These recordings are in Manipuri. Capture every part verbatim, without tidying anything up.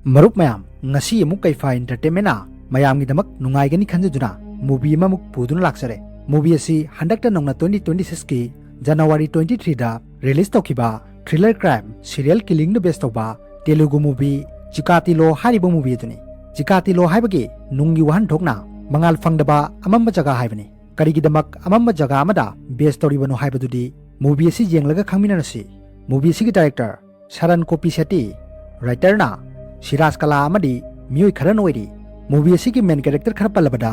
ꯃꯔꯨꯞ ꯃꯌꯥꯝ, ꯉꯁꯤ ꯑꯃꯨꯛ ꯀꯩꯐꯥ Entertainment ꯅ ꯃꯌꯥꯝꯒꯤꯗꯃꯛ ꯅꯨꯡꯉꯥꯏꯒꯅꯤ ꯈꯟꯖꯗꯨꯅ movie ꯑꯃꯃꯨꯛ ꯄꯨꯗꯨꯅ ꯂꯥꯛꯆꯔꯦ꯫ Movie ꯑꯁꯤ ꯍꯟꯗꯛꯇ ꯅꯧꯅ twenty twenty six ꯀꯤ January twenty three ꯗ release ꯇꯧꯈꯤꯕ thriller crime serial killing ꯗ base ꯇꯧꯕ Telugu movie ꯆꯤకాతీలో ꯍꯥꯏꯔꯤꯕ movie ꯑꯗꯨꯅꯤ꯫ ꯆꯤకాꯇꯤꯂꯣ ꯍꯥꯏꯕꯒꯤ ꯅꯨꯡꯒꯤ ꯋꯥꯍꯟꯊꯣꯛꯅ ꯃꯉꯥꯜ ꯐꯪꯗꯕ ꯑꯃꯝꯕ ꯖꯒꯥ ꯍꯥꯏꯕꯅꯤ꯫ ꯀꯔꯤꯒꯤꯗꯃꯛ ꯑꯃꯝꯕ ꯖꯒꯥ ꯑꯃꯗ base ꯇꯧꯔꯤꯕꯅꯣ ꯍꯥꯏꯕꯗꯨꯗꯤ movie ꯑꯁꯤ ꯌꯦꯡꯂꯒ ꯈꯪꯃꯤꯟꯅꯔꯁꯤ꯫ Movie ꯑꯁꯤꯒꯤ director ꯁꯔꯟ ꯀꯣꯄꯤꯁꯦꯇꯤ, writer ꯅ ꯁꯤꯔꯥꯖ ꯀꯂꯥ ꯑꯃꯗꯤ ꯃꯤꯑꯣꯏ ꯈꯔꯅ ꯑꯣꯏꯔꯤ꯫ Movie ꯑꯁꯤꯒꯤ main character ꯈꯔ ꯄꯜꯂꯕꯗ,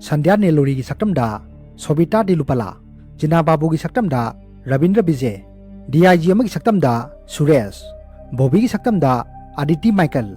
ꯁꯟꯙ꯭ꯌꯥ ꯅꯦꯂꯨꯔꯤꯒꯤ ꯁꯛꯇꯝꯗ ꯁꯣꯕꯤꯇꯥ ꯗꯤꯂꯨꯄꯥꯂꯥ, ꯖꯤꯅꯥ ꯕꯥꯕꯨꯒꯤ ꯁꯛꯇꯝꯗ Rabindra Bijay, D I G ꯑꯃꯒꯤ ꯁꯛꯇꯝꯗ ꯁꯨꯔꯦꯁ, ꯕꯣꯕꯤꯒꯤ ꯁꯛꯇꯝꯗ ꯑꯗꯤꯇꯤ ꯃꯥꯏꯀꯦꯜ,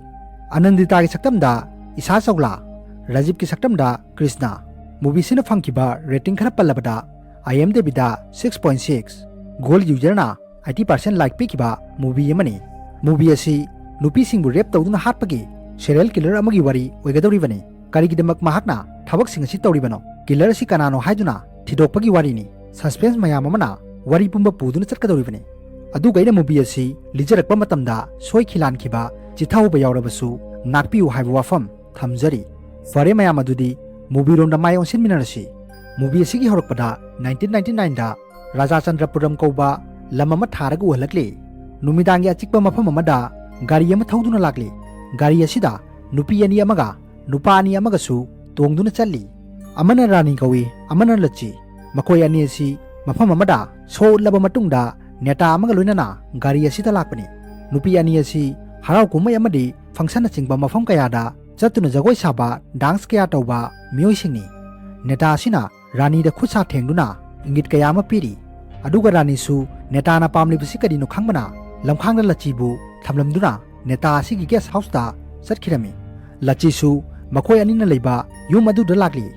ꯑꯅꯟꯗꯤꯇꯥꯒꯤ ꯁꯛꯇꯝꯗ ꯏꯁꯥ ꯆꯧꯂꯥ, ꯔꯥꯖꯤꯕꯀꯤ ꯁꯛꯇꯝꯗ ꯀ꯭ꯔꯤꯁꯅ꯫ Movie ꯑꯁꯤꯅ ꯐꯪꯈꯤꯕ rating ꯈꯔ ꯄꯜꯂꯕꯗ, IMDb ꯗ six point six, Gold user ꯅ eighty percent like ꯄꯤꯈꯤꯕ movie ꯑꯃꯅꯤ꯫ Movie ꯑꯁꯤ ꯅꯨꯄꯤꯁꯤꯡꯕꯨ rape ꯇꯧꯗꯨꯅ ꯍꯥꯠꯄꯒꯤ serial killer ꯑꯃꯒꯤ ꯋꯥꯔꯤ ꯑꯣꯏꯒꯗꯧꯔꯤꯕꯅꯤ꯫ ꯀꯔꯤꯒꯤꯗꯃꯛ ꯃꯍꯥꯛꯅ ꯊꯕꯛꯁꯤꯡ ꯑꯁꯤ ꯇꯧꯔꯤꯕꯅꯣ, killer ꯑꯁꯤ ꯀꯅꯥꯅꯣ ꯍꯥꯏꯗꯨꯅ ꯊꯤꯗꯣꯛꯄꯒꯤ ꯋꯥꯔꯤꯅꯤ꯫ Suspense ꯃꯌꯥꯝ ꯑꯃꯅ ꯋꯥꯔꯤ ꯄꯨꯝꯕ ꯄꯨꯗꯨꯅ ꯆꯠꯀꯗꯧꯔꯤꯕꯅꯤ꯫ ꯑꯗꯨꯒ ꯑꯩꯅ movie ꯑꯁꯤ ꯂꯤꯖꯔꯛꯄ ꯃꯇꯝꯗ ꯁꯣꯏꯈꯤ ꯂꯥꯟꯈꯤꯕ, ꯆꯤꯠꯊꯍꯧꯕ ꯌꯥꯎꯔꯕꯁꯨ ꯉꯥꯛꯄꯤꯌꯨ ꯍꯥꯏꯕ ꯋꯥꯐꯝ ꯊꯝꯖꯔꯤ꯫ ꯐꯔꯦ ꯃꯌꯥꯝ, ꯑꯗꯨꯗꯤ movie ꯔꯣꯝꯗ ꯃꯥꯏ ꯑꯣꯟꯁꯤꯟꯃꯤꯟꯅꯔꯁꯤ꯫ Movie ꯑꯁꯤꯒꯤ ꯍꯧꯔꯛꯄꯗ nineteen ninety nine ꯗ ꯔꯥꯖꯥꯆꯟꯗ꯭ꯔꯄꯨꯔꯝ ꯀꯧꯕ ꯂꯝ ꯑꯃ ꯊꯥꯔꯒ ꯎꯍꯜꯂꯛꯂꯤ꯫ ꯅꯨꯃꯤꯗꯥꯡꯒꯤ ꯑꯆꯤꯛꯄ ꯃꯐꯝ ꯑꯃꯗ ꯒꯥꯔꯤ ꯑꯃ ꯊꯧꯗꯨꯅ ꯂꯥꯛꯂꯤ꯫ ꯒꯥꯔꯤ ꯑꯁꯤꯗ ꯅꯨꯄꯤ ꯑꯅꯤ ꯑꯃꯒ ꯅꯨꯄꯥ ꯑꯅꯤ ꯑꯃꯒꯁꯨ ꯇꯣꯡꯗꯨꯅ ꯆꯠꯂꯤ꯫ ꯑꯃꯅ ꯔꯥꯅꯤ ꯀꯧꯏ, ꯑꯃꯅ ꯂꯆꯤ꯫ ꯃꯈꯣꯏ ꯑꯅꯤ ꯑꯁꯤ ꯃꯐꯝ ꯑꯃꯗ show ꯎꯠꯂꯕ ꯃꯇꯨꯡꯗ ꯅꯦꯇꯥ ꯑꯃꯒ ꯂꯣꯏꯅꯅ ꯒꯥꯔꯤ ꯑꯁꯤꯗ ꯂꯥꯛꯄꯅꯤ꯫ ꯅꯨꯄꯤ ꯑꯅꯤ ꯑꯁꯤ ꯍꯔꯥꯎ ꯀꯨꯝꯍꯩ ꯑꯃꯗꯤ function ꯅꯆꯤꯡꯕ ꯃꯐꯝ ꯀꯌꯥꯗ ꯆꯠꯇꯨꯅ ꯖꯒꯣꯏ ꯁꯥꯕ, dance ꯀꯌꯥ ꯇꯧꯕ ꯃꯤꯑꯣꯏꯁꯤꯡꯅꯤ꯫ ꯅꯦꯇꯥ ꯑꯁꯤꯅ ꯔꯥꯅꯤꯗ ꯈꯨꯠ ꯁꯥ ꯊꯦꯡꯗꯨꯅ ꯏꯪꯒꯤꯠ ꯀꯌꯥ ꯑꯃ ꯄꯤꯔꯤ꯫ ꯑꯗꯨꯒ ꯔꯥꯅꯤꯁꯨ ꯅꯦꯇꯥꯅ ꯄꯥꯝꯂꯤꯕꯁꯤ ꯀꯔꯤꯅꯣ ꯈꯪꯕꯅ ꯂꯝꯈꯥꯡꯗ ꯂꯆꯤꯕꯨ ꯊꯝꯂꯝꯗꯨꯅ ꯅꯦꯇꯥ ꯑꯁꯤꯒꯤ guest house ꯇ ꯆꯠꯈꯤꯔꯝꯃꯤ꯫ ꯂꯆꯤꯁꯨ ꯃꯈꯣꯏ ꯑꯅꯤꯅ ꯂꯩꯕ ꯌꯨꯝ ꯑꯗꯨꯗ ꯂꯥꯛꯂꯤ꯫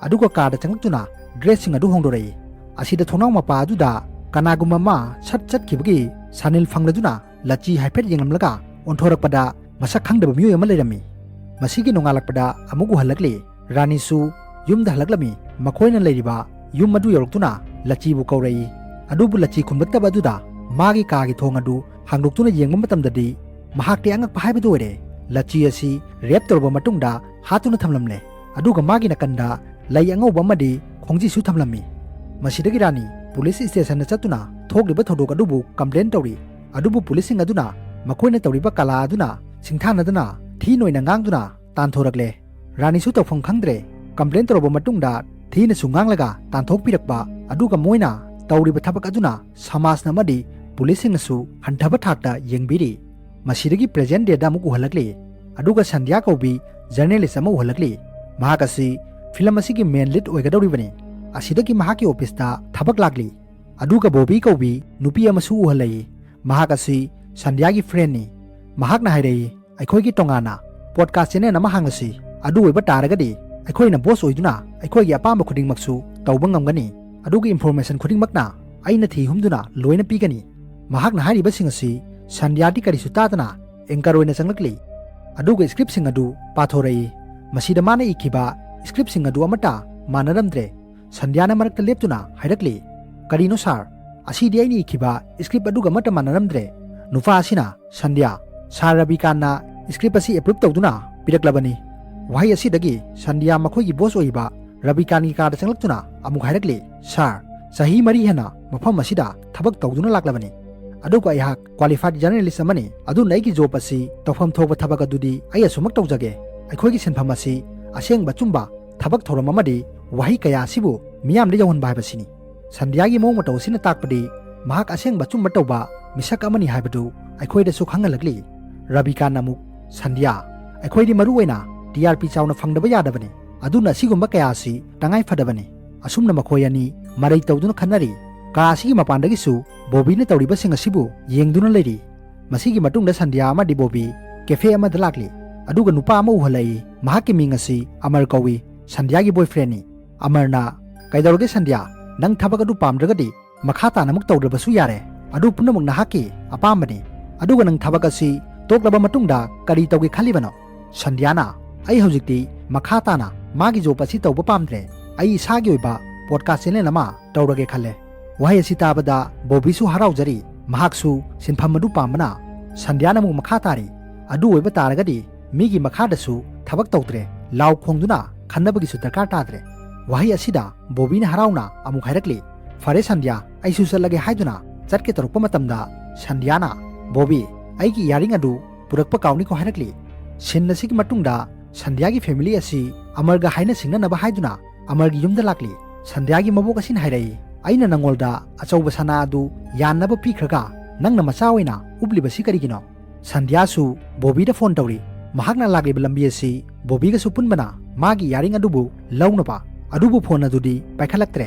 ꯑꯗꯨꯒ ꯀꯥꯗ ꯆꯪꯂꯛꯇꯨꯅ dress ꯁꯤꯡ ꯑꯗꯨ ꯍꯣꯡꯗꯣꯔꯛꯏ꯫ ꯑꯁꯤꯗ ꯊꯣꯡꯅꯥꯎ ꯃꯄꯥ ꯑꯗꯨꯗ ꯀꯅꯥꯒꯨꯝꯕ ꯑꯃ ꯁꯠ ꯆꯠꯈꯤꯕꯒꯤ ꯁꯥꯅꯤꯜ ꯐꯪꯂꯗꯨꯅ ꯂꯆꯤ ꯍꯥꯏꯐꯦꯠ ꯌꯦꯡꯂꯝꯂꯒ ꯑꯣꯟꯊꯣꯔꯛꯄꯗ ꯃꯁꯛ ꯈꯪꯗꯕ ꯃꯤꯑꯣꯏ ꯑꯃ ꯂꯩꯔꯝꯃꯤ꯫ ꯃꯁꯤꯒꯤ ꯅꯣꯡꯉꯥꯜꯂꯛꯄꯗ ꯑꯃꯨꯛ ꯎꯍꯜꯂꯛꯂꯤ꯫ ꯔꯥꯅꯤꯁꯨ ꯌꯨꯝꯗ ꯍꯜꯂꯛꯂꯝꯃꯤ꯫ ꯃꯈꯣꯏꯅ ꯂꯩꯔꯤꯕ ꯌꯨꯝ ꯑꯗꯨ ꯌꯧꯔꯛꯇꯨꯅ ꯂꯆꯤꯕꯨ ꯀꯧꯔꯛꯏ꯫ ꯑꯗꯨꯕꯨ ꯂꯆꯤ ꯈꯨꯝꯂꯛꯇꯕ ꯑꯗꯨꯗ ꯃꯥꯒꯤ ꯀꯥꯒꯤ ꯊꯣꯡ ꯑꯗꯨ ꯍꯥꯡꯗꯣꯛꯇꯨꯅ ꯌꯦꯡꯕ ꯃꯇꯝꯗꯗꯤ ꯃꯍꯥꯛꯇꯤ ꯑꯉꯛꯄ ꯍꯥꯏꯕꯗꯨ ꯑꯣꯏꯔꯦ꯫ ꯂꯆꯤ ꯑꯁꯤ ꯔꯦꯞ ꯇꯧꯔꯕ ꯃꯇꯨꯡꯗ ꯍꯥꯠꯇꯨꯅ ꯊꯝꯂꯝꯂꯦ꯫ ꯑꯗꯨꯒ ꯃꯥꯒꯤ ꯅꯥꯀꯟꯗ ꯂꯩ ꯑꯉꯧꯕ ꯑꯃꯗꯤ ꯈꯣꯡꯖꯤꯁꯨ ꯊꯝꯂꯝꯃꯤ꯫ ꯃꯁꯤꯗꯒꯤ ꯔꯥꯅꯤ ꯄꯨꯂꯤꯁ ꯁ꯭ꯇꯦꯁꯟꯗ ꯆꯠꯇꯨꯅ ꯊꯣꯛꯂꯤꯕ ꯊꯧꯗꯣꯛ ꯑꯗꯨꯕꯨ ꯀꯝꯄ꯭ꯂꯦꯟ ꯇꯧꯔꯤ꯫ ꯑꯗꯨꯕꯨ ꯄꯨꯂꯤꯁꯁꯤꯡ ꯑꯗꯨꯅ ꯃꯈꯣꯏꯅ ꯇꯧꯔꯤꯕ ꯀꯂꯥ ꯑꯗꯨꯅ ꯁꯤꯡꯊꯥꯅꯗꯅ ꯊꯤꯅ ꯑꯣꯏꯅ ꯉꯥꯡꯗꯨꯅ ꯇꯥꯟꯊꯣꯔꯛꯂꯦ꯫ ꯔꯥꯅꯤꯁꯨ ꯇꯧꯐꯝ ꯈꯪꯗ꯭ꯔꯦ꯫ ꯀꯝꯄ꯭ꯂꯦꯟ ꯇꯧꯔꯕ ꯃꯇꯨꯡꯗ ꯊꯤꯅꯁꯨ ꯉꯥꯡꯂꯒ ꯇꯥꯟꯊꯣꯛꯄꯤꯔꯛꯄ, ꯑꯗꯨꯒ ꯃꯣꯏꯅ ꯇꯧꯔꯤꯕ ꯊꯕꯛ ꯑꯗꯨꯅ ꯁꯃꯥꯖꯅ ꯑꯃꯗꯤ ꯄꯨꯂꯤꯁꯁꯤꯡꯅꯁꯨ ꯍꯟꯊꯕ ꯊꯥꯛꯇ ꯌꯦꯡꯕꯤꯔꯤ꯫ ꯃꯁꯤꯗꯒꯤ present dayꯗ ꯑꯃꯨꯛ ꯎꯍꯜꯂꯛꯂꯤ꯫ ꯑꯗꯨꯒ ꯁꯟꯙ꯭ꯌꯥ ꯀꯧꯕꯤ ꯖꯔꯅꯦꯂꯤꯁ ꯑꯃ ꯎꯍꯜꯂꯛꯂꯤ꯫ ꯃꯍꯥꯛ ꯑꯁꯤ ꯐꯤꯂꯝ ꯑꯁꯤꯒꯤ ꯃꯦꯟ ꯂꯤꯗ ꯑꯣꯏꯒꯗꯧꯔꯤꯕꯅꯤ꯫ ꯑꯁꯤꯗꯒꯤ ꯃꯍꯥꯛꯀꯤ ꯑꯣꯐꯤꯁꯇ ꯊꯕꯛ ꯂꯥꯛꯂꯤ꯫ ꯑꯗꯨꯒ ꯕꯣꯕꯤ ꯀꯧꯕꯤ ꯅꯨꯄꯤ ꯑꯃꯁꯨ ꯎꯍꯜꯂꯛꯏ꯫ ꯃꯍꯥꯛ ꯑꯁꯤ ꯁꯟꯙ꯭ꯌꯥꯒꯤ ꯐ꯭ꯔꯦꯟꯅꯤ꯫ ꯃꯍꯥꯛꯅ ꯍꯥꯏꯔꯛꯏ, "ꯑꯩꯈꯣꯏꯒꯤ ꯇꯣꯉꯥꯟꯅ ꯄꯣꯗꯀꯥꯁ ꯆꯦꯅꯦꯜ ꯑꯃ ꯍꯥꯡꯂꯁꯤ꯫ ꯑꯗꯨ ꯑꯣꯏꯕ ꯇꯥꯔꯒꯗꯤ ꯑꯩꯈꯣꯏꯅ ꯕꯣꯁ ꯑꯣꯏꯗꯨꯅ ꯑꯩꯈꯣꯏꯒꯤ ꯑꯄꯥꯝꯕ ꯈꯨꯗꯤꯡꯃꯛꯁꯨ ꯇꯧꯕ ꯉꯝꯒꯅꯤ꯫ ꯑꯗꯨꯒ ꯏꯟꯐꯣꯔꯃꯦꯁꯟ ꯈꯨꯗꯤꯡꯃꯛꯅ ꯑꯩꯅ ꯊꯤ ꯍꯨꯝꯗꯨꯅ ꯂꯣꯏꯅ ꯄꯤꯒꯅꯤ꯫" ꯃꯍꯥꯛꯅ ꯍꯥꯏꯔꯤꯕꯁꯤꯡ ꯑꯁꯤ ꯁꯟꯙ꯭ꯌꯥꯗꯤ ꯀꯔꯤꯁꯨ ꯇꯥꯗꯅ ꯑꯦꯡꯀꯔ ꯑꯣꯏꯅ ꯆꯪꯂꯛꯂꯤ꯫ ꯑꯗꯨꯒ ꯁ꯭ꯀ꯭ꯔꯤꯞꯁꯤꯡ ꯑꯗꯨ ꯄꯥꯊꯣꯔꯛꯏ꯫ ꯃꯁꯤꯗ ꯃꯥꯅ ꯏꯈꯤꯕ ꯁ꯭ꯀ꯭ꯔꯤꯞꯁꯤꯡ ꯑꯗꯨ ꯑꯃꯠꯇ ꯃꯥꯟꯅꯔꯝꯗ꯭ꯔꯦ꯫ ꯁꯟꯙ꯭ꯌꯥꯅ ꯃꯔꯛꯇ ꯂꯦꯞꯇꯨꯅ ꯍꯥꯏꯔꯛꯂꯤ, "ꯀꯔꯤꯅꯣ ꯁꯥꯔ? ꯑꯁꯤꯗꯤ ꯑꯩꯅ ꯏꯈꯤꯕ ꯁ꯭ꯀ꯭ꯔꯤꯞ ꯑꯗꯨꯒ ꯑꯃꯠꯇ ꯃꯥꯟꯅꯔꯝꯗ꯭ꯔꯦ꯫" ꯅꯨꯄꯥ ꯑꯁꯤꯅ, "ꯁꯟꯙ꯭ꯌꯥ, ꯁꯥꯔ ꯔꯕꯤꯀꯥꯟꯅ ꯁ꯭ꯀ꯭ꯔꯤꯞ ꯑꯁꯤ ꯑꯦꯄ꯭ꯔꯨꯞ ꯇꯧꯗꯨꯅ ꯄꯤꯔꯛꯂꯕꯅꯤ꯫" ꯋꯥꯍꯩ ꯑꯁꯤꯗꯒꯤ ꯁꯟꯙ꯭ꯌꯥ ꯃꯈꯣꯏꯒꯤ ꯕꯣꯁ ꯑꯣꯏꯔꯤꯕ ꯔꯕꯤꯀꯥꯟꯒꯤ ꯀꯥꯗ ꯆꯪꯂꯛꯇꯨꯅ ꯑꯃꯨꯛ ꯍꯥꯏꯔꯛꯂꯤ, "ꯁꯥꯔ, ꯆꯍꯤ ꯃꯔꯤ ꯍꯦꯟꯅ ꯃꯐꯝ ꯑꯁꯤꯗ ꯊꯕꯛ ꯇꯧꯗꯨꯅ ꯂꯥꯛꯂꯕꯅꯤ꯫ ꯑꯗꯨꯒ ꯑꯩꯍꯥꯛ ꯀ꯭ꯋꯥꯂꯤꯐꯥꯏꯗ ꯖꯔꯅꯦꯂꯤꯁ ꯑꯃꯅꯤ꯫ ꯑꯗꯨꯅ ꯑꯩꯒꯤ ꯖꯣꯕ ꯑꯁꯤ ꯇꯧꯐꯝ ꯊꯣꯛꯄ ꯊꯕꯛ ꯑꯗꯨꯗꯤ ꯑꯩ ꯑꯁꯨꯃꯛ ꯇꯧꯖꯒꯦ꯫ ꯑꯩꯈꯣꯏꯒꯤ ꯁꯤꯟꯐꯝ ꯑꯁꯤ ꯑꯁꯦꯡꯕ ꯑꯆꯨꯝꯕ ꯊꯕꯛ ꯊꯧꯔꯝ ꯑꯃꯗꯤ ꯋꯥꯍꯩ ꯀꯌꯥ ꯑꯁꯤꯕꯨ ꯃꯤꯌꯥꯝꯗ ꯌꯧꯍꯟꯕ ꯍꯥꯏꯕꯁꯤꯅꯤ꯫" ꯁꯟꯙ꯭ꯌꯥꯒꯤ ꯃꯑꯣꯡ ꯃꯇꯧ ꯑꯁꯤꯅ ꯇꯥꯛꯄꯗꯤ ꯃꯍꯥꯛ ꯑꯁꯦꯡꯕ ꯑꯆꯨꯝꯕ ꯇꯧꯕ ꯃꯤꯁꯛ ꯑꯃꯅꯤ ꯍꯥꯏꯕꯗꯨ ꯑꯩꯈꯣꯏꯗꯁꯨ ꯈꯪꯍꯜꯂꯛꯂꯤ꯫ ꯔꯕꯤꯀꯥꯟꯅ ꯑꯃꯨꯛ, "ꯁꯟꯙ꯭ꯌꯥ, ꯑꯩꯈꯣꯏꯗꯤ ꯃꯔꯨ ꯑꯣꯏꯅ ꯇꯤ ꯑꯥꯔ ꯄꯤ ꯆꯥꯎꯅ ꯐꯪꯗꯕ ꯌꯥꯗꯕꯅꯤ꯫ ꯑꯗꯨꯅ ꯑꯁꯤꯒꯨꯝꯕ ꯀꯌꯥ ꯑꯁꯤ ꯇꯉꯥꯏ ꯐꯗꯕꯅꯤ꯫" ꯑꯁꯨꯝꯅ ꯃꯈꯣꯏ ꯑꯅꯤ ꯃꯔꯩ ꯇꯧꯗꯨꯅ ꯈꯟꯅꯔꯤ꯫ ꯀꯥ ꯑꯁꯤꯒꯤ ꯃꯄꯥꯟꯗꯒꯤꯁꯨ ꯕꯣꯕꯤꯅ ꯇꯧꯔꯤꯕꯁꯤꯡ ꯑꯁꯤꯕꯨ ꯌꯦꯡꯗꯨꯅ ꯂꯩꯔꯤ꯫ ꯃꯁꯤꯒꯤ ꯃꯇꯨꯡꯗ ꯁꯟꯙ꯭ꯌꯥ ꯑꯃꯗꯤ ꯕꯣꯕꯤ ꯀꯦꯐꯦ ꯑꯃꯗ ꯂꯥꯛꯂꯤ꯫ ꯑꯗꯨꯒ ꯅꯨꯄꯥ ꯑꯃ ꯎꯍꯜꯂꯛꯏ꯫ ꯃꯍꯥꯛꯀꯤ ꯃꯤꯡ ꯑꯁꯤ ꯑꯃꯔ ꯀꯧꯏ꯫ ꯁꯟꯙ꯭ꯌꯥꯒꯤ ꯕꯣꯏꯐ꯭ꯔꯦꯟꯅꯤ꯫ ꯑꯃꯔꯅ, "ꯀꯩꯗꯧꯔꯒꯦ ꯁꯟꯙ꯭ꯌꯥ? ꯅꯪ ꯊꯕꯛ ꯑꯗꯨ ꯄꯥꯝꯗ꯭ꯔꯒꯗꯤ ꯃꯈꯥ ꯇꯥꯅ ꯑꯃꯨꯛ ꯇꯧꯗ꯭ꯔꯕꯁꯨ ꯌꯥꯔꯦ꯫ ꯑꯗꯨ ꯄꯨꯝꯅꯃꯛ ꯅꯍꯥꯛꯀꯤ ꯑꯄꯥꯝꯕꯅꯤ꯫ ꯑꯗꯨꯒ ꯅꯪ ꯊꯕꯛ ꯑꯁꯤ ꯇꯣꯛꯂꯕ ꯃꯇꯨꯡꯗ ꯀꯔꯤ ꯇꯧꯒꯦ ꯈꯜꯂꯤꯕꯅꯣ?" ꯁꯟꯙ꯭ꯌꯥꯅ, "ꯑꯩ ꯍꯧꯖꯤꯛꯇꯤ ꯃꯈꯥ ꯇꯥꯅ ꯃꯥꯒꯤ ꯖꯣꯕ ꯑꯁꯤ ꯇꯧꯕ ꯄꯥꯝꯗ꯭ꯔꯦ꯫ ꯑꯩ ꯏꯁꯥꯒꯤ ꯑꯣꯏꯕ ꯄꯣꯗꯀꯥꯁ ꯆꯦꯅꯦꯜ ꯑꯃ ꯇꯧꯔꯒꯦ ꯈꯜꯂꯦ꯫" ꯋꯥꯍꯩ ꯑꯁꯤ ꯇꯥꯕꯗ ꯕꯣꯕꯤꯁꯨ ꯍꯔꯥꯎꯖꯔꯤ꯫ ꯃꯍꯥꯛꯁꯨ ꯁꯤꯟꯐꯝ ꯑꯗꯨ ꯄꯥꯝꯕꯅ꯫ ꯁꯟꯙ꯭ꯌꯥꯅ ꯑꯃꯨꯛ ꯃꯈꯥ ꯇꯥꯔꯤ, ꯑꯗꯨ ꯑꯣꯏꯕ ꯇꯥꯔꯒꯗꯤ ꯃꯤꯒꯤ ꯃꯈꯥꯗꯁꯨ ꯊꯕꯛ ꯇꯧꯗ꯭ꯔꯦ, ꯂꯥꯎ ꯈꯣꯡꯗꯨꯅ ꯈꯟꯅꯕꯒꯤꯁꯨ ꯗꯔꯀꯥꯔ ꯇꯥꯗ꯭ꯔꯦ꯫ ꯋꯥꯍꯩ ꯑꯁꯤꯗ ꯕꯣꯕꯤꯅ ꯍꯔꯥꯎꯅ ꯑꯃꯨꯛ ꯍꯥꯏꯔꯛꯂꯤ, "ꯐꯔꯦ ꯁꯟꯙ꯭ꯌꯥ, ꯑꯩꯁꯨ ꯆꯠꯂꯒꯦ" ꯍꯥꯏꯗꯨꯅ ꯆꯠꯀꯦ ꯇꯧꯔꯛꯄ ꯃꯇꯝꯗ ꯁꯟꯙ꯭ꯌꯥꯅ, "ꯕꯣꯕꯤ, ꯑꯩꯒꯤ ꯏꯌꯥꯔꯤꯡ ꯑꯗꯨ ꯄꯨꯔꯛꯄ ꯀꯥꯎꯅꯤꯀꯣ" ꯍꯥꯏꯔꯛꯂꯤ꯫ ꯁꯤꯟ ꯑꯁꯤꯒꯤ ꯃꯇꯨꯡꯗ ꯁꯟꯙ꯭ꯌꯥꯒꯤ ꯐꯦꯃꯤꯂꯤ ꯑꯁꯤ ꯑꯃꯔꯒ ꯍꯥꯏꯅ ꯁꯤꯡꯅꯅꯕ ꯍꯥꯏꯗꯨꯅ ꯑꯃꯔꯒꯤ ꯌꯨꯝꯗ ꯂꯥꯛꯂꯤ꯫ ꯁꯟꯙ꯭ꯌꯥꯒꯤ ꯃꯕꯣꯛ ꯑꯁꯤꯅ ꯍꯥꯏꯔꯛꯏ, "ꯑꯩꯅ ꯅꯉꯣꯜꯗ ꯑꯆꯧꯕ ꯁꯅꯥ ꯑꯗꯨ ꯌꯥꯟꯅꯕ ꯄꯤꯈ꯭ꯔꯒ ꯅꯪꯅ ꯃꯆꯥ ꯑꯣꯏꯅ ꯎꯞꯂꯤꯕꯁꯤ ꯀꯔꯤꯒꯤꯅꯣ?" ꯁꯟꯙ꯭ꯌꯥꯁꯨ ꯕꯣꯕꯤꯗ ꯐꯣꯟ ꯇꯧꯔꯤ꯫ ꯃꯍꯥꯛꯅ ꯂꯥꯛꯂꯤꯕ ꯂꯝꯕꯤ ꯑꯁꯤ ꯕꯣꯕꯤꯒꯁꯨ ꯄꯨꯟꯕꯅ ꯃꯥꯒꯤ ꯏꯌꯥꯔꯤꯡ ꯑꯗꯨꯕꯨ ꯂꯧꯅꯕ꯫ ꯑꯗꯨꯕꯨ ꯐꯣꯟ ꯑꯗꯨꯗꯤ ꯄꯥꯏꯈꯠꯂꯛꯇ꯭ꯔꯦ꯫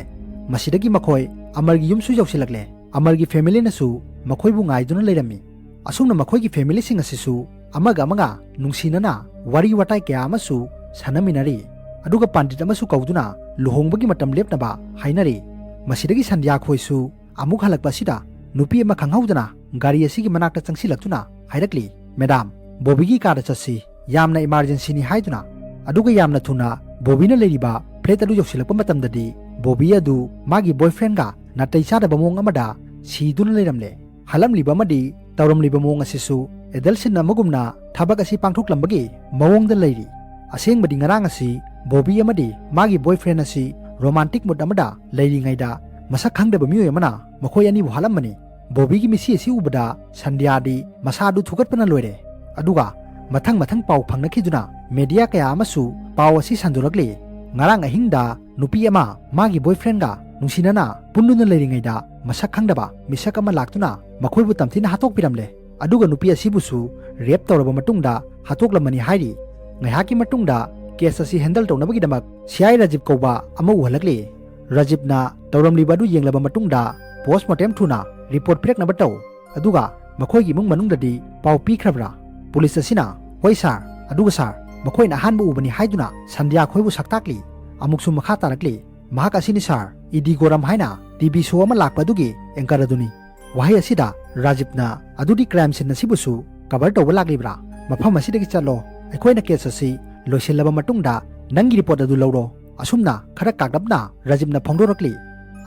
ꯃꯁꯤꯗꯒꯤ ꯃꯈꯣꯏ ꯑꯃꯔꯒꯤ ꯌꯨꯝꯁꯨ ꯌꯧꯁꯤꯜꯂꯛꯂꯦ꯫ ꯑꯃꯔꯒꯤ ꯐꯦꯃꯤꯂꯤꯅꯁꯨ ꯃꯈꯣꯏꯕꯨ ꯉꯥꯏꯗꯨꯅ ꯂꯩꯔꯝꯃꯤ꯫ ꯑꯁꯨꯝꯅ ꯃꯈꯣꯏꯒꯤ ꯐꯦꯃꯤꯂꯤꯁꯤꯡ ꯑꯁꯤꯁꯨ ꯑꯃꯒ ꯑꯃꯒ ꯅꯨꯡꯁꯤꯅꯅ ꯋꯥꯔꯤ ꯋꯥꯇꯥꯏ ꯀꯌꯥ ꯑꯃꯁꯨ ꯁꯥꯟꯅꯃꯤꯟꯅꯔꯤ꯫ ꯑꯗꯨꯒ ꯄꯥꯟꯗꯤꯠ ꯑꯃꯁꯨ ꯀꯧꯗꯨꯅ ꯂꯨꯍꯣꯡꯕꯒꯤ ꯃꯇꯝ ꯂꯦꯞꯅꯕ ꯍꯥꯏꯅꯔꯤ꯫ ꯃꯁꯤꯗꯒꯤ ꯁꯟꯙ꯭ꯌꯥ ꯈꯣꯏꯁꯨ ꯑꯃꯨꯛ ꯍꯜꯂꯛꯄ ꯑꯁꯤꯗ ꯅꯨꯄꯤ ꯑꯃ ꯈꯪꯍꯧꯗꯅ ꯒꯥꯔꯤ ꯑꯁꯤꯒꯤ ꯃꯅꯥꯛꯇ ꯆꯪꯁꯤꯜꯂꯛꯇꯨꯅ ꯍꯥꯏꯔꯛꯂꯤ, "ꯃꯦꯗꯥꯝ, ꯕꯣꯕꯤꯒꯤ ꯀꯥꯗ ꯆꯠꯁꯤ, ꯌꯥꯝꯅ ꯏꯃꯥꯔꯖꯦꯟꯁꯤꯅꯤ" ꯍꯥꯏꯗꯨꯅ꯫ ꯑꯗꯨꯒ ꯌꯥꯝꯅ ꯊꯨꯅ ꯕꯣꯕꯤꯅ ꯂꯩꯔꯤꯕ ꯐ꯭ꯂꯦꯠ ꯑꯗꯨ ꯌꯧꯁꯤꯜꯂꯛꯄ ꯃꯇꯝꯗꯗꯤ ꯕꯣꯕꯤ ꯑꯗꯨ ꯃꯥꯒꯤ ꯕꯣꯏꯐ꯭ꯔꯦꯟꯒ ꯅꯥꯇꯩ ꯆꯥꯗꯕ ꯃꯑꯣꯡ ꯑꯃꯗ ꯁꯤꯗꯨꯅ ꯂꯩꯔꯝꯂꯦ꯫ ꯍꯥꯜꯂꯝꯂꯤꯕ ꯑꯃꯗꯤ ꯇꯧꯔꯝꯂꯤꯕ ꯃꯑꯣꯡ ꯑꯁꯤꯁꯨ ꯑꯦꯗꯜꯁꯤꯟ ꯑꯃꯒꯨꯝꯅ ꯊꯕꯛ ꯑꯁꯤ ꯄꯥꯡꯊꯣꯛꯂꯝꯕꯒꯤ ꯃꯑꯣꯡꯗ ꯂꯩꯔꯤ꯫ ꯑꯁꯦꯡꯕꯗꯤ ꯉꯔꯥꯡ ꯑꯁꯤ ꯕꯣꯕꯤ ꯑꯃꯗꯤ ꯃꯥꯒꯤ ꯕꯣꯏꯐ꯭ꯔꯦꯟ ꯑꯁꯤ ꯔꯣꯃꯥꯟꯇꯤꯛ ꯃꯨꯗ ꯑꯃꯗ ꯂꯩꯔꯤꯉꯩꯗ ꯃꯁꯛ ꯈꯪꯗꯕ ꯃꯤꯑꯣꯏ ꯑꯃꯅ ꯃꯈꯣꯏ ꯑꯅꯤꯕꯨ ꯍꯥꯠꯂꯝꯕꯅꯤ꯫ ꯕꯣꯕꯤꯒꯤ ꯃꯤꯠꯁꯤ ꯑꯁꯤ ꯎꯕꯗ ꯁꯟꯙ꯭ꯌꯥꯗꯤ ꯃꯁꯥꯗꯨ ꯊꯨꯒꯠꯄꯅ ꯂꯣꯏꯔꯦ꯫ ꯑꯗꯨꯒ ꯃꯊꯪ ꯃꯊꯪ ꯄꯥꯎ ꯐꯪꯅꯈꯤꯗꯨꯅ ꯃꯦꯗꯤꯌꯥ ꯀꯌꯥ ꯑꯃꯁꯨ ꯄꯥꯎ ꯑꯁꯤ ꯁꯟꯗꯣꯔꯛꯂꯤ꯫ ꯉꯔꯥꯡ ꯑꯍꯤꯡꯗ ꯅꯨꯄꯤ ꯑꯃ ꯃꯥꯒꯤ ꯕꯣꯏꯐ꯭ꯔꯦꯟꯒ ꯅꯨꯡꯁꯤꯅꯅ ꯄꯨꯟꯗꯨꯅ ꯂꯩꯔꯤꯉꯩꯗ ꯃꯁꯛ ꯈꯪꯗꯕ ꯃꯤꯁꯛ ꯑꯃ ꯂꯥꯛꯇꯨꯅ ꯃꯈꯣꯏꯕꯨ ꯇꯝꯊꯤꯅ ꯍꯥꯠꯇꯣꯛꯄꯤꯔꯝꯂꯦ꯫ ꯑꯗꯨꯒ ꯅꯨꯄꯤ ꯑꯁꯤꯕꯨꯁꯨ ꯔꯦꯞ ꯇꯧꯔꯕ ꯃꯇꯨꯡꯗ ꯍꯥꯠꯇꯣꯛꯂꯝꯃꯅꯤ ꯍꯥꯏꯔꯤ꯫ ꯉꯥꯏꯍꯥꯛꯀꯤ ꯃꯇꯨꯡꯗ ꯀꯦꯁ ꯑꯁꯤ ꯍꯦꯟꯗꯜ ꯇꯧꯅꯕꯒꯤꯗꯃꯛ ꯁꯤ ꯑꯥꯏ ꯔꯥꯖꯤꯞ ꯀꯧꯕ ꯑꯃ ꯎꯍꯜꯂꯛꯂꯤ꯫ ꯔꯥꯖꯤꯞꯅ ꯇꯧꯔꯝꯂꯤꯕ ꯑꯗꯨ ꯌꯦꯡꯂꯕ ꯃꯇꯨꯡꯗ ꯄꯣꯁꯃꯣꯔꯇꯦꯝ ꯊꯨꯅ ꯔꯤꯄꯣꯔꯠ ꯄꯤꯔꯛꯅꯕ ꯇꯧ꯫ ꯑꯗꯨꯒ ꯃꯈꯣꯏꯒꯤ ꯏꯃꯨꯡ ꯃꯅꯨꯡꯗꯗꯤ ꯄꯥꯎ ꯄꯤꯈ꯭ꯔꯕ꯭ꯔꯥ? ꯄꯨꯂꯤꯁ ꯑꯁꯤꯅ, "ꯍꯣꯏ ꯁꯥꯔ, ꯑꯗꯨꯒ ꯁꯥꯔ, ꯃꯈꯣꯏꯅ ꯑꯍꯥꯟꯕ ꯎꯕꯅꯤ" ꯍꯥꯏꯗꯨꯅ ꯁꯟꯙ꯭ꯌꯥ ꯈꯣꯏꯕꯨ ꯁꯛꯇꯥꯛꯂꯤ꯫ ꯑꯃꯨꯛꯁꯨ ꯃꯈꯥ ꯇꯥꯔꯛꯂꯤ, "ꯃꯍꯥꯛ ꯑꯁꯤꯅꯤ ꯁꯥꯔ, ꯏꯗꯤ ꯒꯣꯔꯝ ꯍꯥꯏꯅ ꯇꯤ ꯚꯤ ꯁꯣ ꯑꯃ ꯂꯥꯛꯄ ꯑꯗꯨꯒꯤ ꯑꯦꯡꯀꯔ ꯑꯗꯨꯅꯤ"꯫ ꯋꯥꯍꯩ ꯑꯁꯤꯗ ꯔꯥꯖꯤꯞꯅ, "ꯑꯗꯨꯗꯤ ꯀ꯭ꯔꯥꯏꯝ ꯁꯤꯟ ꯑꯁꯤꯕꯨꯁꯨ ꯀꯚꯔ ꯇꯧꯕ ꯂꯥꯛꯂꯤꯕ꯭ꯔꯥ? ꯃꯐꯝ ꯑꯁꯤꯗꯒꯤ ꯆꯠꯂꯣ, ꯑꯩꯈꯣꯏꯅ ꯀꯦꯁ ꯑꯁꯤ ꯂꯣꯏꯁꯤꯜꯂꯕ ꯃꯇꯨꯡꯗ ꯅꯪꯒꯤ ꯔꯤꯄꯣꯔꯠ ꯑꯗꯨ ꯂꯧꯔꯣ"꯫ ꯑꯁꯨꯝꯅ ꯈꯔ ꯀꯥꯛꯂꯞꯅ ꯔꯥꯖꯤꯞꯅ ꯐꯣꯡꯗꯣꯔꯛꯂꯤ꯫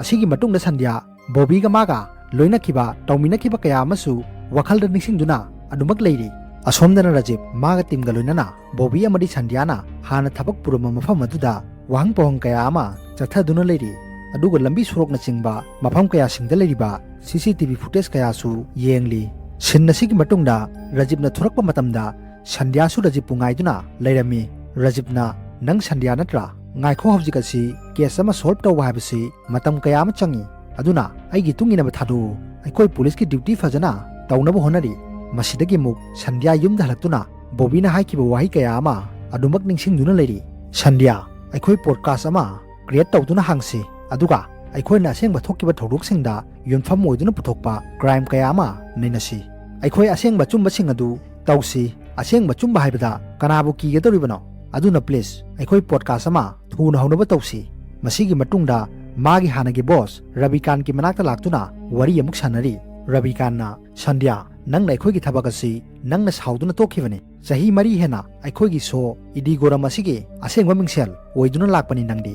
ꯑꯁꯤꯒꯤ ꯃꯇꯨꯡꯗ ꯁꯟꯙ꯭ꯌꯥ ꯕꯣꯕꯤꯒ ꯃꯥꯒ ꯂꯣꯏꯅꯈꯤꯕ, ꯇꯧꯃꯤꯟꯅꯈꯤꯕ ꯀꯌꯥ ꯑꯃꯁꯨ ꯋꯥꯈꯜꯗ ꯅꯤꯡꯁꯤꯡꯗꯨꯅ ꯑꯗꯨꯃꯛ ꯂꯩꯔꯤ꯫ ꯑꯁꯣꯝꯗꯅ ꯔꯥꯖꯤꯕ ꯃꯥꯒ ꯇꯤꯝꯒ ꯂꯣꯏꯅꯅ ꯕꯣꯕꯤ ꯑꯃꯗꯤ ꯁꯟꯙ꯭ꯌꯥꯅ ꯍꯥꯟꯅ ꯊꯕꯛ ꯄꯨꯔꯝꯕ ꯃꯐꯝ ꯑꯗꯨꯗ ꯋꯥꯍꯪ ꯄꯥꯎꯍꯪ ꯀꯌꯥ ꯑꯃ ꯆꯠꯊꯗꯨꯅ ꯂꯩꯔꯤ꯫ ꯑꯗꯨꯒ ꯂꯝꯕꯤ ꯁꯣꯔꯣꯛꯅꯆꯤꯡꯕ ꯃꯐꯝ ꯀꯌꯥꯁꯤꯡꯗ ꯂꯩꯔꯤꯕ ꯁꯤ ꯁꯤ ꯇꯤ ꯚꯤ ꯐꯨꯇꯦꯖ ꯀꯌꯥꯁꯨ ꯌꯦꯡꯂꯤ꯫ ꯁꯤꯟ ꯑꯁꯤꯒꯤ ꯃꯇꯨꯡꯗ ꯔꯥꯖꯤꯕꯅ ꯊꯣꯔꯛꯄ ꯃꯇꯝꯗ ꯁꯟꯙ꯭ꯌꯥꯁꯨ ꯔꯥꯖꯤꯕꯄꯨ ꯉꯥꯏꯗꯨꯅ ꯂꯩꯔꯝꯃꯤ꯫ ꯔꯥꯖꯤꯕꯅ, "ꯅꯪ ꯁꯟꯙ꯭ꯌꯥ ꯅꯠꯇ꯭ꯔꯥ? ꯉꯥꯏꯈꯣ, ꯍꯧꯖꯤꯛ ꯑꯁꯤ ꯀꯦꯁ ꯑꯃ ꯁꯣꯜꯕ ꯇꯧꯕ ꯍꯥꯏꯕꯁꯤ ꯃꯇꯝ ꯀꯌꯥ ꯑꯃ ꯆꯪꯏ꯫ ꯑꯗꯨꯅ ꯑꯩꯒꯤ ꯏꯇꯨꯡ ꯏꯟꯅꯕ ꯊꯥꯗꯣꯛꯎ꯫ ꯑꯩꯈꯣꯏ ꯄꯨꯂꯤꯁꯀꯤ ꯗ꯭ꯌꯨꯇꯤ ꯐꯖꯅ ꯇꯧꯅꯕ ꯍꯣꯠꯅꯔꯤ꯫" ꯃꯁꯤꯗꯒꯤ ꯑꯃꯨꯛ ꯁꯟꯙ꯭ꯌꯥ ꯌꯨꯝꯗ ꯍꯜꯂꯛꯇꯨꯅ ꯕꯣꯕꯤꯅ ꯍꯥꯏꯈꯤꯕ ꯋꯥꯍꯩ ꯀꯌꯥ ꯑꯃ ꯑꯗꯨꯃꯛ ꯅꯤꯡꯁꯤꯡꯗꯨꯅ ꯂꯩꯔꯤ꯫ "ꯁꯟꯙ꯭ꯌꯥ, ꯑꯩꯈꯣꯏ ꯄꯣꯗꯀꯥꯁ ꯑꯃ ꯀ꯭ꯔꯤꯌꯦꯠ ꯇꯧꯗꯨꯅ ꯍꯥꯡꯁꯤ, ꯑꯗꯨꯒ ꯑꯩꯈꯣꯏꯅ ꯑꯁꯦꯡꯕ ꯊꯣꯛꯈꯤꯕ ꯊꯧꯗꯣꯛꯁꯤꯡꯗ ꯌꯨꯝꯐꯝ ꯑꯣꯏꯗꯨꯅ ꯄꯨꯊꯣꯛꯄ ꯀ꯭ꯔꯥꯏꯝ ꯀꯌꯥ ꯑꯃ ꯅꯩꯅꯁꯤ꯫ ꯑꯩꯈꯣꯏ ꯑꯁꯦꯡꯕ ꯑꯆꯨꯝꯕꯁꯤꯡ ꯑꯗꯨ ꯇꯧꯁꯤ꯫ ꯑꯁꯦꯡꯕ ꯑꯆꯨꯝꯕ ꯍꯥꯏꯕꯗ ꯀꯅꯥꯕꯨ ꯀꯤꯒꯗꯧꯔꯤꯕꯅꯣ? ꯑꯗꯨꯅ ꯄ꯭ꯂꯤꯖ ꯑꯩꯈꯣꯏ ꯄꯣꯗꯀꯥꯁ ꯑꯃ ꯊꯨꯅ ꯍꯧꯅꯕ ꯇꯧꯁꯤ꯫" ꯃꯁꯤꯒꯤ ꯃꯇꯨꯡꯗ ꯃꯥꯒꯤ ꯍꯥꯟꯅꯒꯤ ꯕꯣꯁ ꯔꯕꯤꯀꯥꯟꯒꯤ ꯃꯅꯥꯛꯇ ꯂꯥꯛꯇꯨꯅ ꯋꯥꯔꯤ ꯑꯃꯨꯛ ꯁꯥꯟꯅꯔꯤ꯫ ꯔꯕꯤꯀꯥꯟꯅ, "ꯁꯟꯙ꯭ꯌꯥ, ꯅꯪꯅ ꯑꯩꯈꯣꯏꯒꯤ ꯊꯕꯛ ꯑꯁꯤ ꯅꯪꯅ ꯁꯥꯎꯗꯨꯅ ꯇꯣꯛꯈꯤꯕꯅꯤ꯫ ꯆꯍꯤ ꯃꯔꯤ ꯍꯦꯟꯅ ꯑꯩꯈꯣꯏꯒꯤ ꯁꯣ ꯏꯗꯤꯒꯣꯔꯝ ꯑꯁꯤꯒꯤ ꯑꯁꯦꯡꯕ ꯃꯤꯡꯁꯦꯜ ꯑꯣꯏꯗꯨꯅ ꯂꯥꯛꯄꯅꯤ ꯅꯪꯗꯤ꯫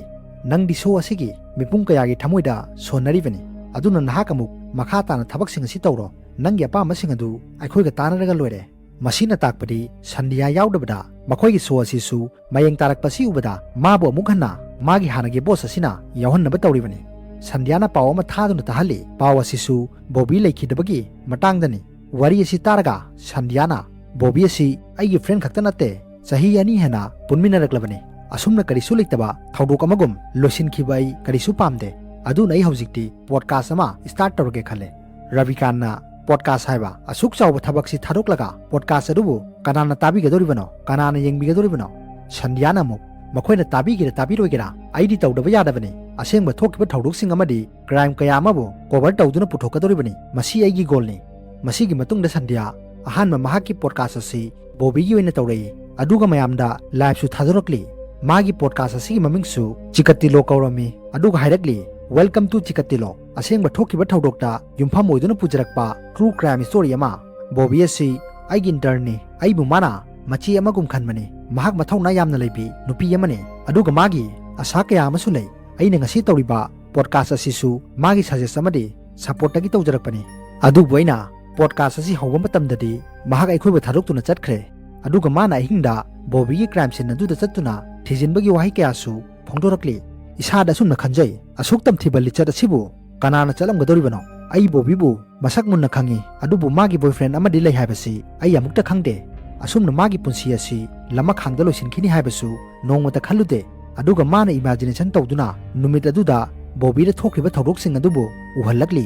ꯅꯪꯗꯤ ꯁꯣ ꯑꯁꯤꯒꯤ ꯃꯤꯄꯨꯝ ꯀꯌꯥꯒꯤ ꯊꯃꯣꯏꯗ ꯁꯣꯟꯅꯔꯤꯕꯅꯤ꯫ ꯑꯗꯨꯅ ꯅꯍꯥꯛ ꯑꯃꯨꯛ ꯃꯈꯥ ꯇꯥꯅ ꯊꯕꯛꯁꯤꯡ ꯑꯁꯤ ꯇꯧꯔꯣ꯫ ꯅꯪꯒꯤ ꯑꯄꯥꯝꯕꯁꯤꯡ ꯑꯗꯨ ꯑꯩꯈꯣꯏꯒ ꯇꯥꯟꯅꯔꯒ ꯂꯣꯏꯔꯦ꯫" ꯃꯁꯤꯅ ꯇꯥꯛꯄꯗꯤ ꯁꯟꯙ꯭ꯌꯥ ꯌꯥꯎꯗꯕꯗ ꯃꯈꯣꯏꯒꯤ ꯁꯣ ꯑꯁꯤꯁꯨ ꯃꯌꯦꯡ ꯇꯥꯔꯛꯄ ꯑꯁꯤ ꯎꯕꯗ ꯃꯥꯕꯨ ꯑꯃꯨꯛ ꯍꯟꯅ ꯃꯥꯒꯤ ꯍꯥꯟꯅꯒꯤ ꯕꯣꯁ ꯑꯁꯤꯅ ꯌꯥꯎꯍꯟꯅꯕ ꯇꯧꯔꯤꯕꯅꯤ꯫ ꯁꯟꯙ꯭ꯌꯥꯅ ꯄꯥꯎ ꯑꯃ ꯊꯥꯗꯨꯅ ꯇꯥꯍꯜꯂꯤ꯫ ꯄꯥꯎ ꯑꯁꯤꯁꯨ ꯕꯣꯕꯤ ꯂꯩꯈꯤꯗꯕꯒꯤ ꯃꯇꯥꯡꯗꯅꯤ꯫ ꯋꯥꯔꯤ ꯑꯁꯤ ꯇꯥꯔꯒ ꯁꯟꯙ꯭ꯌꯥꯅ, "ꯕꯣꯕꯤ ꯑꯁꯤ ꯑꯩꯒꯤ ꯐ꯭ꯔꯦꯟ ꯈꯛꯇ ꯅꯠꯇꯦ, ꯆꯍꯤ ꯑꯅꯤ ꯍꯦꯟꯅ ꯄꯨꯟꯃꯤꯟꯅꯔꯛꯂꯕꯅꯤ꯫ ꯑꯁꯨꯝꯅ ꯀꯔꯤꯁꯨ ꯂꯩꯇꯕ ꯊꯧꯗꯣꯛ ꯑꯃꯒꯨꯝ ꯂꯣꯏꯁꯤꯟꯈꯤꯕ ꯑꯩ ꯀꯔꯤꯁꯨ ꯄꯥꯝꯗꯦ꯫ ꯑꯗꯨꯅ ꯑꯩ ꯍꯧꯖꯤꯛꯇꯤ ꯄꯣꯗꯀꯥꯁ ꯑꯃ ꯁ꯭ꯇꯥꯔꯠ ꯇꯧꯔꯒꯦ ꯈꯜꯂꯦ꯫" ꯔꯕꯤꯀꯥꯟꯅ, "ꯄꯣꯗꯀꯥꯁ ꯍꯥꯏꯕ ꯑꯁꯨꯛ ꯆꯥꯎꯕ ꯊꯕꯛꯁꯤ ꯊꯥꯗꯣꯛꯂꯒ ꯄꯣꯗꯀꯥꯁ ꯑꯗꯨꯕꯨ ꯀꯅꯥꯅ ꯇꯥꯕꯤꯒꯗꯧꯔꯤꯕꯅꯣ? ꯀꯅꯥꯅ ꯌꯦꯡꯕꯤꯒꯗꯧꯔꯤꯕꯅꯣ?" ꯁꯟꯙ꯭ꯌꯥꯅ ꯑꯃꯨꯛ, "ꯃꯈꯣꯏꯅ ꯇꯥꯕꯤꯒꯦꯔꯥ ꯇꯥꯕꯤꯔꯣꯏꯒꯦꯔꯥ, ꯑꯩꯗꯤ ꯇꯧꯗꯕ ꯌꯥꯗꯕꯅꯤ꯫ ꯑꯁꯦꯡꯕ ꯊꯣꯛꯈꯤꯕ ꯊꯧꯗꯣꯛꯁꯤꯡ ꯑꯃꯗꯤ ꯀ꯭ꯔꯥꯏꯝ ꯀꯌꯥ ꯑꯃꯕꯨ ꯀꯣꯚꯔ ꯇꯧꯗꯨꯅ ꯄꯨꯊꯣꯛꯀꯗꯧꯔꯤꯕꯅꯤ꯫ ꯃꯁꯤ ꯑꯩꯒꯤ ꯒꯣꯜꯅꯤ꯫" ꯃꯁꯤꯒꯤ ꯃꯇꯨꯡꯗ ꯁꯟꯙ꯭ꯌꯥ ꯑꯍꯥꯟꯕ ꯃꯍꯥꯛꯀꯤ ꯄꯣꯗꯀꯥꯁ ꯑꯁꯤ ꯕꯣꯕꯤꯒꯤ ꯑꯣꯏꯅ ꯇꯧꯔꯛꯏ, ꯑꯗꯨꯒ ꯃꯌꯥꯝꯗ ꯂꯥꯏꯚꯁꯨ ꯊꯥꯗꯣꯔꯛꯂꯤ꯫ ꯃꯥꯒꯤ ꯄꯣꯗꯀꯥꯁ ꯑꯁꯤꯒꯤ ꯃꯃꯤꯡꯁꯨ ꯆꯤꯀꯠꯇꯤꯂꯣ ꯀꯧꯔꯝꯃꯤ, ꯑꯗꯨꯒ ꯍꯥꯏꯔꯛꯂꯤ, "Welcome to ꯆꯤꯀꯠꯇꯤꯂꯣ꯫ ꯑꯁꯦꯡꯕ ꯊꯣꯛꯈꯤꯕ ꯊꯧꯗꯣꯛꯇ ꯌꯨꯝꯐꯝ ꯑꯣꯏꯗꯨꯅ ꯄꯨꯖꯔꯛꯄ ꯇ꯭ꯔꯨ ꯀ꯭ꯔꯥꯏꯝ ꯁ꯭ꯇꯣꯔꯤ ꯑꯃ꯫ ꯕꯣꯕꯤ ꯑꯁꯤ ꯑꯩꯒꯤ ꯏꯟꯇꯔꯟꯅꯤ꯫ ꯑꯩꯕꯨ ꯃꯥꯅ ꯃꯆꯦ ꯑꯃꯒꯨꯝ ꯈꯟꯕꯅꯤ꯫ ꯃꯍꯥꯛ ꯃꯊꯧꯅꯥ ꯌꯥꯝꯅ ꯂꯩꯕꯤ ꯅꯨꯄꯤ ꯑꯃꯅꯤ꯫ ꯑꯗꯨꯒ ꯃꯥꯒꯤ ꯑꯁꯥ ꯀꯌꯥ ꯑꯃꯁꯨ ꯂꯩ꯫ ꯑꯩꯅ ꯉꯁꯤ ꯇꯧꯔꯤꯕ ꯄꯣꯗꯀꯥꯁ ꯑꯁꯤꯁꯨ ꯃꯥꯒꯤ ꯁꯖꯦꯁ ꯑꯃꯗꯤ ꯁꯄꯣꯔꯠꯇꯒꯤ ꯇꯧꯖꯔꯛꯄꯅꯤ꯫ ꯑꯗꯨꯕꯨ ꯑꯩꯅ ꯄꯣꯗꯀꯥꯁ ꯑꯁꯤ ꯍꯧꯕ ꯃꯇꯝꯗꯗꯤ ꯃꯍꯥꯛ ꯑꯩꯈꯣꯏꯕꯨ ꯊꯥꯗꯣꯛꯇꯨꯅ ꯆꯠꯈ꯭ꯔꯦ꯫ ꯑꯗꯨꯒ ꯃꯥꯅ ꯑꯍꯤꯡꯗ ꯕꯣꯕꯤꯒꯤ ꯀ꯭ꯔꯥꯏꯝ ꯁꯤꯟ ꯑꯗꯨꯗ ꯆꯠꯇꯨꯅ ꯊꯤꯖꯤꯟꯕꯒꯤ ꯋꯥꯍꯩ ꯀꯌꯥꯁꯨ ꯐꯣꯡꯗꯣꯔꯛꯂꯤ꯫ ꯏꯁꯥꯗ ꯑꯁꯨꯝꯅ ꯈꯟꯖꯩ, "ꯑꯁꯨꯛ ꯇꯝꯊꯤꯕ ꯂꯤꯆꯠ ꯑꯁꯤꯕꯨ ꯀꯅꯥꯅ ꯆꯠꯂꯝꯒꯗꯧꯔꯤꯕꯅꯣ? ꯑꯩ ꯕꯣꯕꯤꯕꯨ ꯃꯁꯛ ꯃꯨꯟꯅ ꯈꯪꯏ, ꯑꯗꯨꯕꯨ ꯃꯥꯒꯤ ꯕꯣꯏꯐ꯭ꯔꯦꯟ ꯑꯃꯗꯤ ꯂꯩ ꯍꯥꯏꯕꯁꯤ ꯑꯩ ꯑꯃꯨꯛꯇ ꯈꯪꯗꯦ꯫ ꯑꯁꯨꯝꯅ ꯃꯥꯒꯤ ꯄꯨꯟꯁꯤ ꯑꯁꯤ ꯂꯃꯈꯥꯡꯗ ꯂꯣꯏꯁꯤꯟꯈꯤꯅꯤ ꯍꯥꯏꯕꯁꯨ ꯅꯣꯡꯃꯇ ꯈꯜꯂꯨꯗꯦ"꯫ ꯑꯗꯨꯒ ꯃꯥꯅ ꯏꯃꯥꯖꯤꯅꯦꯁꯟ ꯇꯧꯗꯨꯅ ꯅꯨꯃꯤꯠ ꯑꯗꯨꯗ ꯕꯣꯕꯤꯗ ꯊꯣꯛꯈ꯭ꯔꯤꯕ ꯊꯧꯗꯣꯛꯁꯤꯡ ꯑꯗꯨꯕꯨ ꯎꯍꯜꯂꯛꯂꯤ꯫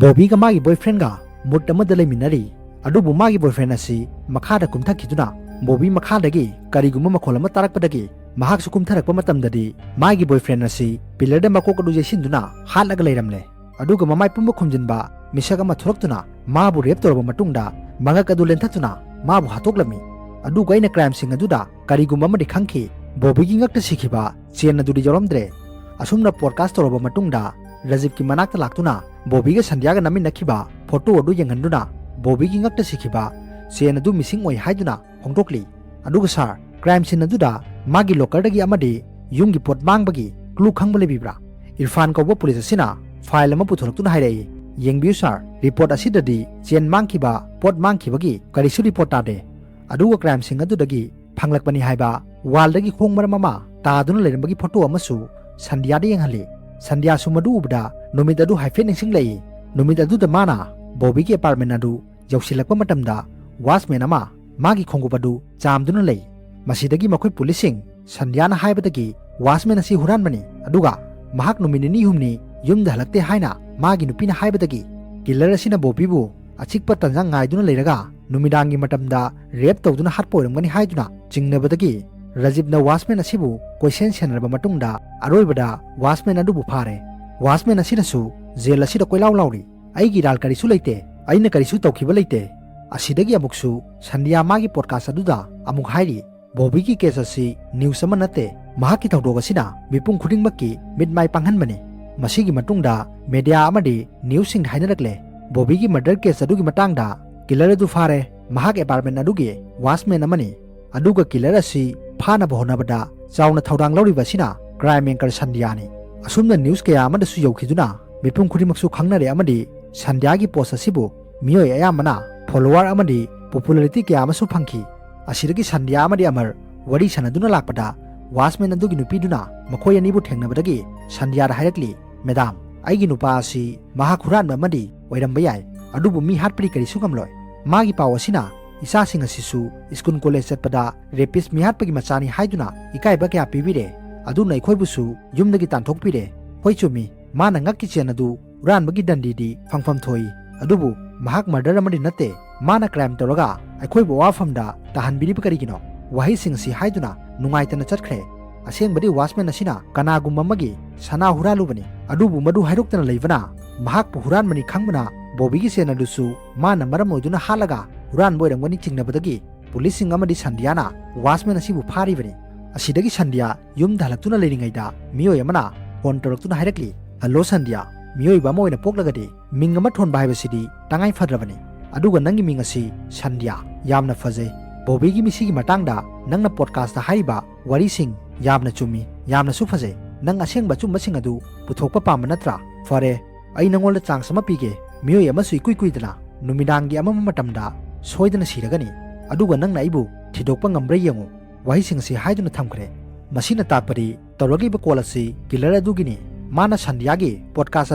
ꯕꯣꯕꯤꯒ ꯃꯥꯒꯤ ꯕꯣꯏꯐ꯭ꯔꯦꯟꯒ ꯃꯨꯠ ꯑꯃꯗ ꯂꯩꯃꯤꯟꯅꯔꯤ꯫ ꯑꯗꯨꯕꯨ ꯃꯥꯒꯤ ꯕꯣꯏꯐ꯭ꯔꯦꯟ ꯑꯁꯤ ꯃꯈꯥꯗ ꯀꯨꯝꯊꯈꯤꯗꯨꯅ ꯕꯣꯕꯤ ꯃꯈꯥꯗꯒꯤ ꯀꯔꯤꯒꯨꯝꯕ ꯃꯈꯣꯜ ꯑꯃ ꯇꯥꯔꯛꯄꯗꯒꯤ ꯃꯍꯥꯛꯁꯨ ꯀꯨꯝꯊꯔꯛꯄ ꯃꯇꯝꯗꯗꯤ ꯃꯥꯒꯤ ꯕꯣꯏꯐ꯭ꯔꯦꯟ ꯑꯁꯤ ꯄꯤꯂꯔꯗ ꯃꯀꯣꯛ ꯑꯗꯨ ꯌꯩꯁꯤꯟꯗꯨꯅ ꯍꯥꯠꯂꯒ ꯂꯩꯔꯝꯂꯦ꯫ ꯑꯗꯨꯒ ꯃꯃꯥꯏ ꯄꯨꯝꯕ ꯈꯨꯝꯖꯤꯟꯕ ꯃꯤꯁꯛ ꯑꯃ ꯊꯣꯛꯂꯛꯇꯨꯅ ꯃꯥꯕꯨ ꯔꯦꯞ ꯇꯧꯔꯕ ꯃꯇꯨꯡꯗ ꯃꯉꯛ ꯑꯗꯨ ꯂꯦꯟꯊꯠꯇꯨꯅ ꯃꯥꯕꯨ ꯍꯥꯠꯇꯣꯛꯂꯝꯃꯤ꯫ ꯑꯗꯨꯒ ꯑꯩꯅ ꯀ꯭ꯔꯥꯏꯝ ꯁꯤꯟ ꯑꯗꯨꯗ ꯀꯔꯤꯒꯨꯝꯕ ꯑꯃꯗꯤ ꯈꯪꯈꯤ, ꯕꯣꯕꯤꯒꯤ ꯉꯛꯇ ꯁꯤꯈꯤꯕ ꯆꯦꯟ ꯑꯗꯨꯗꯤ ꯌꯥꯎꯔꯝꯗ꯭ꯔꯦ꯫ ꯑꯁꯨꯝꯅ ꯄꯣꯗꯀꯥꯁ ꯇꯧꯔꯕ ꯃꯇꯨꯡꯗ ꯔꯖꯤꯕꯀꯤ ꯃꯅꯥꯛꯇ ꯂꯥꯛꯇꯨꯅ ꯕꯣꯕꯤꯒ ꯁꯟꯙ꯭ꯌꯥꯒ ꯅꯝꯃꯤꯟꯅꯈꯤꯕ ꯐꯣꯇꯣ ꯑꯗꯨ ꯌꯦꯡꯍꯟꯗꯨꯅ ꯕꯣꯕꯤꯒꯤ ꯉꯛꯇ ꯁꯤꯈꯤꯕ ꯆꯦꯟ ꯑꯗꯨ ꯃꯤꯁꯤꯡ ꯑꯣꯏ ꯍꯥꯏꯗꯨꯅ ꯐꯣꯡꯗꯣꯛꯂꯤ꯫ ꯑꯗꯨꯒ ꯁꯥꯔ, ꯀ꯭ꯔꯥꯏꯝ ꯁꯤꯟ ꯑꯗꯨꯗ ꯃꯥꯒꯤ ꯂꯣꯀꯔꯗꯒꯤ ꯑꯃꯗꯤ ꯌꯨꯝꯒꯤ ꯄꯣꯠ ꯃꯥꯡꯕꯒꯤ ꯀ꯭ꯂꯨ ꯈꯪꯕ ꯂꯩꯕꯤꯕ꯭ꯔꯥ? ꯏꯔꯐꯥꯟ ꯀꯧꯕ ꯄꯨꯂꯤꯁ ꯑꯁꯤꯅ ꯐꯥꯏꯜ ꯑꯃ ꯄꯨꯊꯣꯔꯛꯇꯨꯅ ꯍꯥꯏꯔꯛꯏ, "ꯌꯦꯡꯕꯤꯌꯨ ꯁꯥꯔ, ꯔꯤꯄꯣꯔꯠ ꯑꯁꯤꯗꯗꯤ ꯆꯦꯟ ꯃꯥꯡꯈꯤꯕ, ꯄꯣꯠ ꯃꯥꯡꯈꯤꯕꯒꯤ ꯀꯔꯤꯁꯨ ꯔꯤꯄꯣꯔꯠ ꯇꯥꯗꯦ꯫ ꯑꯗꯨꯒ ꯀ꯭ꯔꯥꯏꯝ ꯁꯤꯟ ꯑꯗꯨꯗꯒꯤ ꯐꯪꯂꯛꯄꯅꯤ ꯍꯥꯏꯕ ꯋꯥꯜꯗꯒꯤ ꯈꯣꯡ ꯃꯔꯝ ꯑꯃ ꯇꯥꯗꯨꯅ ꯂꯩꯔꯝꯕꯒꯤ ꯐꯣꯇꯣ ꯑꯃꯁꯨ ꯁꯟꯙ꯭ꯌꯥꯗ ꯌꯦꯡꯍꯜꯂꯤ꯫ ꯁꯟꯙ꯭ꯌꯥꯁꯨ ꯃꯗꯨ ꯎꯕꯗ ꯅꯨꯃꯤꯠ ꯑꯗꯨ ꯍꯥꯏꯐꯦꯠ ꯅꯤꯡꯁꯤꯡꯂꯛꯏ꯫ ꯅꯨꯃꯤꯠ ꯑꯗꯨꯗ ꯃꯥꯅ ꯕꯣꯕꯤꯒꯤ ꯑꯦꯄꯥꯔꯠꯃꯦꯟ ꯑꯗꯨ ꯌꯧꯁꯤꯜꯂꯛꯄ ꯃꯇꯝꯗ ꯋꯥꯆꯃꯦꯟ ꯑꯃ ꯃꯥꯒꯤ ꯈꯣꯡꯎꯞ ꯑꯗꯨ ꯆꯥꯝꯗꯨꯅ ꯂꯩ꯫ ꯃꯁꯤꯗꯒꯤ ꯃꯈꯣꯏ ꯄꯨꯂꯤꯁꯁꯤꯡ ꯁꯟꯙ꯭ꯌꯥꯅ ꯍꯥꯏꯕꯗꯒꯤ ꯋꯥꯆꯃꯦꯟ ꯑꯁꯤ ꯍꯨꯔꯥꯟꯕꯅꯤ, ꯑꯗꯨꯒ ꯃꯍꯥꯛ ꯅꯨꯃꯤꯠ ꯅꯤꯅꯤ ꯍꯨꯝꯅꯤ ꯌꯨꯝꯗ ꯍꯜꯂꯛꯇꯦ ꯍꯥꯏꯅ ꯃꯥꯒꯤ ꯅꯨꯄꯤꯅ ꯍꯥꯏꯕꯗꯒꯤ ꯀꯤꯂꯔ ꯑꯁꯤꯅ ꯕꯣꯕꯤꯕꯨ ꯑꯆꯤꯛꯄ ꯇꯟꯖꯥ ꯉꯥꯏꯗꯨꯅ ꯂꯩꯔꯒ ꯅꯨꯃꯤꯗꯥꯡꯒꯤ ꯃꯇꯝꯗ ꯔꯦꯞ ꯇꯧꯗꯨꯅ ꯍꯥꯠꯄ ꯑꯣꯏꯔꯝꯒꯅꯤ ꯍꯥꯏꯗꯨꯅ ꯆꯤꯡꯅꯕꯗꯒꯤ ꯔꯖꯤꯕꯅ ꯋꯥꯆꯃꯦꯟ ꯑꯁꯤꯕꯨ ꯀꯣꯏꯁꯦꯟ ꯁꯦꯟꯅꯔꯕ ꯃꯇꯨꯡꯗ ꯑꯔꯣꯏꯕꯗ ꯋꯥꯆꯃꯦꯟ ꯑꯗꯨꯕꯨ ꯐꯥꯔꯦ꯫ ꯋꯥꯆꯃꯦꯟ ꯑꯁꯤꯅꯁꯨ ꯖꯦꯜ ꯑꯁꯤꯗ ꯀꯣꯏꯂꯥꯎ ꯂꯥꯎꯔꯤ, "ꯑꯩꯒꯤ ꯏꯔꯥꯜ ꯀꯔꯤꯁꯨ ꯂꯩꯇꯦ, ꯑꯩꯅ ꯀꯔꯤꯁꯨ ꯇꯧꯈꯤꯕ ꯂꯩꯇꯦ"꯫ ꯑꯁꯤꯗꯒꯤ ꯑꯃꯨꯛꯁꯨ ꯁꯟꯙ꯭ꯌꯥ ꯃꯥꯒꯤ ꯄꯣꯗꯀꯥꯁ ꯑꯗꯨꯗ ꯑꯃꯨꯛ ꯍꯥꯏꯔꯤ, "ꯕꯣꯕꯤꯒꯤ ꯀꯦꯁ ꯑꯁꯤ ꯅ꯭ꯌꯨꯁ ꯑꯃ ꯅꯠꯇꯦ, ꯃꯍꯥꯛꯀꯤ ꯊꯧꯗꯣꯛ ꯑꯁꯤꯅ ꯃꯤꯄꯨꯝ ꯈꯨꯗꯤꯡꯃꯛꯀꯤ ꯃꯤꯠ ꯃꯥꯏ ꯄꯥꯡꯍꯟꯕꯅꯤ"꯫ ꯃꯁꯤꯒꯤ ꯃꯇꯨꯡꯗ ꯃꯦꯗꯤꯌꯥ ꯑꯃꯗꯤ ꯅ꯭ꯌꯨꯁꯁꯤꯡꯗ ꯍꯥꯏꯅꯔꯛꯂꯦ, "ꯕꯣꯕꯤꯒꯤ ꯃꯔꯗꯔ ꯀꯦꯁ ꯑꯗꯨꯒꯤ ꯃꯇꯥꯡꯗ ꯀꯤꯂꯔ ꯑꯗꯨ ꯐꯥꯔꯦ, ꯃꯍꯥꯛ ꯑꯦꯄꯥꯔꯠꯃꯦꯟ ꯑꯗꯨꯒꯤ ꯋꯥꯆꯃꯦꯟ ꯑꯃꯅꯤ, ꯑꯗꯨꯒ ꯀꯤꯂꯔ ꯑꯁꯤ ꯐꯥꯅꯕ ꯍꯣꯠꯅꯕꯗ ꯆꯥꯎꯅ ꯊꯧꯗꯥꯡ ꯂꯧꯔꯤꯕ ꯑꯁꯤꯅ ꯀ꯭ꯔꯥꯏꯝ ꯑꯦꯡꯀꯔ ꯁꯟꯙ꯭ꯌꯥꯅꯤ"꯫ ꯑꯁꯨꯝꯅ ꯅ꯭ꯌꯨꯁ ꯀꯌꯥ ꯑꯃꯗꯁꯨ ꯌꯧꯈꯤꯗꯨꯅ ꯃꯤꯄꯨꯝ ꯈꯨꯗꯤꯡꯃꯛꯁꯨ ꯈꯪꯅꯔꯦ ꯑꯃꯗꯤ ꯁꯟꯙ꯭ꯌꯥꯒꯤ ꯄꯣꯁ ꯑꯁꯤꯕꯨ ꯃꯤꯑꯣꯏ ꯑꯌꯥꯝꯕꯅ follower ꯑꯃꯗꯤ popularity ꯀꯌꯥ ꯑꯃꯁꯨ ꯐꯪꯈꯤ꯫ ꯑꯁꯤꯗꯒꯤ ꯁꯟꯙ꯭ꯌꯥ ꯑꯃꯗꯤ ꯑꯃꯔ ꯋꯥꯔꯤ ꯁꯥꯟꯅꯗꯨꯅ ꯂꯥꯛꯄꯗ, watchman ꯑꯗꯨꯒꯤ ꯅꯨꯄꯤꯗꯨꯅ ꯃꯈꯣꯏ ꯑꯅꯤꯕꯨ ꯊꯦꯡꯅꯕꯗꯒꯤ ꯁꯟꯙ꯭ꯌꯥꯗ ꯍꯥꯏꯔꯛꯂꯤ, "ꯃꯦꯗꯥꯝ, ꯑꯩꯒꯤ ꯅꯨꯄꯥ ꯑꯁꯤ ꯃꯍꯥꯛ ꯍꯨꯔꯥꯟꯕ ꯑꯃꯗꯤ ꯑꯣꯏꯔꯝꯕ ꯌꯥꯏ, ꯑꯗꯨꯕꯨ ꯃꯤ ꯍꯥꯠꯄꯗꯤ ꯀꯔꯤꯁꯨ ꯉꯝꯂꯣꯏ꯫ ꯃꯥꯒꯤ ꯄꯥꯎ ꯑꯁꯤꯅ ꯏꯆꯥꯁꯤꯡ ꯑꯁꯤꯁꯨ school college ꯆꯠꯄꯗ rapist, ꯃꯤ ꯍꯥꯠꯄꯒꯤ ꯃꯆꯥꯅꯤ ꯍꯥꯏꯗꯨꯅ ꯏꯀꯥꯏꯕ ꯀꯌꯥ ꯄꯤꯕꯤꯔꯦ꯫ ꯑꯗꯨꯅ ꯑꯩꯈꯣꯏꯕꯨꯁꯨ ꯌꯨꯝꯗꯒꯤ ꯇꯥꯟꯊꯣꯛꯄꯤꯔꯦ꯫ ꯍꯣꯏ, ꯆꯨꯝꯃꯤ, ꯃꯥꯅ ꯉꯛꯀꯤ ꯆꯦꯟ ꯑꯗꯨ ꯍꯨꯔꯥꯟꯕꯒꯤ ꯗꯟꯗꯤꯗꯤ ꯐꯪꯐꯝ ꯊꯣꯛꯏ, ꯑꯗꯨꯕꯨ ꯃꯍꯥꯛ murder ꯑꯃꯗꯤ ꯅꯠꯇꯦ꯫ ꯃꯥꯅ crime ꯇꯧꯔꯒ ꯑꯩꯈꯣꯏꯕꯨ ꯑꯋꯥꯐꯝꯗ ꯇꯥꯍꯟꯕꯤꯔꯤꯕ ꯀꯔꯤꯒꯤꯅꯣ?" ꯋꯥꯍꯩꯁꯤꯡ ꯑꯁꯤ ꯍꯥꯏꯗꯨꯅ ꯅꯨꯡꯉꯥꯏꯇꯅ ꯆꯠꯈ꯭ꯔꯦ꯫ ꯑꯁꯦꯡꯕꯗꯤ watchman ꯑꯁꯤꯅ ꯀꯅꯥꯒꯨꯝꯕ ꯑꯃꯒꯤ ꯁꯅꯥ ꯍꯨꯔꯥꯜꯂꯨꯕꯅꯤ, ꯑꯗꯨꯕꯨ ꯃꯗꯨ ꯍꯥꯏꯗꯣꯛꯇꯅ ꯂꯩꯕꯅ, ꯃꯍꯥꯛꯄꯨ ꯍꯨꯔꯥꯟꯕꯅꯤ ꯈꯪꯕꯅ ꯕꯣꯕꯤꯒꯤ ꯆꯦꯟ ꯑꯗꯨꯁꯨ ꯃꯥꯅ ꯃꯔꯝ ꯑꯣꯏꯗꯨꯅ ꯍꯥꯠꯂꯒ ꯍꯨꯔꯥꯟꯕ ꯑꯣꯏꯔꯝꯒꯅꯤ ꯆꯤꯡꯅꯕꯗꯒꯤ ꯄꯨꯂꯤꯁꯁꯤꯡ ꯑꯃꯗꯤ ꯁꯟꯙ꯭ꯌꯥꯅ watchman ꯑꯁꯤꯕꯨ ꯐꯥꯔꯤꯕꯅꯤ꯫ ꯑꯁꯤꯗꯒꯤ ꯁꯟꯙ꯭ꯌꯥ ꯌꯨꯝꯗ ꯍꯜꯂꯛꯇꯨꯅ ꯂꯩꯔꯤꯉꯩꯗ ꯃꯤꯑꯣꯏ ꯑꯃꯅ phone ꯇꯧꯔꯛꯇꯨꯅ ꯍꯥꯏꯔꯛꯂꯤ, "ꯍꯜꯂꯣ ꯁꯟꯙ꯭ꯌꯥ, ꯃꯤꯑꯣꯏꯕ ꯑꯃ ꯑꯣꯏꯅ ꯄꯣꯛꯂꯒꯗꯤ ꯃꯤꯡ ꯑꯃ ꯊꯣꯟꯕ ꯍꯥꯏꯕꯁꯤꯗꯤ ꯇꯉꯥꯏ ꯐꯗ꯭ꯔꯕꯅꯤ꯫ ꯑꯗꯨꯒ ꯅꯪꯒꯤ ꯃꯤꯡ ꯑꯁꯤ ꯁꯟꯙ꯭ꯌꯥ, ꯌꯥꯝꯅ ꯐꯖꯩ꯫ ꯕꯣꯕꯤꯒꯤ ꯃꯤꯁꯤꯒꯤ ꯃꯇꯥꯡꯗ ꯅꯪꯅ podcast ꯍꯥꯏꯔꯤꯕ ꯋꯥꯔꯤꯁꯤꯡ ꯌꯥꯝꯅ ꯆꯨꯝꯃꯤ, ꯌꯥꯝꯅꯁꯨ ꯐꯖꯩ꯫ ꯅꯪ ꯑꯁꯦꯡꯕ ꯑꯆꯨꯝꯕꯁꯤꯡ ꯑꯗꯨ ꯄꯨꯊꯣꯛꯄ ꯄꯥꯝꯕ ꯅꯠꯇ꯭ꯔꯥ? ꯐꯔꯦ, ꯑꯩ ꯅꯉꯣꯟꯗ chance ꯑꯃ ꯄꯤꯒꯦ꯫ ꯃꯤꯑꯣꯏ ꯑꯃꯁꯨ ꯏꯀꯨꯏ ꯀꯨꯏꯗꯅ ꯅꯨꯃꯤꯗꯥꯡꯒꯤ ꯑꯃꯝꯕ ꯃꯇꯝꯗ ꯁꯣꯏꯗꯅ ꯁꯤꯔꯒꯅꯤ, ꯑꯗꯨꯒ ꯅꯪꯅ ꯑꯩꯕꯨ ꯊꯤꯗꯣꯛꯄ ꯉꯝꯕ꯭ꯔꯥ ꯌꯦꯡꯉꯨ꯫" ꯋꯥꯍꯩꯁꯤꯡ ꯑꯁꯤ ꯍꯥꯏꯗꯨꯅ ꯊꯝꯈ꯭ꯔꯦ꯫ ꯃꯁꯤꯅ ꯇꯥꯛꯄꯗꯤ ꯇꯧꯔꯛꯂꯤꯕ call ꯑꯁꯤ killer ꯑꯗꯨꯒꯤꯅꯤ꯫ ꯃꯥꯅ ꯁꯟꯙ꯭ꯌꯥꯒꯤ podcast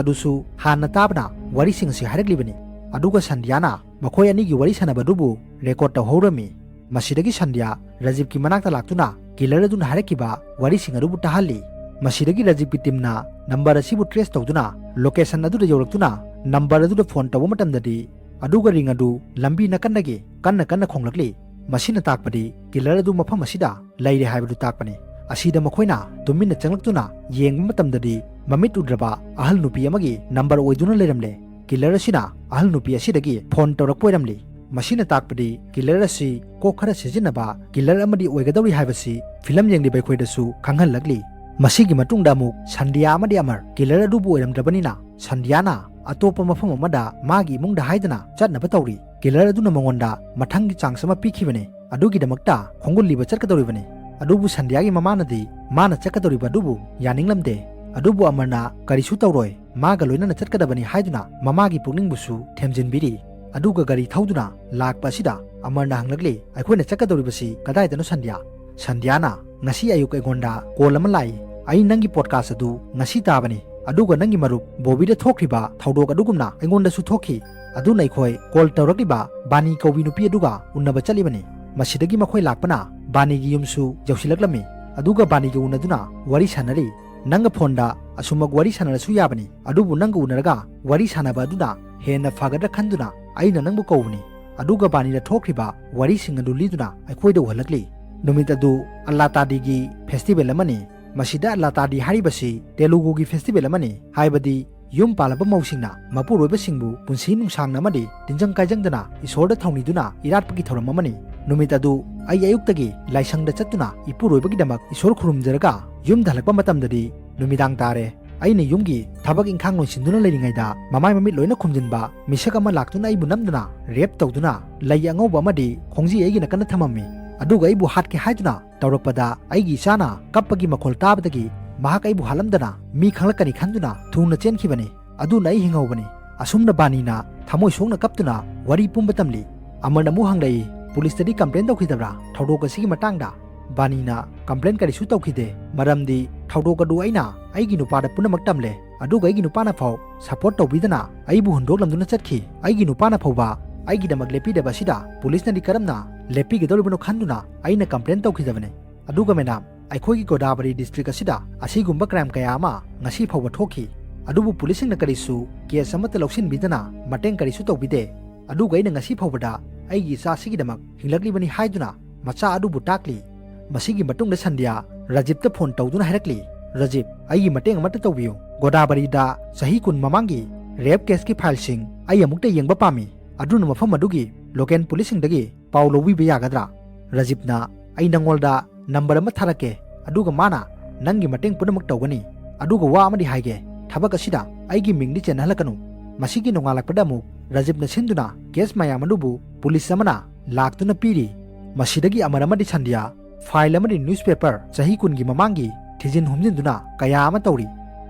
ꯑꯗꯨꯁꯨ ꯍꯥꯟꯅ ꯇꯥꯕꯅ ꯋꯥꯔꯤꯁꯤꯡ ꯑꯁꯤ ꯍꯥꯏꯔꯛꯂꯤꯕꯅꯤ꯫ ꯑꯗꯨꯒ ꯁꯟꯙ꯭ꯌꯥꯅ ꯃꯈꯣꯏ ꯑꯅꯤꯒꯤ ꯋꯥꯔꯤ ꯁꯥꯟꯅꯕꯗꯨꯕꯨ record ꯇꯧꯍꯧꯔꯝꯃꯤ꯫ ꯃꯁꯤꯗꯒꯤ ꯁꯟꯙ꯭ꯌꯥ ꯔꯥꯖꯤꯕꯀꯤ ꯃꯅꯥꯛꯇ ꯂꯥꯛꯇꯨꯅ killer ꯑꯗꯨꯅ ꯍꯥꯏꯔꯛꯈꯤꯕ ꯋꯥꯔꯤꯁꯤꯡ ꯑꯗꯨꯕꯨ ꯇꯥꯍꯜꯂꯤ꯫ ꯃꯁꯤꯗꯒꯤ ꯔꯥꯖꯤꯕꯀꯤ teamꯅ number ꯑꯁꯤꯕꯨ trace ꯇꯧꯗꯨꯅ location ꯑꯗꯨꯗ ꯌꯧꯔꯛꯇꯨꯅ number ꯑꯗꯨꯗ phone ꯇꯧꯕ ꯃꯇꯝꯗꯗꯤ, ꯑꯗꯨꯒ ring ꯑꯗꯨ ꯂꯝꯕꯤ ꯅꯥꯀꯟꯗꯒꯤ ꯀꯟꯅ ꯀꯟꯅ ꯈꯣꯡꯂꯛꯂꯤ꯫ ꯃꯁꯤꯅ ꯇꯥꯛꯄꯗꯤ killer ꯑꯗꯨ ꯃꯐꯝ ꯑꯁꯤꯗ ꯂꯩꯔꯦ ꯍꯥꯏꯕꯗꯨ ꯇꯥꯛꯄꯅꯤ꯫ ꯑꯁꯤꯗ ꯃꯈꯣꯏꯅ ꯇꯨꯃꯤꯟꯅ ꯆꯪꯂꯛꯇꯨꯅ ꯌꯦꯡꯕ ꯃꯇꯝꯗꯗꯤ, ꯃꯃꯤꯠ ꯎꯗ꯭ꯔꯕ ꯑꯍꯜ ꯅꯨꯄꯤ ꯑꯃꯒꯤ number ꯑꯣꯏꯗꯨꯅ ꯂꯩꯔꯝꯂꯦ꯫ Killer ꯑꯁꯤꯅ ꯑꯍꯜ ꯅꯨꯄꯤ ꯑꯁꯤꯗꯒꯤ phone ꯇꯧꯔꯛꯄ ꯑꯣꯏꯔꯝꯂꯤ꯫ ꯃꯁꯤꯅ ꯇꯥꯛꯄꯗꯤ killer ꯑꯁꯤ ꯀꯣꯛ ꯈꯔ ꯁꯤꯖꯤꯟꯅꯕ killer ꯑꯃꯗꯤ ꯑꯣꯏꯒꯗꯧꯔꯤ ꯍꯥꯏꯕꯁꯤ film ꯌꯦꯡꯂꯤꯕ ꯑꯩꯈꯣꯏꯗꯁꯨ ꯈꯪꯍꯜꯂꯛꯂꯤ꯫ ꯃꯁꯤꯒꯤ ꯃꯇꯨꯡꯗ ꯑꯃꯨꯛ ꯁꯟꯙ꯭ꯌꯥ ꯑꯃꯗꯤ ꯑꯃꯔ killer ꯑꯗꯨꯕꯨ ꯑꯣꯏꯔꯝꯗ꯭ꯔꯕꯅꯤꯅ, ꯁꯟꯙ꯭ꯌꯥꯅ ꯑꯇꯣꯞꯄ ꯃꯐꯝ ꯑꯃꯗ ꯃꯥꯒꯤ ꯏꯃꯨꯡꯗ ꯍꯥꯏꯗꯅ ꯆꯠꯅꯕ ꯇꯧꯔꯤ꯫ Killer ꯑꯗꯨꯅ ꯃꯉꯣꯟꯗ ꯃꯊꯪꯒꯤ chance ꯑꯃ ꯄꯤꯈꯤꯕꯅꯤ꯫ ꯑꯗꯨꯒꯤꯗꯃꯛꯇ ꯈꯣꯡꯒꯨꯜ ꯂꯤꯕ ꯆꯠꯀꯗꯧꯔꯤꯕꯅꯤ꯫ ꯑꯗꯨꯕꯨ ꯁꯟꯙ꯭ꯌꯥꯒꯤ ꯃꯃꯥꯅꯗꯤ ꯃꯥꯅ ꯆꯠꯀꯗꯧꯔꯤꯕ ꯑꯗꯨꯕꯨ ꯌꯥꯅꯤꯡꯂꯝꯗꯦ꯫ ꯑꯗꯨꯕꯨ ꯑꯃꯔꯅ ꯀꯔꯤꯁꯨ ꯇꯧꯔꯣꯏ, ꯃꯥꯒ ꯂꯣꯏꯅꯅ ꯆꯠꯀꯗꯕꯅꯤ ꯍꯥꯏꯗꯨꯅ ꯃꯃꯥꯒꯤ ꯄꯨꯛꯅꯤꯡꯕꯨꯁꯨ ꯊꯦꯝꯖꯤꯟꯕꯤꯔꯤ꯫ ꯑꯗꯨꯒ ꯒꯥꯔꯤ ꯊꯧꯗꯨꯅ ꯂꯥꯛꯄ ꯑꯁꯤꯗ ꯑꯃꯔꯅ ꯍꯪꯂꯛꯂꯤ, "ꯑꯩꯈꯣꯏꯅ ꯆꯠꯀꯗꯧꯔꯤꯕꯁꯤ ꯀꯗꯥꯏꯗꯅꯣ ꯁꯟꯙ꯭ꯌꯥ?" ꯁꯟꯙ꯭ꯌꯥꯅ, "ꯉꯁꯤ ꯑꯌꯨꯛ ꯑꯩꯉꯣꯟꯗ ꯀꯣꯜ ꯑꯃ ꯂꯥꯛꯏ꯫ ꯑꯩ ꯅꯪꯒꯤ ꯄꯣꯗꯀꯥꯁ ꯑꯗꯨ ꯉꯁꯤ ꯇꯥꯕꯅꯤ, ꯑꯗꯨꯒ ꯅꯪꯒꯤ ꯃꯔꯨꯞ ꯕꯣꯕꯤꯗ ꯊꯣꯛꯈ꯭ꯔꯤꯕ ꯊꯧꯗꯣꯛ ꯑꯗꯨꯒꯨꯝꯅ ꯑꯩꯉꯣꯟꯗꯁꯨ ꯊꯣꯛꯈꯤ꯫ ꯑꯗꯨꯅ ꯑꯩꯈꯣꯏ ꯀꯣꯜ ꯇꯧꯔꯛꯂꯤꯕ ꯕꯥꯅꯤ ꯀꯧꯕꯤ ꯅꯨꯄꯤ ꯑꯗꯨꯒ ꯎꯅꯕ ꯆꯠꯂꯤꯕꯅꯤ꯫ ꯃꯁꯤꯗꯒꯤ ꯃꯈꯣꯏ ꯂꯥꯛꯄꯅ ꯕꯥꯅꯤꯒꯤ ꯌꯨꯝꯁꯨ ꯌꯧꯁꯤꯜꯂꯛꯂꯝꯃꯤ꯫ ꯑꯗꯨꯒ ꯕꯥꯅꯤꯒ ꯎꯅꯗꯨꯅ ꯋꯥꯔꯤ ꯁꯥꯟꯅꯔꯤ꯫ ꯅꯪꯒ ꯐꯣꯟꯗ ꯑꯁꯨꯝꯃꯛ ꯋꯥꯔꯤ ꯁꯥꯟꯅꯔꯁꯨ ꯌꯥꯕꯅꯤ, ꯑꯗꯨꯕꯨ ꯅꯪꯒ ꯎꯅꯔꯒ ꯋꯥꯔꯤ ꯁꯥꯟꯅꯕ ꯑꯗꯨꯅ ꯍꯦꯟꯅ ꯐꯒꯗ꯭ꯔꯥ ꯈꯟꯗꯨꯅ ꯑꯩꯅ ꯅꯪꯕꯨ ꯀꯧꯕꯅꯤ꯫" ꯑꯗꯨꯒ ꯕꯥꯅꯤꯅ ꯊꯣꯛꯈ꯭ꯔꯤꯕ ꯋꯥꯔꯤꯁꯤꯡ ꯑꯗꯨ ꯂꯤꯗꯨꯅ ꯑꯩꯈꯣꯏꯗ ꯎꯍꯜꯂꯛꯂꯤ꯫ ꯅꯨꯃꯤꯠ ꯑꯗꯨ ꯑꯜꯂꯥꯇꯥꯗꯤꯒꯤ ꯐꯦꯁꯇꯤꯚꯦꯜ ꯑꯃꯅꯤ꯫ ꯃꯁꯤꯗ ꯑꯜꯂꯥꯇꯥꯗꯤ ꯍꯥꯏꯔꯤꯕꯁꯤ ꯇꯦꯂꯨꯒꯨꯒꯤ ꯐꯦꯁꯇꯤꯚꯦꯜ ꯑꯃꯅꯤ, ꯍꯥꯏꯕꯗꯤ ꯌꯨꯝ ꯄꯥꯜꯂꯕ ꯃꯧꯁꯤꯡꯅ ꯃꯄꯨꯔꯣꯏꯕꯁꯤꯡꯕꯨ ꯄꯨꯟꯁꯤ ꯅꯨꯡꯁꯥꯡꯅ ꯑꯃꯗꯤ ꯇꯤꯟꯖꯪ ꯀꯥꯏꯖꯪꯗꯅ ꯏꯁꯣꯔꯗ ꯊꯧꯅꯤꯗꯨꯅ ꯏꯔꯥꯠꯄꯒꯤ ꯊꯧꯔꯝ ꯑꯃꯅꯤ꯫ ꯅꯨꯃꯤꯠ ꯑꯗꯨ ꯑꯩ ꯑꯌꯨꯛꯇꯒꯤ ꯂꯥꯏꯁꯪꯗ ꯆꯠꯇꯨꯅ ꯏꯄꯨꯔꯣꯏꯕꯒꯤꯗꯃꯛ ꯏꯁꯣꯔ ꯈꯨꯔꯨꯝꯖꯔꯒ ꯌꯨꯝꯗ ꯍꯜꯂꯛꯄ ꯃꯇꯝꯗꯗꯤ ꯅꯨꯃꯤꯗꯥꯡ ꯇꯥꯔꯦ꯫ ꯑꯩꯅ ꯌꯨꯝꯒꯤ ꯊꯕꯛ ꯏꯪꯈꯥꯡ ꯂꯣꯏꯁꯤꯟꯗꯨꯅ ꯂꯩꯔꯤꯉꯩꯗ ꯃꯃꯥꯏ ꯃꯃꯤꯠ ꯂꯣꯏꯅ ꯈꯨꯝꯖꯤꯟꯕ ꯃꯤꯁꯛ ꯑꯃ ꯂꯥꯛꯇꯨꯅ ꯑꯩꯕꯨ ꯅꯝꯗꯨꯅ ꯔꯦꯞ ꯇꯧꯗꯨꯅ ꯂꯩ ꯑꯉꯧꯕ ꯑꯃꯗꯤ ꯈꯣꯡꯖꯤ ꯑꯩꯒꯤ ꯅꯥꯀꯟꯗ ꯊꯝꯃꯝꯃꯤ꯫ ꯑꯗꯨꯒ ꯑꯩꯕꯨ ꯍꯥꯠꯀꯦ ꯍꯥꯏꯗꯨꯅ ꯇꯧꯔꯛꯄꯗ ꯑꯩꯒꯤ ꯏꯆꯥꯅ ꯀꯞꯄꯒꯤ ꯃꯈꯣꯜ ꯇꯥꯕꯗꯒꯤ ꯃꯍꯥꯛ ꯑꯩꯕꯨ ꯍꯥꯠꯂꯝꯗꯅ ꯃꯤ ꯈꯪꯂꯛꯀꯅꯤ ꯈꯟꯗꯨꯅ ꯊꯨꯅ ꯆꯦꯟꯈꯤꯕꯅꯤ꯫ ꯑꯗꯨꯅ ꯑꯩ ꯍꯤꯡꯍꯧꯕꯅꯤ꯫ ꯑꯁꯨꯝꯅ ꯕꯥꯅꯤꯅ ꯊꯃꯣꯏ ꯁꯣꯛꯅ ꯀꯞꯇꯨꯅ ꯋꯥꯔꯤ ꯄꯨꯝꯕ ꯇꯝꯂꯤ꯫ ꯑꯃꯔꯅ ꯑꯃꯨꯛ ꯍꯪꯂꯛꯏ, "ꯄꯨꯂꯤꯁꯇꯗꯤ ꯀꯝꯄ꯭ꯂꯦꯟ ꯇꯧꯈꯤꯗꯕ꯭ꯔꯥ ꯊꯧꯗꯣꯛ ꯑꯁꯤꯒꯤ ꯃꯇꯥꯡꯗ?" ꯕꯥꯅꯤꯅ, "ꯀꯝꯄ꯭ꯂꯦꯟ ꯀꯔꯤꯁꯨ ꯇꯧꯈꯤꯗꯦ, ꯃꯔꯝꯗꯤ ꯊꯧꯗꯣꯛ ꯑꯗꯨ ꯑꯩꯅ ꯑꯩꯒꯤ ꯅꯨꯄꯥꯗ ꯄꯨꯝꯅꯃꯛ ꯇꯝꯂꯦ, ꯑꯗꯨꯒ ꯑꯩꯒꯤ ꯅꯨꯄꯥꯅ ꯐꯥꯎ ꯁꯄꯣꯔꯠ ꯇꯧꯕꯤꯗꯅ ꯑꯩꯕꯨ ꯍꯨꯟꯗꯣꯛꯂꯝꯗꯨꯅ ꯆꯠꯈꯤ꯫ ꯑꯩꯒꯤ ꯅꯨꯄꯥꯅ ꯐꯥꯎꯕ ꯑꯩꯒꯤꯗꯃꯛ ꯂꯦꯞꯄꯤꯗꯕ ꯑꯁꯤꯗ ꯄꯨꯂꯤꯁꯅꯗꯤ ꯀꯔꯝꯅ ꯂꯦꯞꯄꯤꯒꯗꯧꯔꯤꯕꯅꯣ ꯈꯟꯗꯨꯅ ꯑꯩꯅ ꯀꯝꯄ꯭ꯂꯦꯟ ꯇꯧꯈꯤꯗꯕꯅꯤ꯫" ꯑꯗꯨꯒ ꯃꯦꯗꯥꯝ, ꯑꯩꯈꯣꯏꯒꯤ ꯒꯣꯗꯥꯕꯔꯤ ꯗꯤꯁꯇ꯭ꯔꯤꯛ ꯑꯁꯤꯗ ꯑꯁꯤꯒꯨꯝꯕ ꯀ꯭ꯔꯥꯏꯝ ꯀꯌꯥ ꯑꯃ ꯉꯁꯤ ꯐꯥꯎꯕ ꯊꯣꯛꯈꯤ, ꯑꯗꯨꯕꯨ ꯄꯨꯂꯤꯁꯁꯤꯡꯅ ꯀꯔꯤꯁꯨ ꯀꯦꯁ ꯑꯃꯠꯇ ꯂꯧꯁꯤꯟꯕꯤꯗꯅ ꯃꯇꯦꯡ ꯀꯔꯤꯁꯨ ꯇꯧꯕꯤꯗꯦ꯫ ꯑꯗꯨꯒ ꯑꯩꯅ ꯉꯁꯤ ꯐꯥꯎꯕꯗ ꯑꯩꯒꯤ ꯏꯆꯥ ꯑꯁꯤꯒꯤꯗꯃꯛ ꯍꯤꯡꯂꯛꯂꯤꯕꯅꯤ ꯍꯥꯏꯗꯨꯅ ꯃꯆꯥ ꯑꯗꯨꯕꯨ ꯇꯥꯛꯂꯤ꯫ ꯃꯁꯤꯒꯤ ꯃꯇꯨꯡꯗ ꯁꯟꯙ꯭ꯌꯥ ꯔꯥꯖꯤꯞꯇ ꯐꯣꯟ ꯇꯧꯗꯨꯅ ꯍꯥꯏꯔꯛꯂꯤ, "ꯔꯥꯖꯤꯞ, ꯑꯩꯒꯤ ꯃꯇꯦꯡ ꯑꯃꯠꯇ ꯇꯧꯕꯤꯌꯨ꯫ ꯒꯣꯗꯥꯕꯔꯤꯗ ꯆꯍꯤ ꯀꯨꯟ ꯃꯃꯥꯡꯒꯤ ꯔꯦꯞ ꯀꯦꯁꯀꯤ ꯐꯥꯏꯜꯁꯤꯡ ꯑꯩ ꯑꯃꯨꯛꯇ ꯌꯦꯡꯕ ꯄꯥꯝꯃꯤ꯫ ꯑꯗꯨꯅ ꯃꯐꯝ ꯑꯗꯨꯒꯤ ꯂꯣꯀꯦꯜ ꯄꯨꯂꯤꯁꯁꯤꯡꯗꯒꯤ ꯄꯥꯎ ꯂꯧꯕꯤꯕ ꯌꯥꯒꯗ꯭ꯔꯥ?" ꯔꯥꯖꯤꯞꯅ, "ꯑꯩ ꯅꯪꯉꯣꯟꯗ ꯅꯝꯕꯔ ꯑꯃ ꯊꯥꯔꯛꯀꯦ, ꯑꯗꯨꯒ ꯃꯥꯅ ꯅꯪꯒꯤ ꯃꯇꯦꯡ ꯄꯨꯝꯅꯃꯛ ꯇꯧꯒꯅꯤ꯫ ꯑꯗꯨꯒ ꯋꯥ ꯑꯃꯗꯤ ꯍꯥꯏꯒꯦ, ꯊꯕꯛ ꯑꯁꯤꯗ ꯑꯩꯒꯤ ꯃꯤꯡꯗꯤ ꯆꯦꯟꯅꯍꯜꯂꯛꯀꯅꯨ꯫" ꯃꯁꯤꯒꯤ ꯅꯣꯡꯉꯥꯜꯂꯛꯄꯗ ꯑꯃꯨꯛ ꯔꯥꯖꯤꯞꯅ ꯁꯤꯟꯗꯨꯅ ꯀꯦꯁ ꯃꯌꯥꯝ ꯑꯗꯨꯕꯨ ꯄꯨꯂꯤꯁ ꯑꯃꯅ ꯂꯥꯛꯇꯨꯅ ꯄꯤꯔꯤ꯫ ꯃꯁꯤꯗꯒꯤ ꯑꯃꯔ ꯑꯃꯗꯤ ꯁꯟꯙ꯭ꯌꯥ ꯐꯥꯏꯜ ꯑꯃꯗꯤ ꯅ꯭ꯌꯨꯁꯄꯦꯄꯔ ꯆꯍꯤ ꯀꯨꯟꯒꯤ ꯃꯃꯥꯡꯒꯤ ꯊꯤꯖꯤꯟ ꯍꯨꯝꯖꯤꯟꯗꯨꯅ ꯀꯌꯥ ꯑꯃ ꯇꯧꯔꯤ꯫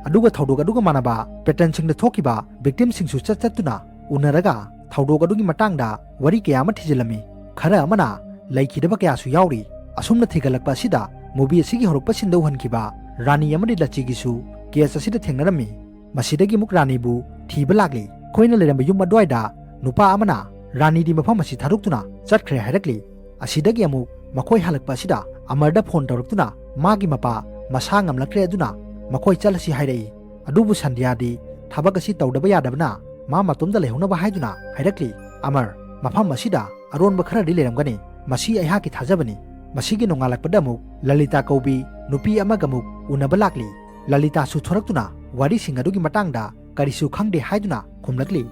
ꯑꯗꯨꯒ ꯊꯧꯗꯣꯛ ꯑꯗꯨꯒ ꯃꯥꯟꯅꯕ ꯄꯦꯇꯔꯟꯁꯤꯡꯗ ꯊꯣꯛꯈꯤꯕ ꯚꯤꯛꯇꯤꯝꯁꯤꯡꯁꯨ ꯆꯠ ꯆꯠꯇꯨꯅ ꯎꯅꯔꯒ ꯊꯧꯗꯣꯛ ꯑꯗꯨꯒꯤ ꯃꯇꯥꯡꯗ ꯋꯥꯔꯤ ꯀꯌꯥ ꯑꯃ ꯊꯤꯖꯤꯜꯂꯝꯃꯤ꯫ ꯈꯔ ꯑꯃꯅ ꯂꯩꯈꯤꯗꯕ ꯀꯌꯥꯁꯨ ꯌꯥꯎꯔꯤ꯫ ꯑꯁꯨꯝꯅ ꯊꯤꯒꯠꯂꯛꯄ ꯑꯁꯤꯗ movie ꯑꯁꯤꯒꯤ ꯍꯧꯔꯛꯄ scene ꯗ ꯎꯍꯟꯈꯤꯕ ꯔꯥꯅꯤ ꯑꯃꯗꯤ ꯂꯆꯤꯒꯤꯁꯨ case ꯑꯁꯤꯗ ꯊꯦꯡꯅꯔꯝꯃꯤ꯫ ꯃꯁꯤꯗꯒꯤ ꯑꯃꯨꯛ ꯔꯥꯅꯤꯕꯨ ꯊꯤꯕ ꯂꯥꯛꯂꯤ꯫ ꯑꯩꯈꯣꯏꯅ ꯂꯩꯔꯝꯕ ꯌꯨꯝ ꯑꯗꯨꯋꯥꯏꯗ ꯅꯨꯄꯥ ꯑꯃꯅ ꯔꯥꯅꯤꯗꯤ ꯃꯐꯝ ꯑꯁꯤ ꯊꯥꯗꯣꯛꯇꯨꯅ ꯆꯠꯈ꯭ꯔꯦ ꯍꯥꯏꯔꯛꯂꯤ꯫ ꯑꯁꯤꯗꯒꯤ ꯑꯃꯨꯛ ꯃꯈꯣꯏ ꯍꯜꯂꯛꯄ ꯑꯁꯤꯗ ꯑꯃꯔꯗ phone ꯇꯧꯔꯛꯇꯨꯅ ꯃꯥꯒꯤ ꯃꯄꯥ ꯃꯁꯥ ꯉꯝꯂꯛꯇ꯭ꯔꯦ ꯑꯗꯨꯅ ꯃꯈꯣꯏ ꯆꯠꯂꯁꯤ ꯍꯥꯏꯔꯛꯏ꯫ ꯑꯗꯨꯕꯨ ꯁꯟꯙ꯭ꯌꯥꯗꯤ ꯊꯕꯛ ꯑꯁꯤ ꯇꯧꯗꯕ ꯌꯥꯗꯕꯅ ꯃꯥ ꯃꯇꯣꯝꯗ ꯂꯩꯍꯧꯅꯕ ꯍꯥꯏꯗꯨꯅ ꯍꯥꯏꯔꯛꯂꯤ꯫ ꯑꯃꯔ, ꯃꯐꯝ ꯑꯁꯤꯗ ꯑꯔꯣꯟꯕ ꯈꯔꯗꯤ ꯂꯩꯔꯝꯒꯅꯤ꯫ ꯃꯁꯤ ꯑꯩꯍꯥꯛꯀꯤ ꯊꯥꯖꯕꯅꯤ꯫ ꯃꯁꯤꯒꯤ ꯅꯣꯡꯉꯥꯜꯂꯛꯄꯗ ꯑꯃꯨꯛ ꯂꯂꯤꯇꯥ ꯀꯧꯕꯤ ꯅꯨꯄꯤ ꯑꯃꯒ ꯑꯃꯨꯛ ꯎꯅꯕ ꯂꯥꯛꯂꯤ꯫ ꯂꯂꯤꯇꯥꯁꯨ ꯊꯣꯔꯛꯇꯨꯅ ꯋꯥꯔꯤꯁꯤꯡ ꯑꯗꯨꯒꯤ ꯃꯇꯥꯡꯗ ꯀꯔꯤꯁꯨ ꯈꯪꯗꯦ ꯍꯥꯏꯗꯨꯅ ꯈꯨꯝꯂꯛꯂꯤ꯫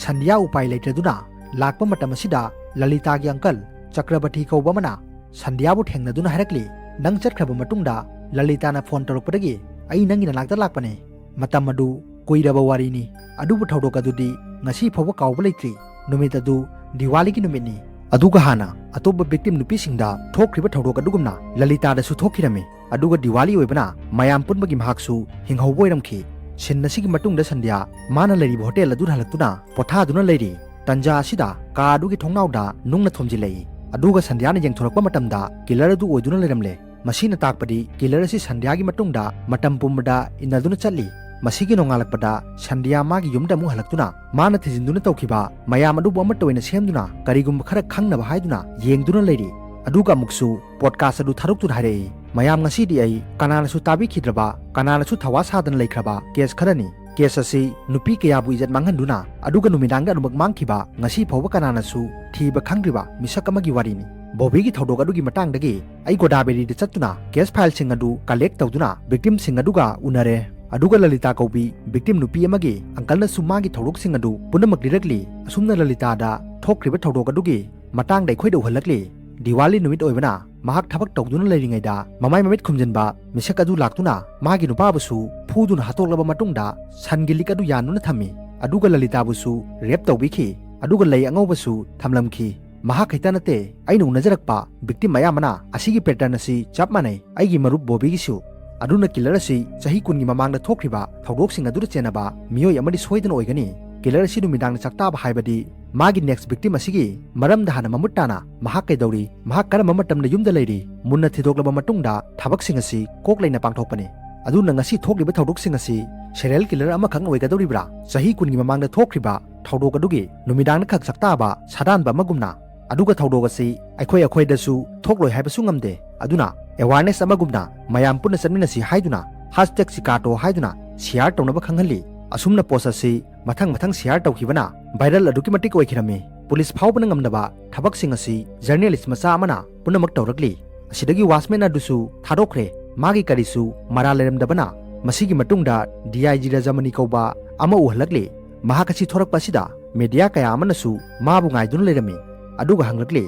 ꯁꯟꯙ꯭ꯌꯥ ꯎꯄꯥꯏ ꯂꯩꯇ꯭ꯔꯗꯨꯅ ꯂꯥꯛꯄ ꯃꯇꯝ ꯑꯁꯤꯗ ꯂꯂꯤꯇꯥꯒꯤ uncle ꯆꯀ꯭ꯔꯕꯔꯇꯤ ꯀꯧꯕ ꯑꯃꯅ ꯁꯟꯙ꯭ꯌꯥꯕꯨ ꯊꯦꯡꯅꯗꯨꯅ ꯍꯥꯏꯔꯛꯂꯤ, "ꯅꯪ ꯆꯠꯈ꯭ꯔꯕ ꯃꯇꯨꯡꯗ ꯂꯂꯤꯇꯥꯅ phone ꯇꯧꯔꯛꯄꯗꯒꯤ ꯑꯩ ꯅꯪꯒꯤ ꯅꯅꯥꯛꯇ ꯂꯥꯛꯄꯅꯦ꯫ ꯃꯇꯝ ꯑꯗꯨ ꯀꯨꯏꯔꯕ ꯋꯥꯔꯤꯅꯤ꯫ ꯑꯗꯨꯕꯨ ꯊꯧꯗꯣꯛ ꯑꯗꯨꯗꯤ ꯉꯁꯤ ꯐꯥꯎꯕ ꯀꯥꯎꯕ ꯂꯩꯇ꯭ꯔꯤ꯫ ꯅꯨꯃꯤꯠ ꯑꯗꯨ ꯗꯤꯋꯥꯂꯤꯒꯤ ꯅꯨꯃꯤꯠꯅꯤ꯫ ꯑꯗꯨꯒ ꯍꯥꯟꯅ ꯑꯇꯣꯞꯄ victim ꯅꯨꯄꯤꯁꯤꯡꯗ ꯊꯣꯛꯈ꯭ꯔꯤꯕ ꯊꯧꯗꯣꯛ ꯑꯗꯨꯒꯨꯝꯅ ꯂꯂꯤꯇꯥꯗꯁꯨ ꯊꯣꯛꯈꯤꯔꯝꯃꯤ꯫ ꯑꯗꯨꯒ ꯗꯤꯋꯥꯂꯤ ꯑꯣꯏꯕꯅ ꯃꯌꯥꯝ ꯄꯨꯟꯕꯒꯤ ꯃꯍꯥꯛꯁꯨ ꯍꯤꯡꯍꯧꯕ ꯑꯣꯏꯔꯝꯈꯤ꯫ Scene ꯑꯁꯤꯒꯤ ꯃꯇꯨꯡꯗ ꯁꯟꯙ꯭ꯌꯥ ꯃꯥꯅ ꯂꯩꯔꯤꯕ hotel ꯑꯗꯨꯗ ꯍꯜꯂꯛꯇꯨꯅ ꯄꯣꯊꯥꯗꯨꯅ ꯂꯩꯔꯤ꯫ ꯇꯟꯖꯥ ꯑꯁꯤꯗ car ꯑꯗꯨꯒꯤ ꯊꯣꯡꯅꯥꯎꯗ ꯅꯨꯡꯅ ꯊꯣꯝꯖꯤꯜꯂꯛꯏ꯫ ꯑꯗꯨꯒ ꯁꯟꯙ꯭ꯌꯥꯅ ꯌꯦꯡꯊꯣꯔꯛꯄ ꯃꯇꯝꯗ killer ꯑꯗꯨ ꯑꯣꯏꯗꯨꯅ ꯂꯩꯔꯝꯂꯦ꯫ ꯃꯁꯤꯅ ꯇꯥꯛꯄꯗꯤ killer ꯑꯁꯤ ꯁꯟꯙ꯭ꯌꯥꯒꯤ ꯃꯇꯨꯡꯗ ꯃꯇꯝ ꯄꯨꯝꯕꯗ ꯏꯟꯅꯗꯨꯅ ꯆꯠꯂꯤ꯫ ꯃꯁꯤꯒꯤ ꯅꯣꯡꯉꯥꯜꯂꯛꯄꯗ ꯁꯟꯙ꯭ꯌꯥ ꯃꯥꯒꯤ ꯌꯨꯝꯗ ꯑꯃꯨꯛ ꯍꯜꯂꯛꯇꯨꯅ ꯃꯥꯅ ꯊꯤꯖꯤꯟꯗꯨꯅ ꯇꯧꯈꯤꯕ ꯃꯌꯥꯝ ꯑꯗꯨꯕꯨ ꯑꯃꯠꯇ ꯑꯣꯏꯅ ꯁꯦꯝꯗꯨꯅ ꯀꯔꯤꯒꯨꯝꯕ ꯈꯔ ꯈꯪꯅꯕ ꯍꯥꯏꯗꯨꯅ ꯌꯦꯡꯗꯨꯅ ꯂꯩꯔꯤ꯫ ꯑꯗꯨꯒ ꯑꯃꯨꯛꯁꯨ podcast ꯑꯗꯨ ꯊꯥꯗꯣꯛꯇꯨꯅ ꯍꯥꯏꯔꯛꯏ, "ꯃꯌꯥꯝ, ꯉꯁꯤꯗꯤ ꯑꯩ ꯀꯅꯥꯅꯁꯨ ꯇꯥꯕꯤꯈꯤꯗ꯭ꯔꯕ, ꯀꯅꯥꯅꯁꯨ ꯊꯋꯥ ꯁꯥꯗꯅ ꯂꯩꯈ꯭ꯔꯕ case ꯈꯔꯅꯤ꯫ Case ꯑꯁꯤ ꯅꯨꯄꯤ ꯀꯌꯥꯕꯨ ꯏꯖꯠ ꯃꯥꯡꯍꯟꯗꯨꯅ ꯑꯗꯨꯒ ꯅꯨꯃꯤꯗꯥꯡꯗ ꯑꯗꯨꯃꯛ ꯃꯥꯡꯈꯤꯕ ꯉꯁꯤ ꯐꯥꯎꯕ ꯀꯅꯥꯅꯁꯨ ꯊꯤꯕ ꯈꯪꯗ꯭ꯔꯤꯕ ꯃꯤꯁꯛ ꯑꯃꯒꯤ ꯋꯥꯔꯤꯅꯤ꯫ ꯕꯣꯕꯤꯒꯤ ꯊꯧꯗꯣꯛ ꯑꯗꯨꯒꯤ ꯃꯇꯥꯡꯗꯒꯤ ꯑꯩ ꯒꯣꯗꯥꯕꯦꯔꯤꯗ ꯆꯠꯇꯨꯅ case fileꯁꯤꯡ ꯑꯗꯨ collect ꯇꯧꯗꯨꯅ victimꯁꯤꯡ ꯑꯗꯨꯒ ꯎꯅꯔꯦ꯫ ꯑꯗꯨꯒ ꯂꯂꯤꯇꯥ ꯀꯧꯕꯤ victim ꯅꯨꯄꯤ ꯑꯃꯒꯤ uncleꯅꯁꯨ ꯃꯥꯒꯤ ꯊꯧꯗꯣꯛꯁꯤꯡ ꯑꯗꯨ ꯄꯨꯝꯅꯃꯛ ꯂꯤꯔꯛꯂꯤ꯫ ꯑꯁꯨꯝꯅ ꯂꯂꯤꯇꯥꯗ ꯊꯣꯛꯈ꯭ꯔꯤꯕ ꯊꯧꯗꯣꯛ ꯑꯗꯨꯒꯤ ꯃꯇꯥꯡꯗ ꯑꯩꯈꯣꯏꯗ ꯎꯍꯜꯂꯛꯂꯤ꯫ ꯗꯤꯋꯥꯂꯤ ꯅꯨꯃꯤꯠ ꯑꯣꯏꯕꯅ ꯃꯍꯥꯛ ꯊꯕꯛ ꯇꯧꯗꯨꯅ ꯂꯩꯔꯤꯉꯩꯗ ꯃꯃꯥꯏ ꯃꯃꯤꯠ ꯈꯨꯝꯖꯤꯟꯕ ꯃꯤꯁꯛ ꯑꯗꯨ ꯂꯥꯛꯇꯨꯅ ꯃꯥꯒꯤ ꯅꯨꯄꯥꯕꯨꯁꯨ ꯐꯨꯗꯨꯅ ꯍꯥꯠꯇꯣꯛꯂꯕ ꯃꯇꯨꯡꯗ ꯁꯟꯒꯤ ꯂꯤꯛ ꯑꯗꯨ ꯌꯥꯟꯗꯨꯅ ꯊꯝꯃꯤ꯫ ꯑꯗꯨꯒ ꯂꯂꯤꯇꯥꯕꯨꯁꯨ rape ꯇꯧꯕꯤꯈꯤ꯫ ꯑꯗꯨꯒ ꯂꯩ ꯑꯉꯧꯕꯁꯨ ꯊꯝꯂꯝꯈꯤ꯫ ꯃꯍꯥꯛ ꯈꯛꯇ ꯅꯠꯇꯦ, ꯑꯩꯅ ꯎꯅꯖꯔꯛꯄ victim ꯑꯌꯥꯝꯕꯅ ꯑꯁꯤꯒꯤ pattern ꯑꯁꯤ ꯆꯞ ꯃꯥꯟꯅꯩ꯫ ꯑꯩꯒꯤ ꯃꯔꯨꯞ ꯕꯣꯕꯤꯒꯤꯁꯨ꯫ ꯑꯗꯨꯅ killer ꯑꯁꯤ ꯆꯍꯤ ꯀꯨꯟꯒꯤ ꯃꯃꯥꯡꯗ ꯊꯣꯛꯈ꯭ꯔꯤꯕ ꯊꯧꯗꯣꯛꯁꯤꯡ ꯑꯗꯨꯗ ꯆꯦꯟꯅꯕ ꯃꯤꯑꯣꯏ ꯑꯃꯗꯤ ꯁꯣꯏꯗꯅ ꯑꯣꯏꯒꯅꯤ꯫ Killer ꯑꯁꯤ ꯅꯨꯃꯤꯗꯥꯡꯗ ꯆꯥꯛꯇꯥꯕ ꯍꯥꯏꯕꯗꯤ ꯃꯥꯒꯤ next victim ꯑꯁꯤꯒꯤ ꯃꯔꯝꯗ ꯍꯥꯟꯅ ꯃꯃꯨꯠ ꯇꯥꯅ ꯃꯍꯥꯛ ꯀꯩꯗꯧꯔꯤ, ꯃꯍꯥꯛ ꯀꯔꯝꯕ ꯃꯇꯝꯗ ꯌꯨꯝꯗ ꯂꯩꯔꯤ ꯃꯨꯟꯅ ꯊꯤꯗꯣꯛꯂꯕ ꯃꯇꯨꯡꯗ ꯊꯕꯛꯁꯤꯡ ꯑꯁꯤ ꯀꯣꯛ ꯂꯩꯅ ꯄꯥꯡꯊꯣꯛꯄꯅꯤ꯫ ꯑꯗꯨꯅ ꯉꯁꯤ ꯊꯣꯛꯂꯤꯕ ꯊꯧꯗꯣꯛꯁꯤꯡ ꯑꯁꯤ serial killer ꯑꯃꯈꯛ ꯑꯣꯏꯒꯗꯧꯔꯤꯕ꯭ꯔꯥ? ꯆꯍꯤ ꯀꯨꯟꯒꯤ ꯃꯃꯥꯡꯗ ꯊꯣꯛꯈ꯭ꯔꯤꯕ ꯊꯧꯗꯣꯛ ꯑꯗꯨꯒꯤ ꯅꯨꯃꯤꯗꯥꯡꯗ ꯈꯛ ꯆꯥꯛꯇꯥꯕ ꯁꯥꯗꯥꯟꯕ ꯑꯃꯒꯨꯝꯅ꯫ ꯑꯗꯨꯒ ꯊꯧꯗꯣꯛ ꯑꯁꯤ ꯑꯩꯈꯣꯏ ꯑꯩꯈꯣꯏꯗꯁꯨ ꯊꯣꯛꯂꯣꯏ ꯍꯥꯏꯕꯁꯨ ꯉꯝꯗꯦ꯫ ꯑꯗꯨꯅ awareness ꯑꯃꯒꯨꯝꯅ ꯃꯌꯥꯝ ꯄꯨꯟꯅ ꯆꯠꯃꯤꯟꯅꯁꯤ ꯍꯥꯏꯗꯨꯅ hashtag Chikato ꯍꯥꯏꯗꯨꯅ share ꯇꯧꯅꯕ ꯈꯪꯍꯜꯂꯤ꯫ ꯑꯁꯨꯝꯅ post ꯑꯁꯤ ꯃꯊꯪ ꯃꯊꯪ share ꯇꯧꯈꯤꯕꯅ viral ꯑꯗꯨꯛꯀꯤ ꯃꯇꯤꯛ ꯑꯣꯏꯈꯤꯔꯝꯃꯤ꯫ ꯄꯨꯂꯤꯁ ꯐꯥꯎꯕꯅ ꯉꯝꯗꯕ ꯊꯕꯛꯁꯤꯡ ꯑꯁꯤ journalist ꯃꯆꯥ ꯑꯃꯅ ꯄꯨꯝꯅꯃꯛ ꯇꯧꯔꯛꯂꯤ꯫ ꯑꯁꯤꯗꯒꯤ watchman ꯑꯗꯨꯁꯨ ꯊꯥꯗꯣꯛꯈ꯭ꯔꯦ꯫ ꯃꯥꯒꯤ ꯀꯔꯤꯁꯨ ꯃꯔꯥꯜ ꯂꯩꯔꯝꯗꯕꯅ꯫ ꯃꯁꯤꯒꯤ ꯃꯇꯨꯡꯗ D I G ꯔꯖꯃꯅꯤ ꯀꯧꯕ ꯑꯃ ꯎꯍꯜꯂꯛꯂꯤ꯫ ꯃꯍꯥꯛ ꯑꯁꯤ ꯊꯣꯔꯛꯄ ꯑꯁꯤꯗ media ꯀꯌꯥ ꯑꯃꯅꯁꯨ ꯃꯥꯕꯨ ꯉꯥꯏꯗꯨꯅ ꯂꯩꯔꯝꯃꯤ꯫ ꯑꯗꯨꯒ ꯍꯪꯂꯛꯂꯤ,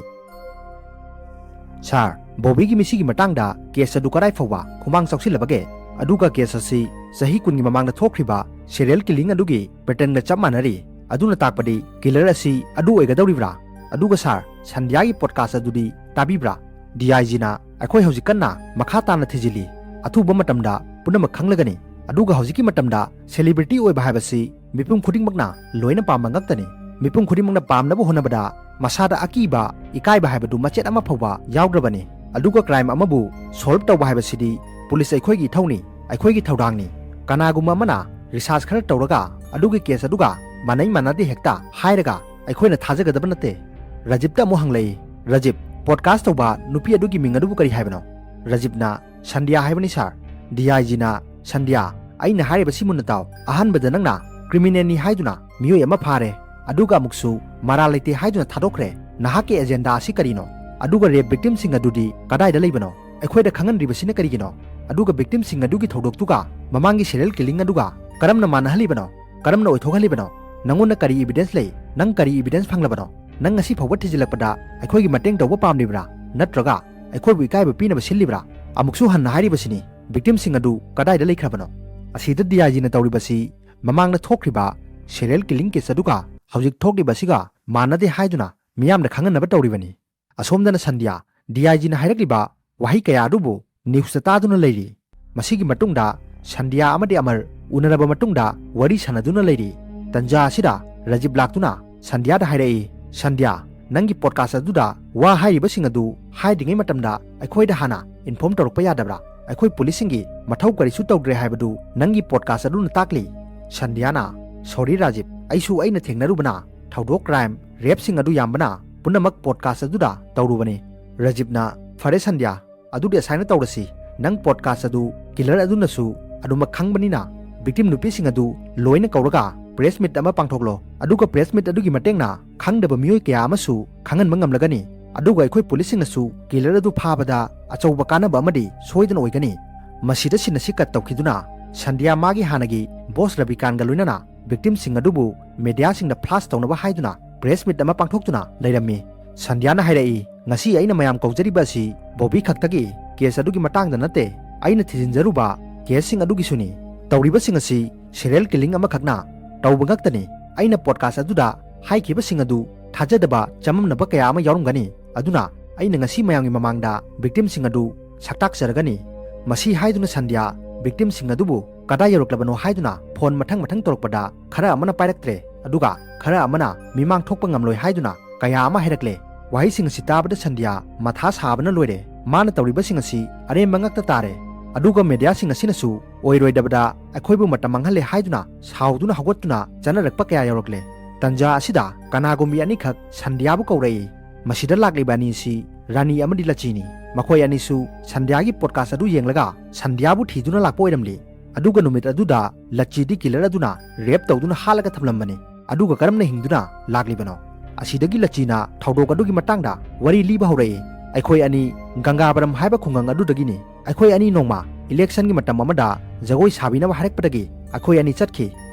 "Sir, ꯕꯣꯕꯤꯒꯤ ꯃꯤꯁꯤꯒꯤ ꯃꯇꯥꯡꯗ case ꯑꯗꯨ ꯀꯗꯥꯏ ꯐꯥꯎꯕ ꯈꯨꯃꯥꯡ ꯆꯥꯎꯁꯤꯜꯂꯕꯒꯦ? ꯑꯗꯨꯒ case ꯑꯁꯤ ꯆꯍꯤ ꯀꯨꯟꯒꯤ ꯃꯃꯥꯡꯗ ꯊꯣꯛꯈ꯭ꯔꯤꯕ serial killing ꯑꯗꯨꯒꯤ patternꯒ ꯆꯞ ꯃꯥꯟꯅꯔꯤ꯫ ꯑꯗꯨꯅ ꯇꯥꯛꯄꯗꯤ killer ꯑꯁꯤ ꯑꯗꯨ ꯑꯣꯏꯒꯗꯧꯔꯤꯕ꯭ꯔꯥ? ꯑꯗꯨꯒ sir, ꯁꯟꯙ꯭ꯌꯥꯒꯤ podcast ꯑꯗꯨꯗꯤ ꯇꯥꯕꯤꯕ꯭ꯔꯥ?" D I G ꯅ, "ꯑꯩꯈꯣꯏ ꯍꯧꯖꯤꯛ ꯀꯟꯅ ꯃꯈꯥ ꯇꯥꯅ ꯊꯤꯖꯤꯜꯂꯤ꯫ ꯑꯊꯨꯕ ꯃꯇꯝꯗ ꯄꯨꯝꯅꯃꯛ ꯈꯪꯂꯒꯅꯤ꯫ ꯑꯗꯨꯒ ꯍꯧꯖꯤꯛꯀꯤ ꯃꯇꯝꯗ celebrity ꯑꯣꯏꯕ ꯍꯥꯏꯕꯁꯤ ꯃꯤꯄꯨꯝ ꯈꯨꯗꯤꯡꯃꯛꯅ ꯂꯣꯏꯅ ꯄꯥꯝꯕ ꯉꯥꯛꯇꯅꯤ꯫ ꯃꯤꯄꯨꯝ ꯈꯨꯗꯤꯡꯃꯛꯅ ꯄꯥꯝꯅꯕ ꯍꯣꯠꯅꯕꯗ ꯃꯁꯥꯗ ꯑꯀꯤꯕ, ꯏꯀꯥꯏꯕ ꯍꯥꯏꯕꯗꯨ ꯃꯆꯦꯠ ꯑꯃ ꯐꯥꯎꯕ ꯌꯥꯎꯗ꯭ꯔꯕꯅꯤ꯫ ꯑꯗꯨꯒ crime ꯑꯃꯕꯨ solve ꯇꯧꯕ ꯍꯥꯏꯕꯁꯤꯗꯤ ꯄꯨꯂꯤꯁ ꯑꯩꯈꯣꯏꯒꯤ ꯏꯊꯧꯅꯤ, ꯑꯩꯈꯣꯏꯒꯤ ꯊꯧꯗꯥꯡꯅꯤ꯫ ꯀꯅꯥꯒꯨꯝꯕ ꯑꯃꯅ research ꯈꯔ ꯇꯧꯔꯒ ꯑꯗꯨꯒꯤ case ꯑꯗꯨꯒ ꯃꯥꯟꯅꯩ ꯃꯥꯟꯅꯗꯦ ꯍꯦꯛꯇ ꯍꯥꯏꯔꯒ ꯑꯩꯈꯣꯏꯅ ꯊꯥꯖꯒꯗꯕ ꯅꯠꯇꯦ꯫" ꯔꯖꯤꯞꯇ ꯑꯃꯨꯛ ꯍꯪꯂꯛꯏ, "ꯔꯖꯤꯞ, podcast ꯇꯧꯕ ꯅꯨꯄꯤ ꯑꯗꯨꯒꯤ ꯃꯤꯡ ꯑꯗꯨꯕꯨ ꯀꯔꯤ ꯍꯥꯏꯕꯅꯣ?" ꯔꯖꯤꯞꯅ, "ꯁꯟꯙ꯭ꯌꯥ ꯍꯥꯏꯕꯅꯤ sir꯫" D I G ꯅ, "ꯁꯟꯙ꯭ꯌꯥ, ꯑꯩꯅ ꯍꯥꯏꯔꯤꯕꯁꯤ ꯃꯨꯟꯅ ꯇꯥꯎ꯫ ꯑꯍꯥꯟꯕꯗ ꯅꯪꯅ criminalꯅꯤ ꯍꯥꯏꯗꯨꯅ ꯃꯤꯑꯣꯏ ꯑꯃ ꯐꯥꯔꯦ, ꯑꯗꯨꯒ ꯑꯃꯨꯛꯁꯨ ꯃꯔꯥꯜ ꯂꯩꯇꯦ ꯍꯥꯏꯗꯨꯅ ꯊꯥꯗꯣꯛꯈ꯭ꯔꯦ꯫ ꯅꯍꯥꯛꯀꯤ agenda ꯑꯁꯤ ꯀꯔꯤꯅꯣ? ꯑꯗꯨꯒ rape victimꯁꯤꯡ ꯑꯗꯨꯗꯤ ꯀꯗꯥꯏꯗ ꯂꯩꯕꯅꯣ? ꯑꯩꯈꯣꯏꯗ ꯈꯪꯍꯟꯗ꯭ꯔꯤꯕꯁꯤꯅ ꯀꯔꯤꯒꯤꯅꯣ? ꯑꯗꯨꯒ victimꯁꯤꯡ ꯑꯗꯨꯒꯤ ꯊꯧꯗꯣꯛꯇꯨꯒ ꯃꯃꯥꯡꯒꯤ serial killing ꯑꯗꯨꯒ ꯀꯔꯝꯅ ꯃꯥꯟꯅꯍꯜꯂꯤꯕꯅꯣ? ꯀꯔꯝꯅ ꯑꯣꯏꯊꯣꯛꯍꯜꯂꯤꯕꯅꯣ? ꯅꯪꯉꯣꯟꯗ ꯀꯔꯤ evidence ꯂꯩ? ꯅꯪ ꯀꯔꯤ evidence ꯐꯪꯂꯕꯅꯣ? ꯅꯪ ꯉꯁꯤ ꯐꯥꯎꯕ ꯊꯤꯖꯤꯜꯂꯛꯄꯗ ꯑꯩꯈꯣꯏꯒꯤ ꯃꯇꯦꯡ ꯇꯧꯕ ꯄꯥꯝꯂꯤꯕ꯭ꯔꯥ? ꯅꯠꯇ꯭ꯔꯒ ꯑꯩꯈꯣꯏꯕꯨ ꯏꯀꯥꯏꯕ ꯄꯤꯅꯕ ꯁꯤꯜꯂꯤꯕ꯭ꯔꯥ?" ꯑꯃꯨꯛꯁꯨ ꯍꯟꯅ ꯍꯥꯏꯔꯤꯕꯁꯤꯅꯤ, victimꯁꯤꯡ ꯑꯗꯨ ꯀꯗꯥꯏꯗ ꯂꯩꯈ꯭ꯔꯕꯅꯣ? ꯑꯁꯤꯗ D I Gꯅ ꯇꯧꯔꯤꯕꯁꯤ ꯃꯃꯥꯡꯗ ꯊꯣꯛꯈ꯭ꯔꯤꯕ serial killing case ꯑꯗꯨꯒ ꯍꯧꯖꯤꯛ ꯊꯣꯛꯂꯤꯕꯁꯤꯒ ꯃꯥꯟꯅꯗꯦ ꯍꯥꯏꯗꯨꯅ ꯃꯤꯌꯥꯝꯗ ꯈꯪꯍꯟꯅꯕ ꯇꯧꯔꯤꯕꯅꯤ꯫ ꯑꯁꯣꯝꯗꯅ ꯁꯟꯙ꯭ꯌꯥ, D I Gꯅ ꯍꯥꯏꯔꯛꯂꯤꯕ ꯋꯥꯍꯩ ꯀꯌꯥ ꯑꯗꯨꯕꯨ newsꯇ ꯇꯥꯗꯨꯅ ꯂꯩꯔꯤ꯫ ꯃꯁꯤꯒꯤ ꯃꯇꯨꯡꯗ ꯁꯟꯙ꯭ꯌꯥ ꯑꯃꯗꯤ ꯑꯃꯔ ꯎꯅꯔꯕ ꯃꯇꯨꯡꯗ ꯋꯥꯔꯤ ꯁꯥꯟꯅꯗꯨꯅ ꯂꯩꯔꯤ꯫ ꯇꯟꯖꯥ ꯑꯁꯤꯗ ꯔꯥꯖꯤꯕ ꯂꯥꯛꯇꯨꯅ ꯁꯟꯙ꯭ꯌꯥꯗ ꯍꯥꯏꯔꯛꯏ, "ꯁꯟꯙ꯭ꯌꯥ, ꯅꯪꯒꯤ ꯄꯣꯗꯀꯥꯁ ꯑꯗꯨꯗ ꯋꯥ ꯍꯥꯏꯔꯤꯕꯁꯤꯡ ꯑꯗꯨ ꯍꯥꯏꯗ꯭ꯔꯤꯉꯩ ꯃꯇꯝꯗ ꯑꯩꯈꯣꯏꯗ ꯍꯥꯟꯅ ꯏꯟꯐꯣꯔꯝ ꯇꯧꯔꯛꯄ ꯌꯥꯗꯕ꯭ꯔꯥ? ꯑꯩꯈꯣꯏ ꯄꯨꯂꯤꯁꯁꯤꯡꯒꯤ ꯃꯊꯧ ꯀꯔꯤꯁꯨ ꯇꯧꯗ꯭ꯔꯦ ꯍꯥꯏꯕꯗꯨ ꯅꯪꯒꯤ ꯄꯣꯗꯀꯥꯁ ꯑꯗꯨꯅ ꯇꯥꯛꯂꯤ꯫" ꯁꯟꯙ꯭ꯌꯥꯅ, "ꯁꯣꯔꯤ ꯔꯥꯖꯤꯕ, ꯑꯩꯁꯨ ꯑꯩꯅ ꯊꯦꯡꯅꯔꯨꯕꯅ ꯊꯧꯗꯣꯛ, ꯀ꯭ꯔꯥꯏꯝ, ꯔꯦꯞꯁꯤꯡ ꯑꯗꯨ ꯌꯥꯝꯕꯅ ꯄꯨꯝꯅꯃꯛ ꯄꯣꯗꯀꯥꯁ ꯑꯗꯨꯗ ꯇꯧꯔꯨꯕꯅꯤ꯫" ꯔꯥꯖꯤꯕꯅ, "ꯐꯔꯦ ꯁꯟꯙ꯭ꯌꯥ, ꯑꯗꯨꯗꯤ ꯑꯁꯥꯏꯅ ꯇꯧꯔꯁꯤ, ꯅꯪ ꯄꯣꯗꯀꯥꯁ ꯑꯗꯨ ꯀꯤꯂꯔ ꯑꯗꯨꯅꯁꯨ ꯑꯗꯨꯃꯛ ꯈꯪꯕꯅꯤꯅ, ꯚꯤꯛꯇꯤꯝ ꯅꯨꯄꯤꯁꯤꯡ ꯑꯗꯨ ꯂꯣꯏꯅ ꯀꯧꯔꯒ ꯄ꯭ꯔꯦꯁ ꯃꯤꯠ ꯑꯃ ꯄꯥꯡꯊꯣꯛꯂꯣ꯫ ꯑꯗꯨꯒ ꯄ꯭ꯔꯦꯁ ꯃꯤꯠ ꯑꯗꯨꯒꯤ ꯃꯇꯦꯡꯅ ꯈꯪꯗꯕ ꯃꯤꯑꯣꯏ ꯀꯌꯥ ꯑꯃꯁꯨ ꯈꯪꯍꯟꯕ ꯉꯝꯂꯒꯅꯤ꯫ ꯑꯗꯨꯒ ꯑꯩꯈꯣꯏ ꯄꯨꯂꯤꯁꯁꯤꯡꯅꯁꯨ ꯀꯤꯂꯔ ꯑꯗꯨ ꯐꯥꯕꯗ ꯑꯆꯧꯕ ꯀꯥꯟꯅꯕ ꯑꯃꯗꯤ ꯁꯣꯏꯗꯅ ꯑꯣꯏꯒꯅꯤ꯫ ꯃꯁꯤꯗ ꯁꯤꯟ ꯑꯁꯤ ꯀꯠ ꯇꯧꯈꯤꯗꯨꯅ ꯁꯟꯙ꯭ꯌꯥ ꯃꯥꯒꯤ ꯍꯥꯟꯅꯒꯤ ꯕꯣꯁ ꯔꯕꯤꯀꯥꯟꯒ ꯂꯣꯏꯅꯅ ꯚꯤꯛꯇꯤꯝꯁꯤꯡ ꯑꯗꯨꯕꯨ ꯃꯦꯗꯤꯌꯥꯁꯤꯡꯗ ꯐ꯭ꯂꯥꯁ ꯇꯧꯅꯕ ꯍꯥꯏꯗꯨꯅ ꯄ꯭ꯔꯦꯁ ꯃꯤꯠ ꯑꯃ ꯄꯥꯡꯊꯣꯛꯇꯨꯅ ꯂꯩꯔꯝꯃꯤ꯫ ꯁꯟꯙ꯭ꯌꯥꯅ ꯍꯥꯏꯔꯛꯏ, "ꯉꯁꯤ ꯑꯩꯅ ꯃꯌꯥꯝ ꯀꯧꯖꯔꯤꯕ ꯑꯁꯤ ꯕꯣꯕꯤ ꯈꯛꯇꯒꯤ ꯀꯦꯁ ꯑꯗꯨꯒꯤ ꯃꯇꯥꯡꯗ ꯅꯠꯇꯦ, ꯑꯩꯅ ꯊꯤꯖꯤꯟꯖꯔꯨꯕ ꯀꯦꯁꯁꯤꯡ ꯑꯗꯨꯒꯤꯁꯨꯅꯤ꯫ ꯇꯧꯔꯤꯕꯁꯤꯡ ꯑꯁꯤ ꯁꯤꯔꯤꯌꯦꯜ ꯀꯤꯂꯤꯡ ꯑꯃꯈꯛꯅ ꯇꯧꯕ ꯉꯛꯇꯅꯤ꯫ ꯑꯩꯅ ꯄꯣꯗꯀꯥꯁ ꯑꯗꯨꯗ ꯍꯥꯏꯈꯤꯕꯁꯤꯡ ꯑꯗꯨ ꯊꯥꯖꯗꯕ ꯆꯃꯝꯅꯕ ꯀꯌꯥ ꯑꯃ ꯌꯥꯎꯔꯝꯒꯅꯤ꯫ ꯑꯗꯨꯅ ꯑꯩꯅ ꯉꯁꯤ ꯃꯌꯥꯝꯒꯤ ꯃꯃꯥꯡꯗ ꯚꯤꯛꯇꯤꯝꯁꯤꯡ ꯑꯗꯨ ꯁꯛꯇꯥꯛꯆꯔꯒꯅꯤ꯫" ꯃꯁꯤ ꯍꯥꯏꯗꯨꯅ ꯁꯟꯙ꯭ꯌꯥ ꯚꯤꯛꯇꯤꯝꯁꯤꯡ ꯑꯗꯨꯕꯨ ꯀꯗꯥꯏ ꯌꯧꯔꯛꯂꯕꯅꯣ ꯍꯥꯏꯗꯨꯅ ꯐꯣꯟ ꯃꯊꯪ ꯃꯊꯪ ꯇꯧꯔꯛꯄꯗ ꯈꯔ ꯑꯃꯅ ꯄꯥꯏꯔꯛꯇ꯭ꯔꯦ, ꯑꯗꯨꯒ ꯈꯔ ꯑꯃꯅ ꯃꯤꯃꯥꯡ ꯊꯣꯛꯄ ꯉꯝꯂꯣꯏ ꯍꯥꯏꯗꯨꯅ ꯀꯌꯥ ꯑꯃ ꯍꯥꯏꯔꯛꯂꯦ꯫ ꯋꯥꯍꯩꯁꯤꯡ ꯑꯁꯤ ꯇꯥꯕꯗ ꯁꯟꯙ꯭ꯌꯥ ꯃꯊꯥ ꯁꯥꯕꯅ ꯂꯣꯏꯔꯦ꯫ ꯃꯥꯅ ꯇꯧꯔꯤꯕꯁꯤꯡ ꯑꯁꯤ ꯑꯔꯦꯝꯕ ꯉꯥꯛꯇ ꯇꯥꯔꯦ꯫ ꯑꯗꯨꯒ ꯃꯦꯗꯤꯌꯥꯁꯤꯡ ꯑꯁꯤꯅꯁꯨ ꯑꯣꯏꯔꯣꯏꯗꯕꯗ ꯑꯩꯈꯣꯏꯕꯨ ꯃꯇꯝ ꯃꯥꯡꯍꯜꯂꯦ ꯍꯥꯏꯗꯨꯅ ꯁꯥꯎꯗꯨꯅ ꯍꯧꯒꯠꯇꯨꯅ ꯆꯠꯅꯔꯛꯄ ꯀꯌꯥ ꯌꯧꯔꯛꯂꯦ꯫ ꯇꯟꯖꯥ ꯑꯁꯤꯗ ꯀꯅꯥꯒꯨꯝꯕꯤ ꯑꯅꯤꯈꯛ ꯁꯟꯙ꯭ꯌꯥꯕꯨ ꯀꯧꯔꯛꯏ꯫ ꯃꯁꯤꯗ ꯂꯥꯛꯂꯤꯕ ꯑꯅꯤꯁꯤ ꯔꯥꯅꯤ ꯑꯃꯗꯤ ꯂꯆꯤꯅꯤ꯫ ꯃꯈꯣꯏ ꯑꯅꯤꯁꯨ ꯁꯟꯙ꯭ꯌꯥꯒꯤ ꯄꯣꯗꯀꯥꯁ ꯑꯗꯨ ꯌꯦꯡꯂꯒ ꯁꯟꯙ꯭ꯌꯥꯕꯨ ꯊꯤꯗꯨꯅ ꯂꯥꯛꯄ ꯑꯣꯏꯔꯝꯂꯤ꯫ ꯑꯗꯨꯒ ꯅꯨꯃꯤꯠ ꯑꯗꯨꯗ ꯂꯆꯤꯗꯤ ꯀꯤꯂꯔ ꯑꯗꯨꯅ ꯔꯦꯞ ꯇꯧꯗꯨꯅ ꯍꯥꯠꯂꯒ ꯊꯝꯂꯝꯕꯅꯤ꯫ ꯑꯗꯨꯒ ꯀꯔꯝꯅ ꯍꯤꯡꯗꯨꯅ ꯂꯥꯛꯂꯤꯕꯅꯣ? ꯑꯁꯤꯗꯒꯤ ꯂꯆꯤꯅ ꯊꯧꯗꯣꯛ ꯑꯗꯨꯒꯤ ꯃꯇꯥꯡꯗ ꯋꯥꯔꯤ ꯂꯤꯕ ꯍꯧꯔꯛꯏ꯫ "ꯑꯩꯈꯣꯏ ꯑꯅꯤ ꯒꯪꯒꯥꯕꯔꯝ ꯍꯥꯏꯕ ꯈꯨꯡꯒꯪ ꯑꯗꯨꯗꯒꯤꯅꯤ꯫ ꯑꯩꯈꯣꯏ ꯑꯅꯤ ꯅꯣꯡꯃ ꯏꯂꯦꯛꯁꯟꯒꯤ ꯃꯇꯝ ꯑꯃꯗ ꯖꯒꯣꯏ ꯁꯥꯕꯤꯅꯕ ꯍꯥꯏꯔꯛꯄꯗꯒꯤ ꯑꯩꯈꯣꯏ ꯑꯅꯤ ꯆꯠꯈꯤ꯫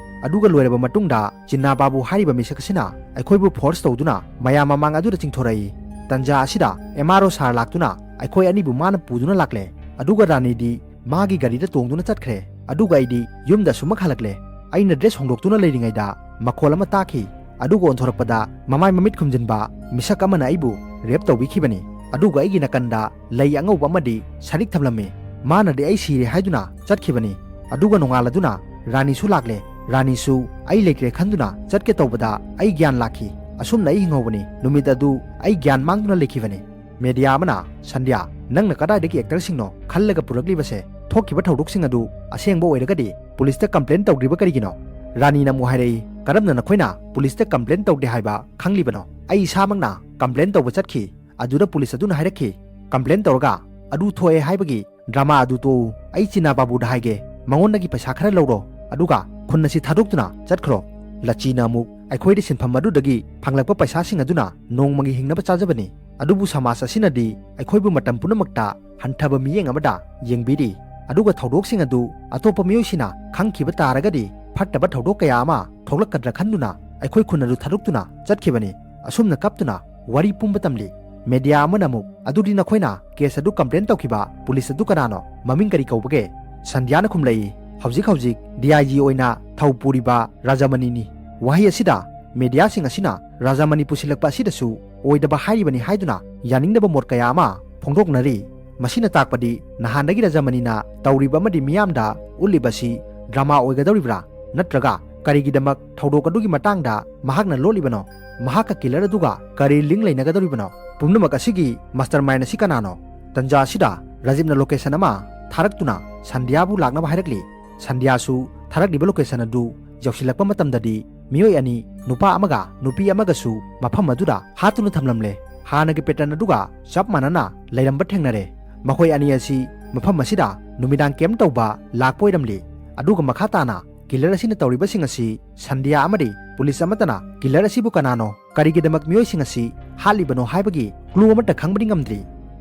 ꯑꯗꯨꯒ ꯂꯣꯏꯔꯕ ꯃꯇꯨꯡꯗ ꯆꯤꯟꯅꯥ ꯕꯥꯕꯨ ꯍꯥꯏꯔꯤꯕ ꯃꯤꯁꯛ ꯑꯁꯤꯅ ꯑꯩꯈꯣꯏꯕꯨ ꯐꯣꯔꯁ ꯇꯧꯗꯨꯅ ꯃꯌꯥꯝ ꯃꯃꯥꯡ ꯑꯗꯨꯗ ꯆꯤꯡꯊꯣꯔꯛꯏ꯫ ꯇꯟꯖꯥ ꯑꯁꯤꯗ ꯑꯦꯝ ꯑꯥꯔ ꯑꯣ ꯁꯥꯔ ꯂꯥꯛꯇꯨꯅ ꯑꯩꯈꯣꯏ ꯑꯅꯤꯕꯨ ꯃꯥꯅ ꯄꯨꯗꯨꯅ ꯂꯥꯛꯂꯦ꯫ ꯑꯗꯨꯒ ꯔꯥꯅꯤꯗꯤ ꯃꯥꯒꯤ ꯒꯥꯔꯤꯗ ꯇꯣꯡꯗꯨꯅ ꯆꯠꯈ꯭ꯔꯦ꯫ ꯑꯗꯨꯒ ꯑꯩꯗꯤ ꯌꯨꯝꯗ ꯑꯁꯨꯃꯛ ꯍꯜꯂꯛꯂꯦ꯫ ꯑꯩꯅ ꯗ꯭ꯔꯦꯁ ꯍꯣꯡꯗꯣꯛꯇꯨꯅ ꯂꯩꯔꯤꯉꯩꯗ ꯃꯈꯣꯜ ꯑꯃ ꯇꯥꯈꯤ꯫ ꯑꯗꯨꯒ ꯑꯣꯟꯊꯣꯔꯛꯄꯗ ꯃꯃꯥꯏ ꯃꯃꯤꯠ ꯈꯨꯝꯖꯤꯟꯕ ꯃꯤꯁꯛ ꯑꯃꯅ ꯑꯩꯕꯨ ꯔꯦꯞ ꯇꯧꯕꯤꯈꯤꯕꯅꯤ꯫ ꯑꯗꯨꯒ ꯑꯩꯒꯤ ꯅꯥꯀꯟꯗ ꯂꯩ ꯑꯉꯧꯕ ꯑꯃꯗꯤ ꯁꯔꯤꯛ ꯊꯝꯂꯝꯃꯤ꯫ ꯃꯥꯅꯗꯤ ꯑꯩ ꯁꯤꯔꯦ ꯍꯥꯏꯗꯨꯅ ꯆꯠꯈꯤꯕꯅꯤ꯫ ꯑꯗꯨꯒ ꯅꯣꯡꯉꯥꯜꯂꯗꯨꯅ ꯔꯥꯅꯤꯁꯨ ꯂꯥꯛꯂꯦ꯫ ꯔꯥꯅꯤꯁꯨ ꯑꯩ ꯂꯩꯇ꯭ꯔꯦ ꯈꯟꯗꯨꯅ ꯆꯠꯀꯦ ꯇꯧꯕꯗ ꯑꯩ ꯒ꯭ꯌꯥꯟ ꯂꯥꯛꯈꯤ꯫ ꯑꯁꯨꯝꯅ ꯑꯩ ꯍꯤꯡꯍꯧꯕꯅꯤ꯫ ꯅꯨꯃꯤꯠ ꯑꯗꯨ ꯑꯩ ꯒ꯭ꯌꯥꯟ ꯃꯥꯡꯗꯨꯅ ꯂꯩꯈꯤꯕꯅꯤ꯫ ꯃꯦꯗꯤꯌꯥ ꯑꯃꯅ, "ꯁꯟꯙ꯭ꯌꯥ, ꯅꯪꯅ ꯀꯗꯥꯏꯗꯒꯤ ꯑꯦꯛꯇꯔꯁꯤꯡꯅꯣ ꯈꯜꯂꯒ ꯄꯨꯔꯛꯂꯤꯕꯁꯦ? ꯊꯣꯛꯈꯤꯕ ꯊꯧꯗꯣꯛꯁꯤꯡ ꯑꯗꯨ ꯑꯁꯦꯡꯕ ꯑꯣꯏꯔꯒꯗꯤ ꯄꯨꯂꯤꯁꯇ ꯀꯝꯄ꯭ꯂꯦꯟ ꯇꯧꯗ꯭ꯔꯤꯕ ꯀꯔꯤꯒꯤꯅꯣ?" ꯔꯥꯅꯤꯅ ꯑꯃꯨꯛ ꯍꯥꯏꯔꯛꯏ, "ꯀꯔꯝꯅ ꯅꯈꯣꯏꯅ ꯄꯨꯂꯤꯁꯇ ꯀꯝꯄ꯭ꯂꯦꯟ ꯇꯧꯗꯦ ꯍꯥꯏꯕ ꯈꯪꯂꯤꯕꯅꯣ? ꯑꯩ ꯏꯁꯥꯃꯛꯅ ꯀꯝꯄ꯭ꯂꯦꯟ ꯇꯧꯕ ꯆꯠꯈꯤ꯫ ꯑꯗꯨꯗ ꯄꯨꯂꯤꯁ ꯑꯗꯨꯅ ꯍꯥꯏꯔꯛꯈꯤ, ꯀꯝꯄ꯭ꯂꯦꯟ ꯇꯧꯔꯒ ꯑꯗꯨ ꯊꯣꯛꯑꯦ ꯍꯥꯏꯕꯒꯤ ꯗ꯭ꯔꯃꯥ ꯑꯗꯨ ꯇꯣꯛꯎ꯫ ꯑꯩ ꯆꯤꯅꯥ ꯕꯥꯕꯨꯗ ꯍꯥꯏꯒꯦ, ꯃꯉꯣꯟꯗꯒꯤ ꯄꯩꯁꯥ ꯈꯔ ꯂꯧꯔꯣ, ꯑꯗꯨꯒ ꯈꯨꯟ ꯑꯁꯤ ꯊꯥꯗꯣꯛꯇꯨꯅ ꯆꯠꯈ꯭ꯔꯣ꯫ ꯂꯆꯤꯅ ꯑꯃꯨꯛ, ꯑꯩꯈꯣꯏꯗꯤ ꯁꯤꯟꯐꯝ ꯑꯗꯨꯗꯒꯤ ꯐꯪꯂꯛꯄ ꯄꯩꯁꯥꯁꯤꯡ ꯑꯗꯨꯅ ꯅꯣꯡꯃꯒꯤ ꯍꯤꯡꯅꯕ ꯆꯥꯖꯕꯅꯤ꯫ ꯑꯗꯨꯕꯨ ꯁꯃꯥꯖ ꯑꯁꯤꯅꯗꯤ ꯑꯩꯈꯣꯏꯕꯨ ꯃꯇꯝ ꯄꯨꯝꯅꯃꯛꯇ ꯍꯟꯊꯕ ꯃꯤꯠꯌꯦꯡ ꯑꯃꯗ ꯌꯦꯡꯕꯤꯔꯤ꯫ ꯑꯗꯨꯒ ꯊꯧꯗꯣꯛꯁꯤꯡ ꯑꯗꯨ ꯑꯇꯣꯞꯄ ꯃꯤꯑꯣꯏꯁꯤꯡꯅ ꯈꯪꯈꯤꯕ ꯇꯥꯔꯒꯗꯤ ꯐꯠꯇꯕ ꯊꯧꯗꯣꯛ ꯀꯌꯥ ꯑꯃ ꯊꯣꯛꯂꯛꯀꯗ꯭ꯔꯥ ꯈꯟꯗꯨꯅ ꯑꯩꯈꯣꯏ ꯈꯨꯟ ꯑꯗꯨ ꯊꯥꯗꯣꯛꯇꯨꯅ ꯆꯠꯈꯤꯕꯅꯤ꯫" ꯑꯁꯨꯝꯅ ꯀꯞꯇꯨꯅ ꯋꯥꯔꯤ ꯄꯨꯝꯕ ꯇꯝꯂꯤ꯫ ꯃꯦꯗꯤꯌꯥ ꯑꯃꯅ ꯑꯃꯨꯛ, "ꯑꯗꯨꯗꯤ ꯅꯈꯣꯏꯅ ꯀꯦꯁ ꯑꯗꯨ ꯀꯝꯄ꯭ꯂꯦꯟ ꯇꯧꯈꯤꯕ ꯄꯨꯂꯤꯁ ꯑꯗꯨ ꯀꯅꯥꯅꯣ? ꯃꯃꯤꯡ ꯀꯔꯤ ꯀꯧꯕꯒꯦ?" ꯁꯟꯙ꯭ꯌꯥꯅ ꯈꯨꯝꯂꯛꯏ, "ꯍꯧꯖꯤꯛ ꯍꯧꯖꯤꯛ ꯗꯤ ꯑꯥꯏ ꯖꯤ ꯑꯣꯏꯅ ꯊꯧ ꯄꯨꯔꯤꯕ ꯔꯥꯖꯥꯃꯅꯤꯅꯤ꯫" ꯋꯥꯍꯩ ꯑꯁꯤꯗ ꯃꯦꯗꯤꯌꯥꯁꯤꯡ ꯑꯁꯤꯅ ꯔꯥꯖꯥꯃꯅꯤ ꯄꯨꯁꯤꯜꯂꯛꯄ ꯑꯁꯤꯗꯁꯨ ꯑꯣꯏꯗꯕ ꯍꯥꯏꯔꯤꯕꯅꯤ ꯍꯥꯏꯗꯨꯅ ꯌꯥꯅꯤꯡꯗꯕ ꯃꯣꯠ ꯀꯌꯥ ꯑꯃ ꯐꯣꯡꯗꯣꯛꯅꯔꯤ꯫ ꯃꯁꯤꯅ ꯇꯥꯛꯄꯗꯤ ꯅꯍꯥꯟꯗꯒꯤ ꯔꯥꯖꯥꯃꯅꯤꯅ ꯇꯧꯔꯤꯕ ꯑꯃꯗꯤ ꯃꯤꯌꯥꯝꯗ ꯎꯠꯂꯤꯕꯁꯤ ꯗ꯭ꯔꯃꯥ ꯑꯣꯏꯒꯗꯧꯔꯤꯕ꯭ꯔꯥ? ꯅꯠꯇ꯭ꯔꯒ ꯀꯔꯤꯒꯤꯗꯃꯛ ꯊꯧꯗꯣꯛ ꯑꯗꯨꯒꯤ ꯃꯇꯥꯡꯗ ꯃꯍꯥꯛꯅ ꯂꯣꯠꯂꯤꯕꯅꯣ? ꯃꯍꯥꯛꯀ ꯀꯤꯂꯔ ꯑꯗꯨꯒ ꯀꯔꯤ ꯂꯤꯡ ꯂꯩꯅꯒꯗꯧꯔꯤꯕꯅꯣ? ꯄꯨꯝꯅꯃꯛ ꯑꯁꯤꯒꯤ ꯃꯥꯁꯇꯔ ꯃꯥꯏꯟ ꯑꯁꯤ ꯀꯅꯥꯅꯣ? ꯇꯟꯖꯥ ꯑꯁꯤꯗ ꯔꯥꯖꯤꯕꯅ ꯂꯣꯀꯦꯁꯟ ꯑꯃ ꯊꯥꯔꯛꯇꯨꯅ ꯁꯟꯙ꯭ꯌꯥꯕꯨ ꯂꯥꯛꯅꯕ ꯍꯥꯏꯔꯛꯂꯤ꯫ ꯁꯟꯙ꯭ꯌꯥꯁꯨ ꯊꯥꯔꯛꯂꯤꯕ ꯂꯣꯀꯦꯁꯟ ꯑꯗꯨ ꯌꯧꯁꯤꯜꯂꯛꯄ ꯃꯇꯝꯗꯗꯤ ꯃꯤꯑꯣꯏ ꯑꯅꯤ, ꯅꯨꯄꯥ ꯑꯃꯒ ꯅꯨꯄꯤ ꯑꯃꯒꯁꯨ ꯃꯐꯝ ꯑꯗꯨꯗ ꯍꯥꯠꯇꯨꯅ ꯊꯝꯂꯝꯂꯦ꯫ ꯍꯥꯟꯅꯒꯤ ꯄꯦꯇꯔꯟ ꯑꯗꯨꯒ ꯆꯞ ꯃꯥꯟꯅꯅ ꯂꯩꯔꯝꯕ ꯊꯦꯡꯅꯔꯦ꯫ ꯃꯈꯣꯏ ꯑꯅꯤ ꯑꯁꯤ ꯃꯐꯝ ꯑꯁꯤꯗ ꯅꯨꯃꯤꯗꯥꯡ ꯀꯦꯝꯞ ꯇꯧꯕ ꯂꯥꯛꯄ ꯑꯣꯏꯔꯝꯂꯤ꯫ ꯑꯗꯨꯒ ꯃꯈꯥ ꯇꯥꯅ ꯀꯤꯂꯔ ꯑꯁꯤꯅ ꯇꯧꯔꯤꯕꯁꯤꯡ ꯑꯁꯤ ꯁꯟꯙ꯭ꯌꯥ ꯑꯃꯗꯤ ꯄꯨꯂꯤꯁ ꯑꯃꯠꯇꯅ ꯀꯤꯂꯔ ꯑꯁꯤꯕꯨ ꯀꯅꯥꯅꯣ, ꯀꯔꯤꯒꯤꯗꯃꯛ ꯃꯤꯑꯣꯏꯁꯤꯡ ꯑꯁꯤ ꯍꯥꯠꯂꯤꯕꯅꯣ ꯍꯥꯏꯕꯒꯤ ꯀ꯭ꯂꯨ ꯑꯃꯠꯇ ꯈꯪꯕꯗꯤ ꯉꯝꯗ꯭ꯔꯤ꯫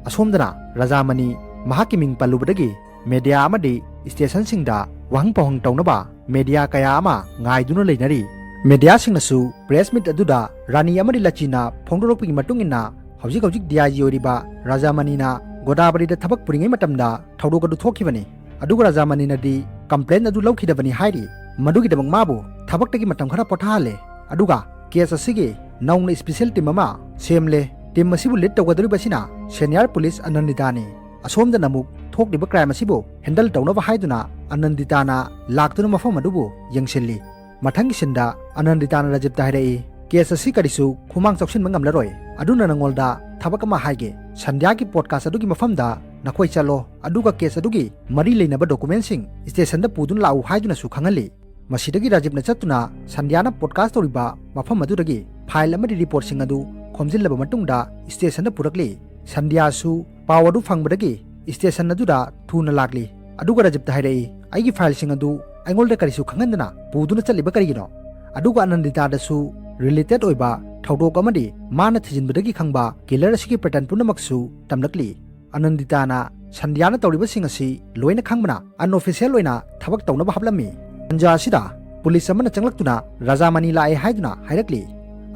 ꯑꯁꯣꯝꯗꯅ ꯔꯥꯖꯥꯃꯅꯤ ꯃꯍꯥꯛꯀꯤ ꯃꯤꯡ ꯄꯜꯂꯨꯕꯗꯒꯤ ꯃꯦꯗꯤꯌꯥ ꯑꯃꯗꯤ ꯁ꯭ꯇꯦꯁꯟꯁꯤꯡꯗ ꯋꯥꯍꯪ ꯄꯥꯎꯍꯪ ꯇꯧꯅꯕ ꯃꯦꯗꯤꯌꯥ ꯀꯌꯥ ꯑꯃ ꯉꯥꯏꯗꯨꯅ ꯂꯩꯅꯔꯤ꯫ ꯃꯦꯗꯤꯌꯥꯁꯤꯡꯅꯁꯨ ꯄ꯭ꯔꯦꯁ ꯃꯤꯠ ꯑꯗꯨꯗ ꯔꯥꯅꯤ ꯑꯃꯗꯤ ꯂꯆꯤꯅ ꯐꯣꯡꯗꯣꯔꯛꯄꯒꯤ ꯃꯇꯨꯡ ꯏꯟꯅ ꯍꯧꯖꯤꯛ ꯍꯧꯖꯤꯛ ꯗꯤ ꯑꯥꯏ ꯖꯤ ꯑꯣꯏꯔꯤꯕ ꯔꯥꯖꯥꯃꯅꯤꯅ ꯒꯣꯗꯥꯕꯔꯤꯗ ꯊꯕꯛ ꯄꯨꯔꯤꯉꯩ ꯃꯇꯝꯗ ꯊꯧꯗꯣꯛ ꯑꯗꯨ ꯊꯣꯛꯈꯤꯕꯅꯤ꯫ ꯑꯗꯨꯒ ꯔꯥꯖꯥꯃꯅꯤꯅꯗꯤ ꯀꯝꯄ꯭ꯂꯦꯟ ꯑꯗꯨ ꯂꯧꯈꯤꯗꯕꯅꯤ ꯍꯥꯏꯔꯤ꯫ ꯃꯗꯨꯒꯤꯗꯃꯛ ꯃꯥꯕꯨ ꯊꯕꯛꯇꯒꯤ ꯃꯇꯝ ꯈꯔ ꯄꯣꯊꯥꯍꯜꯂꯦ꯫ ꯑꯗꯨꯒ ꯀꯦꯁ ꯑꯁꯤꯒꯤ ꯅꯧꯅ ꯁ꯭ꯄꯤꯁꯦꯜ ꯇꯤꯝ ꯑꯃ ꯁꯦꯝꯂꯦ꯫ ꯇꯤꯝ ꯑꯁꯤꯕꯨ ꯂꯤꯗ ꯇꯧꯒꯗꯧꯔꯤꯕꯁꯤꯅ ꯁꯦꯅꯤꯌꯔ ꯄꯨꯂꯤꯁ ꯑꯅꯟꯗꯤꯇꯥꯅꯤ꯫ ꯑꯁꯣꯝꯗꯅ ꯑꯃꯨꯛ ꯊꯣꯛꯂꯤꯕ ꯀ꯭ꯔꯥꯏꯝ ꯑꯁꯤꯕꯨ ꯍꯦꯟꯗꯜ ꯇꯧꯅꯕ ꯍꯥꯏꯗꯨꯅ ꯑꯅꯟꯗꯤꯇꯥꯅ ꯂꯥꯛꯇꯨꯅ ꯃꯐꯝ ꯑꯗꯨꯕꯨ ꯌꯦꯡꯁꯤꯜꯂꯤ꯫ ꯃꯊꯪꯒꯤ ꯁꯤꯟꯗ ꯑꯅꯟꯗꯤꯇꯥꯅ ꯔꯥꯖꯤꯞꯇ ꯍꯥꯏꯔꯛꯏ, "ꯀꯦꯁ ꯑꯁꯤ ꯀꯔꯤꯁꯨ ꯈꯨꯃꯥꯡ ꯆꯥꯎꯁꯤꯟꯕ ꯉꯝꯂꯔꯣꯏ꯫ ꯑꯗꯨꯅ ꯅꯉꯣꯟꯗ ꯊꯕꯛ ꯑꯃ ꯍꯥꯏꯒꯦ꯫ ꯁꯟꯙ꯭ꯌꯥꯒꯤ ꯄꯣꯗꯀꯥꯁ ꯑꯗꯨꯒꯤ ꯃꯐꯝꯗ ꯅꯈꯣꯏ ꯆꯠꯂꯣ, ꯑꯗꯨꯒ ꯀꯦꯁ ꯑꯗꯨꯒꯤ ꯃꯔꯤ ꯂꯩꯅꯕ ꯗꯣꯀꯨꯃꯦꯟꯁꯤꯡ ꯁ꯭ꯇꯦꯁꯟꯗ ꯄꯨꯗꯨꯅ ꯂꯥꯛꯎ" ꯍꯥꯏꯗꯨꯅꯁꯨ ꯈꯪꯍꯜꯂꯤ꯫ ꯃꯁꯤꯗꯒꯤ ꯔꯥꯖꯤꯞꯅ ꯆꯠꯇꯨꯅ ꯁꯟꯙ꯭ꯌꯥꯅ ꯄꯣꯗꯀꯥꯁ ꯇꯧꯔꯤꯕ ꯃꯐꯝ ꯑꯗꯨꯗꯒꯤ ꯐꯥꯏꯜ ꯑꯃꯗꯤ ꯔꯤꯄꯣꯔꯠꯁꯤꯡ ꯑꯗꯨ ꯈꯣꯝꯖꯤꯜꯂꯕ ꯃꯇꯨꯡꯗ ꯁ꯭ꯇꯦꯁꯟꯗ ꯄꯨꯔꯛꯂꯤ꯫ ꯁꯟꯙ꯭ꯌꯥꯁꯨ ꯄꯥꯎ ꯑꯗꯨ ꯐꯪꯕꯗꯒꯤ ꯁ꯭ꯇꯦꯁꯟ ꯑꯗꯨꯗ ꯊꯨꯅ ꯂꯥꯛꯂꯤ꯫ ꯑꯗꯨꯒ ꯔꯥꯖꯤꯞꯇ ꯍꯥꯏꯔꯛꯏ, "ꯑꯩꯒꯤ ꯐꯥꯏꯜꯁꯤꯡ ꯑꯗꯨ ꯑꯩꯉꯣꯟꯗ ꯀꯔꯤꯁꯨ ꯈꯪꯍꯟꯗꯅ ꯄꯨꯗꯨꯅ ꯆꯠꯂꯤꯕ ꯀꯔꯤꯒꯤꯅꯣ?" ꯑꯗꯨꯒ ꯑꯅꯟꯗꯤꯇꯥꯗꯁꯨ ꯔꯤꯂꯦꯇꯦꯗ ꯑꯣꯏꯕ ꯊꯧꯗꯣꯛ ꯑꯃꯗꯤ ꯃꯥꯅ ꯊꯤꯖꯤꯟꯕꯗꯒꯤ ꯈꯪꯕ ꯀꯤꯂꯔ ꯑꯁꯤꯒꯤ ꯄꯦꯇꯔꯟ ꯄꯨꯝꯅꯃꯛꯁꯨ ꯇꯝꯂꯛꯂꯤ꯫ ꯑꯅꯟꯗꯤꯇꯥꯅ ꯁꯟꯙ꯭ꯌꯥꯅ ꯇꯧꯔꯤꯕꯁꯤꯡ ꯑꯁꯤ ꯂꯣꯏꯅ ꯈꯪꯕꯅ ꯑꯟꯑꯣꯐꯤꯁꯤꯌꯦꯜ ꯑꯣꯏꯅ ꯊꯕꯛ ꯇꯧꯅꯕ ꯍꯥꯞꯂꯝꯃꯤ꯫ ꯇꯟꯖꯥ ꯑꯁꯤꯗ ꯄꯨꯂꯤꯁ ꯑꯃꯅ ꯆꯪꯂꯛꯇꯨꯅ ꯔꯥꯖꯥꯃꯅꯤ ꯂꯥꯛꯑꯦ ꯍꯥꯏꯗꯨꯅ ꯍꯥꯏꯔꯛꯂꯤ꯫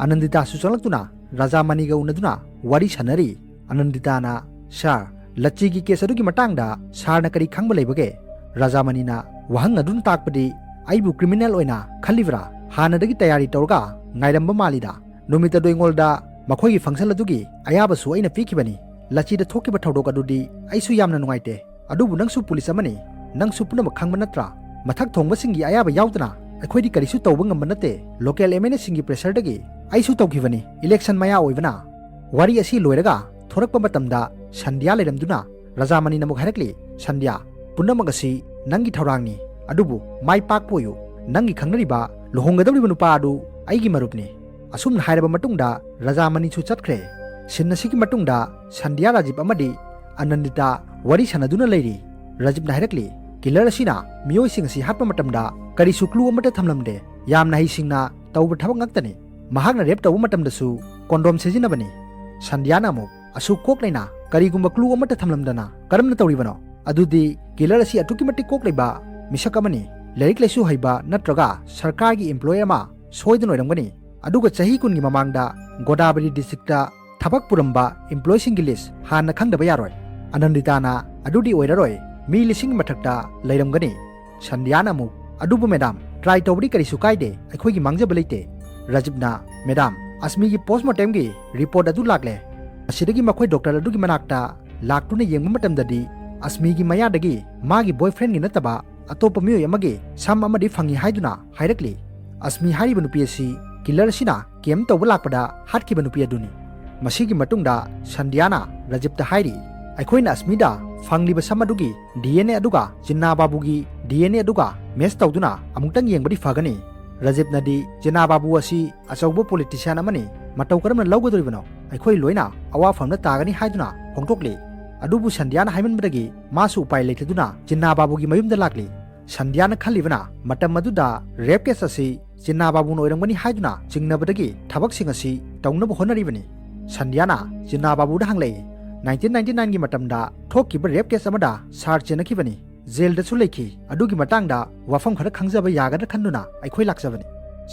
ꯑꯅꯟꯗꯤꯇꯥꯁꯨ ꯆꯪꯂꯛꯇꯨꯅ ꯔꯥꯖꯥꯃꯅꯤꯒ ꯎꯅꯗꯨꯅ ꯋꯥꯔꯤ ꯁꯥꯟꯅꯔꯤ꯫ ꯑꯅꯟꯗꯤꯇꯥꯅ, "ꯁꯥꯔ, ꯂꯆꯤꯒꯤ ꯀꯦꯁ ꯑꯗꯨꯒꯤ ꯃꯇꯥꯡꯗ ꯁꯥꯔꯅ ꯀꯔꯤ ꯈꯪꯕ ꯂꯩꯕꯒꯦ?" ꯔꯥꯖꯥꯃꯅꯤꯅ ꯋꯥꯍꯪ ꯑꯗꯨꯅ ꯇꯥꯛꯄꯗꯤ, "ꯑꯩꯕꯨ ꯀ꯭ꯔꯤꯃꯤꯅꯦꯜ ꯑꯣꯏꯅ ꯈꯜꯂꯤꯕ꯭ꯔꯥ? ꯍꯥꯟꯅꯗꯒꯤ ꯇꯌꯥꯔꯤ ꯇꯧꯔꯒ ꯉꯥꯏꯔꯝꯕ ꯃꯥꯜꯂꯤꯗ꯫ ꯅꯨꯃꯤꯠ ꯑꯗꯨ ꯑꯩꯉꯣꯟꯗ ꯃꯈꯣꯏꯒꯤ ꯐꯪꯁꯟ ꯑꯗꯨꯒꯤ ꯑꯌꯥꯕꯁꯨ ꯑꯩꯅ ꯄꯤꯈꯤꯕꯅꯤ꯫ ꯂꯆꯤꯗ ꯊꯣꯛꯈꯤꯕ ꯊꯧꯗꯣꯛ ꯑꯗꯨꯗꯤ ꯑꯩꯁꯨ ꯌꯥꯝꯅ ꯅꯨꯡꯉꯥꯏꯇꯦ꯫ ꯑꯗꯨꯕꯨ ꯅꯪꯁꯨ ꯄꯨꯂꯤꯁ ꯑꯃꯅꯤ, ꯅꯪꯁꯨ ꯄꯨꯝꯅꯃꯛ ꯈꯪꯕ ꯅꯠꯇ꯭ꯔꯥ? ꯃꯊꯛ ꯊꯣꯡꯕꯁꯤꯡꯒꯤ ꯑꯌꯥꯕ ꯌꯥꯎꯗꯅ ꯑꯩꯈꯣꯏꯗꯤ ꯀꯔꯤꯁꯨ ꯇꯧꯕ ꯉꯝꯕ ꯅꯠꯇꯦ꯫ ꯂꯣꯀꯦꯜ ꯑꯦꯝ ꯑꯦꯜ ꯑꯦꯁꯤꯡꯒꯤ ꯄ꯭ꯔꯦꯁꯔꯗꯒꯤ ꯑꯩꯁꯨ ꯇꯧꯈꯤꯕꯅꯤ꯫ ꯏꯂꯦꯛꯁꯟ ꯃꯌꯥ ꯑꯣꯏꯕꯅ" ꯋꯥꯔꯤ ꯑꯁꯤ ꯂꯣꯏꯔꯒ ꯊꯣꯔꯛꯄ ꯃꯇꯝꯗ ꯁꯟꯙ꯭ꯌꯥ ꯂꯩꯔꯝꯗꯨꯅ ꯔꯥꯖꯥꯃꯅꯤꯅ ꯑꯃꯨꯛ ꯍꯥꯏꯔꯛꯂꯤ, "ꯁꯟꯙ꯭ꯌꯥ, ꯄꯨꯝꯅꯃꯛ ꯑꯁꯤ ꯅꯪꯒꯤ ꯊꯧꯔꯥꯡꯅꯤ, ꯑꯗꯨꯕꯨ ꯃꯥꯏ ꯄꯥꯛꯄ ꯑꯣꯏꯌꯨ꯫ ꯅꯪꯒꯤ ꯈꯪꯅꯔꯤꯕ ꯂꯨꯍꯣꯡꯒꯗꯧꯔꯤꯕ ꯅꯨꯄꯥ ꯑꯗꯨ ꯑꯩꯒꯤ ꯃꯔꯨꯞꯅꯤ꯫" ꯑꯁꯨꯝꯅ ꯍꯥꯏꯔꯕ ꯃꯇꯨꯡꯗ ꯔꯥꯖꯥꯃꯅꯤꯁꯨ ꯆꯠꯈ꯭ꯔꯦ꯫ ꯁꯤꯟ ꯑꯁꯤꯒꯤ ꯃꯇꯨꯡꯗ ꯁꯟꯙ꯭ꯌꯥ, ꯔꯥꯖꯤꯞ ꯑꯃꯗꯤ ꯑꯅꯟꯗꯤꯇꯥ ꯋꯥꯔꯤ ꯁꯥꯟꯅꯗꯨꯅ ꯂꯩꯔꯤ꯫ ꯔꯥꯖꯤꯞꯅ ꯍꯥꯏꯔꯛꯂꯤ, "ꯀꯤꯂꯔ ꯑꯁꯤꯅ ꯃꯤꯑꯣꯏꯁꯤꯡ ꯑꯁꯤ ꯍꯥꯠꯄ ꯃꯇꯝꯗ ꯀꯔꯤꯁꯨ ꯀ꯭ꯂꯨ ꯑꯃꯠꯇ ꯊꯝꯂꯝꯗꯦ꯫ ꯌꯥꯝꯅ ꯍꯩꯁꯤꯡꯅ ꯇꯧꯕ ꯊꯕꯛ ꯉꯥꯛꯇꯅꯤ꯫ ꯃꯍꯥꯛꯅ ꯔꯦꯞ ꯇꯧꯕ ꯃꯇꯝꯗꯁꯨ ꯀꯣꯟꯗꯣꯝ ꯁꯤꯖꯤꯟꯅꯕꯅꯤ꯫" ꯁꯟꯙ꯭ꯌꯥꯅ ꯑꯃꯨꯛ, "ꯑꯁꯨꯛ ꯀꯣꯛ ꯂꯩꯅ ꯀꯔꯤꯒꯨꯝꯕ ꯀ꯭ꯂꯨ ꯑꯃꯠꯇ ꯊꯝꯂꯝꯗꯅ ꯀꯔꯝꯅ ꯇꯧꯔꯤꯕꯅꯣ? ꯑꯗꯨꯗꯤ ꯀꯤꯂꯔ ꯑꯁꯤ ꯑꯗꯨꯛꯀꯤ ꯃꯇꯤꯛ ꯀꯣꯛ ꯂꯩꯕ ꯃꯤꯁꯛ ꯑꯃꯅꯤ꯫ ꯂꯥꯏꯔꯤꯛ ꯂꯥꯏꯁꯨ ꯍꯩꯕ ꯅꯠꯇ꯭ꯔꯒ ꯁꯔꯀꯥꯔꯒꯤ ꯏꯝꯄ꯭ꯂꯣꯌꯤ ꯑꯃ ꯁꯣꯏꯗꯅ ꯑꯣꯏꯔꯝꯒꯅꯤ꯫ ꯑꯗꯨꯒ ꯆꯍꯤ ꯀꯨꯟꯒꯤ ꯃꯃꯥꯡꯗ ꯒꯣꯗꯥꯕꯔꯤ ꯗꯤꯁꯇ꯭ꯔꯤꯛꯇ ꯊꯕꯛ ꯄꯨꯔꯝꯕ ꯏꯝꯄ꯭ꯂꯣꯌꯤꯁꯤꯡꯒꯤ ꯂꯤꯁ ꯍꯥꯟꯅ ꯈꯪꯗꯕ ꯌꯥꯔꯣꯏ꯫" ꯑꯅꯟꯗꯤꯇꯥꯅ, "ꯑꯗꯨꯗꯤ ꯑꯣꯏꯔꯔꯣꯏ, ꯃꯤ ꯂꯤꯁꯤꯡꯒꯤ ꯃꯊꯛꯇ ꯂꯩꯔꯝꯒꯅꯤ꯫" ꯁꯟꯙ꯭ꯌꯥꯅ ꯑꯃꯨꯛ, "ꯑꯗꯨꯕꯨ ꯃꯦꯗꯥꯝ, ꯇ꯭ꯔꯥꯏ ꯇꯧꯕꯗꯤ ꯀꯔꯤꯁꯨ ꯀꯥꯏꯗꯦ, ꯑꯩꯈꯣꯏꯒꯤ ꯃꯥꯡꯖꯕ ꯂꯩꯇꯦ꯫" ꯔꯥꯖꯤꯞꯅ, "ꯃꯦꯗꯥꯝ, ꯑꯁꯃꯤꯒꯤ ꯄꯣꯁꯃꯣꯔꯇꯦꯝꯒꯤ ꯔꯤꯄꯣꯔꯠ ꯑꯗꯨ ꯂꯥꯛꯂꯦ꯫ ꯑꯁꯤꯗꯒꯤ ꯃꯈꯣꯏ ꯗꯣꯛꯇꯔ ꯑꯗꯨꯒꯤ ꯃꯅꯥꯛꯇ ꯂꯥꯛꯇꯨꯅ ꯌꯦꯡꯕ ꯃꯇꯝꯗꯗꯤ ꯑꯁꯃꯤꯒꯤ ꯃꯌꯥꯗꯒꯤ ꯃꯥꯒꯤ boyfriendꯒꯤ ꯅꯠꯇꯕ ꯑꯇꯣꯞꯄ ꯃꯤꯑꯣꯏ ꯑꯃꯒꯤ ꯁꯝ ꯑꯃꯗꯤ ꯐꯪꯏ ꯍꯥꯏꯗꯨꯅ ꯍꯥꯏꯔꯛꯂꯤ꯫ ꯑꯁꯃꯤ ꯍꯥꯏꯔꯤꯕ ꯅꯨꯄꯤ ꯑꯁꯤ killerꯁꯤꯅ camp ꯇꯧꯕ ꯂꯥꯛꯄꯗ ꯍꯥꯠꯈꯤꯕ ꯅꯨꯄꯤ ꯑꯗꯨꯅꯤ꯫ ꯃꯁꯤꯒꯤ ꯃꯇꯨꯡꯗ ꯁꯟꯙ꯭ꯌꯥꯅ ꯔꯥꯖꯤꯕꯇ ꯍꯥꯏꯔꯤ, "ꯑꯩꯈꯣꯏꯅ ꯑꯁꯃꯤꯗ ꯐꯪꯂꯤꯕ ꯁꯝ ꯑꯗꯨꯒꯤ DNA ꯑꯗꯨꯒ ꯆꯤꯟꯅꯥ ꯕꯥꯕꯨꯒꯤ DNA ꯑꯗꯨꯒ match ꯇꯧꯗꯨꯅ ꯑꯃꯨꯛꯇꯪ ꯌꯦꯡꯕꯗꯤ ꯐꯒꯅꯤ꯫ ꯔꯥꯖꯤꯕꯅꯗꯤ ꯆꯤꯟꯅꯥ ꯕꯥꯕꯨ ꯑꯁꯤ ꯑꯆꯧꯕ politician ꯑꯃꯅꯤ, ꯃꯇꯧ ꯀꯔꯝꯅ ꯂꯧꯒꯗꯧꯔꯤꯕꯅꯣ? ꯑꯩꯈꯣꯏ ꯂꯣꯏꯅ ꯑꯋꯥꯐꯝꯗ ꯇꯥꯒꯅꯤ" ꯍꯥꯏꯗꯨꯅ ꯐꯣꯡꯗꯣꯛꯂꯤ꯫ ꯑꯗꯨꯕꯨ ꯁꯟꯙ꯭ꯌꯥꯅ ꯍꯥꯏꯃꯟꯕꯗꯒꯤ ꯃꯥꯁꯨ ꯎꯄꯥꯏ ꯂꯩꯇꯗꯨꯅ ꯆꯤꯟꯅꯥ ꯕꯥꯕꯨꯒꯤ ꯃꯌꯨꯝꯗ ꯂꯥꯛꯂꯤ꯫ ꯁꯟꯙ꯭ꯌꯥꯅ ꯈꯜꯂꯤꯕꯅ ꯃꯇꯝ ꯑꯗꯨꯗ rape case ꯑꯁꯤ ꯆꯤꯟꯅꯥ ꯕꯥꯕꯨꯅ ꯑꯣꯏꯔꯝꯒꯅꯤ ꯍꯥꯏꯗꯨꯅ ꯆꯤꯡꯅꯕꯗꯒꯤ ꯊꯕꯛꯁꯤꯡ ꯑꯁꯤ ꯇꯧꯅꯕ ꯍꯣꯠꯅꯔꯤꯕꯅꯤ꯫ ꯁꯟꯙ꯭ꯌꯥꯅ ꯆꯤꯟꯅꯥ ꯕꯥꯕꯨꯗ ꯍꯪꯂꯛꯏ, "nineteen ninety nineꯒꯤ ꯃꯇꯝꯗ ꯊꯣꯛꯈꯤꯕ rape case ꯑꯃꯗ sir ꯆꯦꯟꯅꯈꯤꯕꯅꯤ꯫ Jailꯗꯁꯨ ꯂꯩꯈꯤ꯫ ꯑꯗꯨꯒꯤ ꯃꯇꯥꯡꯗ ꯋꯥꯐꯝ ꯈꯔ ꯈꯪꯖꯕ ꯌꯥꯒꯗ꯭ꯔꯥ ꯈꯟꯗꯨꯅ ꯑꯩꯈꯣꯏ ꯂꯥꯛꯆꯕꯅꯤ꯫"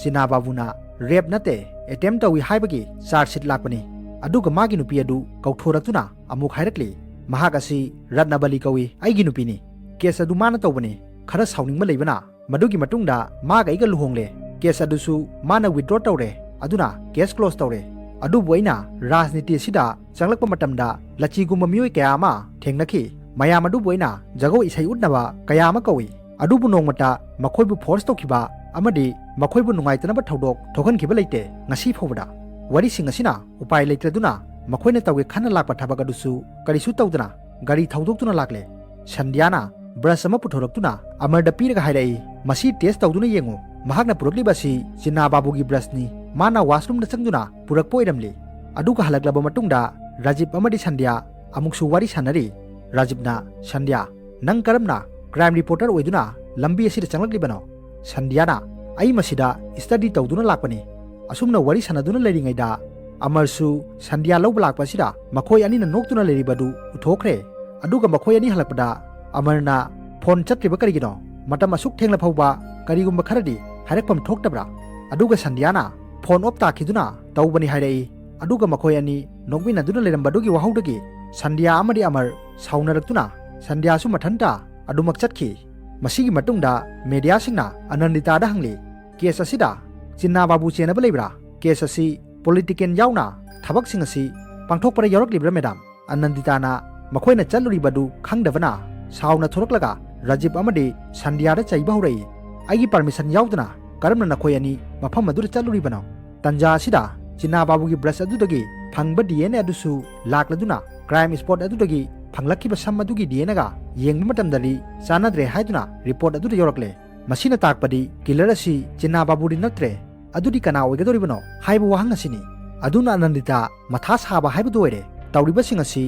ꯆꯤꯟꯅꯥ ꯕꯥꯕꯨꯅ rape ꯅꯠꯇꯦ, attempt ꯇꯧꯏ ꯍꯥꯏꯕꯒꯤ charge sheet ꯂꯥꯛꯄꯅꯤ꯫ ꯑꯗꯨꯒ ꯃꯥꯒꯤ ꯅꯨꯄꯤ ꯑꯗꯨ ꯀꯧꯊꯣꯔꯛꯇꯨꯅ ꯑꯃꯨꯛ ꯍꯥꯏꯔꯛꯂꯤ, "ꯃꯍꯥꯛ ꯑꯁꯤ ꯔꯠꯅꯕꯂꯤ ꯀꯧꯏ, ꯑꯩꯒꯤ ꯅꯨꯄꯤꯅꯤ꯫ Case ꯑꯗꯨ ꯃꯥꯅ ꯇꯧꯕꯅꯤ꯫ ꯈꯔ ꯁꯥꯎꯅꯤꯡꯕ ꯂꯩꯕꯅ ꯃꯗꯨꯒꯤ ꯃꯇꯨꯡꯗ ꯃꯥꯒ ꯑꯩꯒ ꯂꯨꯍꯣꯡꯂꯦ꯫ Case ꯑꯗꯨꯁꯨ ꯃꯥꯅ withdraw ꯇꯧꯔꯦ꯫ ꯑꯗꯨꯅ case close ꯇꯧꯔꯦ꯫ ꯑꯗꯨꯕꯨ ꯑꯩꯅ ꯔꯥꯖꯅꯤꯇꯤ ꯑꯁꯤꯗ ꯆꯪꯂꯛꯄ ꯃꯇꯝꯗ ꯂꯆꯤꯒꯨꯝꯕ ꯃꯤꯑꯣꯏ ꯀꯌꯥ ꯑꯃ ꯊꯦꯡꯅꯈꯤ꯫ ꯃꯌꯥꯝ ꯑꯗꯨꯕꯨ ꯑꯩꯅ ꯖꯒꯣꯏ ꯏꯁꯩ ꯎꯠꯅꯕ ꯀꯌꯥ ꯑꯃ ꯀꯧꯏ꯫ ꯑꯗꯨꯕꯨ ꯅꯣꯡꯃꯇ ꯃꯈꯣꯏꯕꯨ force ꯇꯧꯈꯤꯕ ꯑꯃꯗꯤ ꯃꯈꯣꯏꯕꯨ ꯅꯨꯡꯉꯥꯏꯇꯅꯕ ꯊꯧꯗꯣꯛ ꯊꯣꯛꯍꯟꯈꯤꯕ ꯂꯩꯇꯦ ꯉꯁꯤ ꯐꯥꯎꯕꯗ꯫ ꯋꯥꯔꯤꯁꯤꯡ ꯑꯁꯤꯅ ꯎꯄꯥꯏ ꯂꯩꯇ꯭ꯔꯗꯨꯅ ꯃꯈꯣꯏꯅ ꯇꯧꯒꯦ ꯈꯟꯅ ꯂꯥꯛꯄ ꯊꯕꯛ ꯑꯗꯨꯁꯨ ꯀꯔꯤꯁꯨ ꯇꯧꯗꯅ ꯒꯥꯔꯤ ꯊꯧꯗꯣꯛꯇꯨꯅ ꯂꯥꯛꯂꯦ꯫" ꯁꯟꯙ꯭ꯌꯥꯅ brush ꯑꯃ ꯄꯨꯊꯣꯔꯛꯇꯨꯅ ꯑꯃꯔꯗ ꯄꯤꯔꯒ ꯍꯥꯏꯔꯛꯏ, "ꯃꯁꯤ test ꯇꯧꯗꯨꯅ ꯌꯦꯡꯉꯨ꯫ ꯃꯍꯥꯛꯅ ꯄꯨꯔꯛꯂꯤꯕ ꯑꯁꯤ ꯆꯤꯟꯅꯥ ꯕꯥꯕꯨꯒꯤ brushꯅꯤ꯫ ꯃꯥꯅ washroomꯗ ꯆꯪꯗꯨꯅ ꯄꯨꯔꯛꯄ ꯑꯣꯏꯔꯝꯂꯤ꯫" ꯑꯗꯨꯒ ꯍꯜꯂꯛꯂꯕ ꯃꯇꯨꯡꯗ ꯔꯥꯖꯤꯕ ꯑꯃꯗꯤ ꯁꯟꯙ꯭ꯌꯥ ꯑꯃꯨꯛꯁꯨ ꯋꯥꯔꯤ ꯁꯥꯟꯅꯔꯤ꯫ ꯔꯥꯖꯤꯕꯅ ꯁꯟꯙ꯭ꯌꯥ, "ꯅꯪ ꯀꯔꯝꯅ crime reporter ꯑꯣꯏꯗꯨꯅ ꯂꯝꯕꯤ ꯑꯁꯤꯗ ꯆꯪꯂꯛꯂꯤꯕꯅꯣ?" ꯁꯟꯙ꯭ꯌꯥꯅ, "ꯑꯩ ꯃꯁꯤꯗ study ꯇꯧꯗꯨꯅ ꯂꯥꯛꯄꯅꯤ꯫" ꯑꯁꯨꯝꯅ ꯋꯥꯔꯤ ꯁꯥꯟꯅꯗꯨꯅ ꯂꯩꯔꯤꯉꯩꯗ ꯑꯃꯔꯁꯨ ꯁꯟꯙ꯭ꯌꯥ ꯂꯧꯕ ꯂꯥꯛꯄ ꯑꯁꯤꯗ ꯃꯈꯣꯏ ꯑꯅꯤꯅ ꯅꯣꯛꯇꯨꯅ ꯂꯩꯔꯤꯕ ꯑꯗꯨ ꯎꯊꯣꯛꯈ꯭ꯔꯦ꯫ ꯑꯗꯨꯒ ꯃꯈꯣꯏ ꯑꯅꯤ ꯍꯜꯂꯛꯄꯗ ꯑꯃꯔꯅ, "Phone ꯆꯠꯇ꯭ꯔꯤꯕ ꯀꯔꯤꯒꯤꯅꯣ? ꯃꯇꯝ ꯑꯁꯨꯛ ꯊꯦꯡꯂ ꯐꯥꯎꯕ ꯀꯔꯤꯒꯨꯝꯕ ꯈꯔꯗꯤ ꯍꯥꯏꯔꯛꯐꯝ ꯊꯣꯛꯇꯕ꯭ꯔꯥ?" ꯑꯗꯨꯒ ꯁꯟꯙ꯭ꯌꯥꯅ, "Phone off ꯇꯥꯈꯤꯗꯨꯅ ꯇꯧꯕꯅꯤ" ꯍꯥꯏꯔꯛꯏ꯫ ꯑꯗꯨꯒ ꯃꯈꯣꯏ ꯑꯅꯤ ꯅꯣꯛꯃꯤꯟꯅꯗꯨꯅ ꯂꯩꯔꯝꯕꯗꯨꯒꯤ ꯋꯥꯍꯧꯗꯒꯤ ꯁꯟꯙ꯭ꯌꯥ ꯑꯃꯗꯤ ꯑꯃꯔ ꯁꯥꯎꯅꯔꯛꯇꯨꯅ ꯁꯟꯙ꯭ꯌꯥꯁꯨ ꯃꯊꯟꯇ ꯑꯗꯨꯃꯛ ꯆꯠꯈꯤ꯫ ꯃꯁꯤꯒꯤ ꯃꯇꯨꯡꯗ mediaꯁꯤꯡꯅ ꯑꯅꯟꯗꯤꯇꯥꯗ ꯍꯪꯂꯤ, "Case ꯑꯁꯤꯗ ꯆꯤꯟꯅꯥ ꯕꯥꯕꯨ ꯆꯦꯟꯅꯕ ꯂꯩꯕ꯭ꯔꯥ? Case ꯑꯁꯤ political ꯌꯥꯎꯅ ꯊꯕꯛꯁꯤꯡ ꯑꯁꯤ ꯄꯥꯡꯊꯣꯛꯄꯗ ꯌꯥꯎꯔꯛꯂꯤꯕ꯭ꯔꯥ, madam?" ꯑꯅꯟꯗꯤꯇꯥꯅ ꯃꯈꯣꯏꯅ ꯆꯠꯂꯨꯔꯤꯕꯗꯨ ꯈꯪꯗꯕꯅ ꯁꯥꯎꯅ ꯊꯣꯔꯛꯂꯒ ꯔꯥꯖꯤꯕ ꯑꯃꯗꯤ ꯁꯟꯙ꯭ꯌꯥꯗ ꯆꯩꯕ ꯍꯧꯔꯛꯏ꯫ "ꯑꯩꯒꯤ ꯄꯔꯃꯤꯁꯟ ꯌꯥꯎꯗꯅ ꯀꯔꯝꯅ ꯅꯈꯣꯏ ꯑꯅꯤ ꯃꯐꯝ ꯑꯗꯨꯗ ꯆꯠꯂꯨꯔꯤꯕꯅꯣ?" ꯇꯟꯖꯥ ꯑꯁꯤꯗ ꯆꯤꯅꯥ ꯕꯥꯕꯨꯒꯤ ꯕ꯭ꯔꯁ ꯑꯗꯨꯗꯒꯤ ꯐꯪꯕ ꯗꯤ ꯑꯦꯟ ꯑꯦ ꯑꯗꯨꯁꯨ ꯂꯥꯛꯂꯗꯨꯅ ꯀ꯭ꯔꯥꯏꯝ ꯁ꯭ꯄꯣꯠ ꯑꯗꯨꯗꯒꯤ ꯐꯪꯂꯛꯈꯤꯕ ꯁꯝ ꯑꯗꯨꯒꯤ ꯗꯤ ꯑꯦꯟ ꯑꯦꯒ ꯌꯦꯡꯕ ꯃꯇꯝꯗꯗꯤ ꯆꯥꯟꯅꯗ꯭ꯔꯦ ꯍꯥꯏꯗꯨꯅ ꯔꯤꯄꯣꯔꯠ ꯑꯗꯨꯗ ꯌꯧꯔꯛꯂꯦ꯫ ꯃꯁꯤꯅ ꯇꯥꯛꯄꯗꯤ ꯀꯤꯂꯔ ꯑꯁꯤ ꯆꯤꯅꯥ ꯕꯥꯕꯨꯗꯤ ꯅꯠꯇ꯭ꯔꯦ꯫ ꯑꯗꯨꯗꯤ ꯀꯅꯥ ꯑꯣꯏꯒꯗꯧꯔꯤꯕꯅꯣ ꯍꯥꯏꯕ ꯋꯥꯍꯪ ꯑꯁꯤꯅꯤ꯫ ꯑꯗꯨꯅ ꯑꯅꯟꯗꯤꯇꯥ ꯃꯊꯥ ꯁꯥꯕ ꯍꯥꯏꯕꯗꯨ ꯑꯣꯏꯔꯦ꯫ ꯇꯧꯔꯤꯕꯁꯤꯡ ꯑꯁꯤ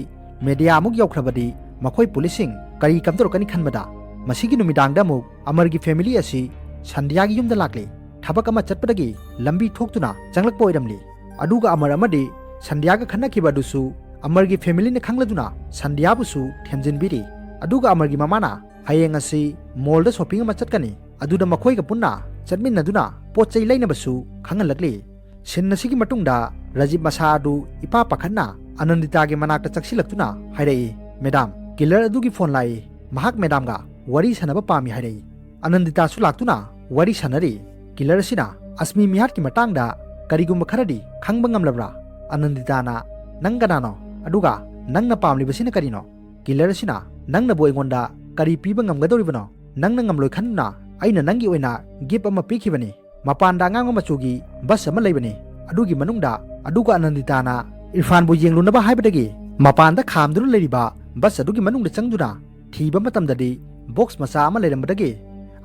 ꯃꯦꯗꯤꯌꯥ ꯑꯃꯨꯛ ꯌꯧꯈ꯭ꯔꯕꯗꯤ ꯃꯈꯣꯏ ꯄꯨꯂꯤꯁꯁꯤꯡ ꯀꯔꯤ ꯀꯝꯗꯧꯔꯛꯀꯅꯤ ꯈꯟꯕꯗ, ꯃꯁꯤꯒꯤ ꯅꯨꯃꯤꯗꯥꯡꯗ ꯑꯃꯨꯛ ꯑꯃꯔꯒꯤ ꯐꯦꯃꯤꯂꯤ ꯑꯁꯤ ꯁꯟꯙ꯭ꯌꯥꯒꯤ ꯌꯨꯝꯗ ꯂꯥꯛꯂꯤ꯫ ꯊꯕꯛ ꯑꯃ ꯆꯠꯄꯗꯒꯤ ꯂꯝꯕꯤ ꯊꯣꯛꯇꯨꯅ ꯆꯪꯂꯛꯄ ꯑꯣꯏꯔꯝꯂꯤ꯫ ꯑꯗꯨꯒ ꯑꯃꯔ ꯑꯃꯗꯤ ꯁꯟꯙ꯭ꯌꯥꯒ ꯈꯠꯅꯈꯤꯕ ꯑꯗꯨꯁꯨ ꯑꯃꯔꯒꯤ ꯐꯦꯃꯤꯂꯤꯅ ꯈꯪꯂꯗꯨꯅ ꯁꯟꯙ꯭ꯌꯥꯕꯨꯁꯨ ꯊꯦꯝꯖꯤꯟꯕꯤꯔꯤ꯫ ꯑꯗꯨꯒ ꯑꯃꯔꯒꯤ ꯃꯃꯥꯅ ꯍꯌꯦꯡ ꯑꯁꯤ ꯃꯣꯜꯗ ꯁꯣꯄꯤꯡ ꯑꯃ ꯆꯠꯀꯅꯤ, ꯑꯗꯨꯗ ꯃꯈꯣꯏꯒ ꯄꯨꯟꯅ ꯆꯠꯃꯤꯟꯅꯗꯨꯅ ꯄꯣꯠ ꯆꯩ ꯂꯩꯅꯕꯁꯨ ꯈꯪꯍꯜꯂꯛꯂꯤ꯫ ꯁꯤꯟ ꯑꯁꯤꯒꯤ ꯃꯇꯨꯡꯗ ꯔꯥꯖꯤꯕ ꯃꯁꯥ ꯑꯗꯨ ꯏꯄꯥ ꯄꯥꯈꯠꯅ ꯑꯅꯟꯗꯤꯇꯥꯒꯤ ꯃꯅꯥꯛꯇ ꯆꯪꯁꯤꯜꯂꯛꯇꯨꯅ ꯍꯥꯏꯔꯛꯏ, "ꯃꯦꯗꯥꯝ, ꯀꯤꯂꯔ ꯑꯗꯨꯒꯤ ꯐꯣꯟ ꯂꯥꯛꯏ, ꯃꯍꯥꯛ ꯃꯦꯗꯥꯝꯒ ꯋꯥꯔꯤ ꯁꯥꯟꯅꯕ ꯄꯥꯝꯃꯤ" ꯍꯥꯏꯔꯛꯏ꯫ ꯑꯅꯟꯗꯤꯇꯥꯁꯨ ꯂꯥꯛꯇꯨꯅ ꯋꯥꯔꯤ ꯁꯥꯟꯅꯔꯤ꯫ ꯀꯤꯂꯔ ꯑꯁꯤꯅ ꯑꯁꯃꯤ ꯃꯤꯍꯥꯠꯀꯤ ꯃꯇꯥꯡꯗ ꯀꯔꯤꯒꯨꯝꯕ ꯈꯔꯗꯤ ꯈꯪꯕ ꯉꯝꯂꯕ꯭ꯔꯥ? ꯑꯅꯟꯗꯤꯇꯥꯅ, "ꯅꯪ ꯀꯅꯥꯅꯣ? ꯑꯗꯨꯒ ꯅꯪꯅ ꯄꯥꯝꯂꯤꯕꯁꯤꯅ ꯀꯔꯤꯅꯣ?" ꯀꯤꯂꯔ ꯑꯁꯤꯅ, "ꯅꯪꯅꯕꯨ ꯑꯩꯉꯣꯟꯗ ꯀꯔꯤ ꯄꯤꯕ ꯉꯝꯒꯗꯧꯔꯤꯕꯅꯣ? ꯅꯪꯅ ꯉꯝꯂꯣꯏ ꯈꯟꯗꯨꯅ ꯑꯩꯅ ꯅꯪꯒꯤ ꯑꯣꯏꯅ ꯒꯤꯐ ꯑꯃ ꯄꯤꯈꯤꯕꯅꯤ꯫ ꯃꯄꯥꯟꯗ ꯑꯉꯥꯡꯕ ꯃꯆꯨꯒꯤ ꯕꯁ ꯑꯃ ꯂꯩꯕꯅꯤ, ꯑꯗꯨꯒꯤ ꯃꯅꯨꯡꯗ"꯫ ꯑꯗꯨꯒ ꯑꯅꯟꯗꯤꯇꯥꯅ ꯏꯔꯐꯥꯟꯕꯨ ꯌꯦꯡꯂꯨꯅꯕ ꯍꯥꯏꯕꯗꯒꯤ ꯃꯄꯥꯟꯗ ꯈꯥꯝꯗꯨꯅ ꯂꯩꯔꯤꯕ ꯕꯁ ꯑꯗꯨꯒꯤ ꯃꯅꯨꯡꯗ ꯆꯪꯗꯨꯅ ꯊꯤꯕ ꯃꯇꯝꯗꯗꯤ ꯕꯣꯛꯁ ꯃꯆꯥ ꯑꯃ ꯂꯩꯔꯝꯕꯗꯒꯤ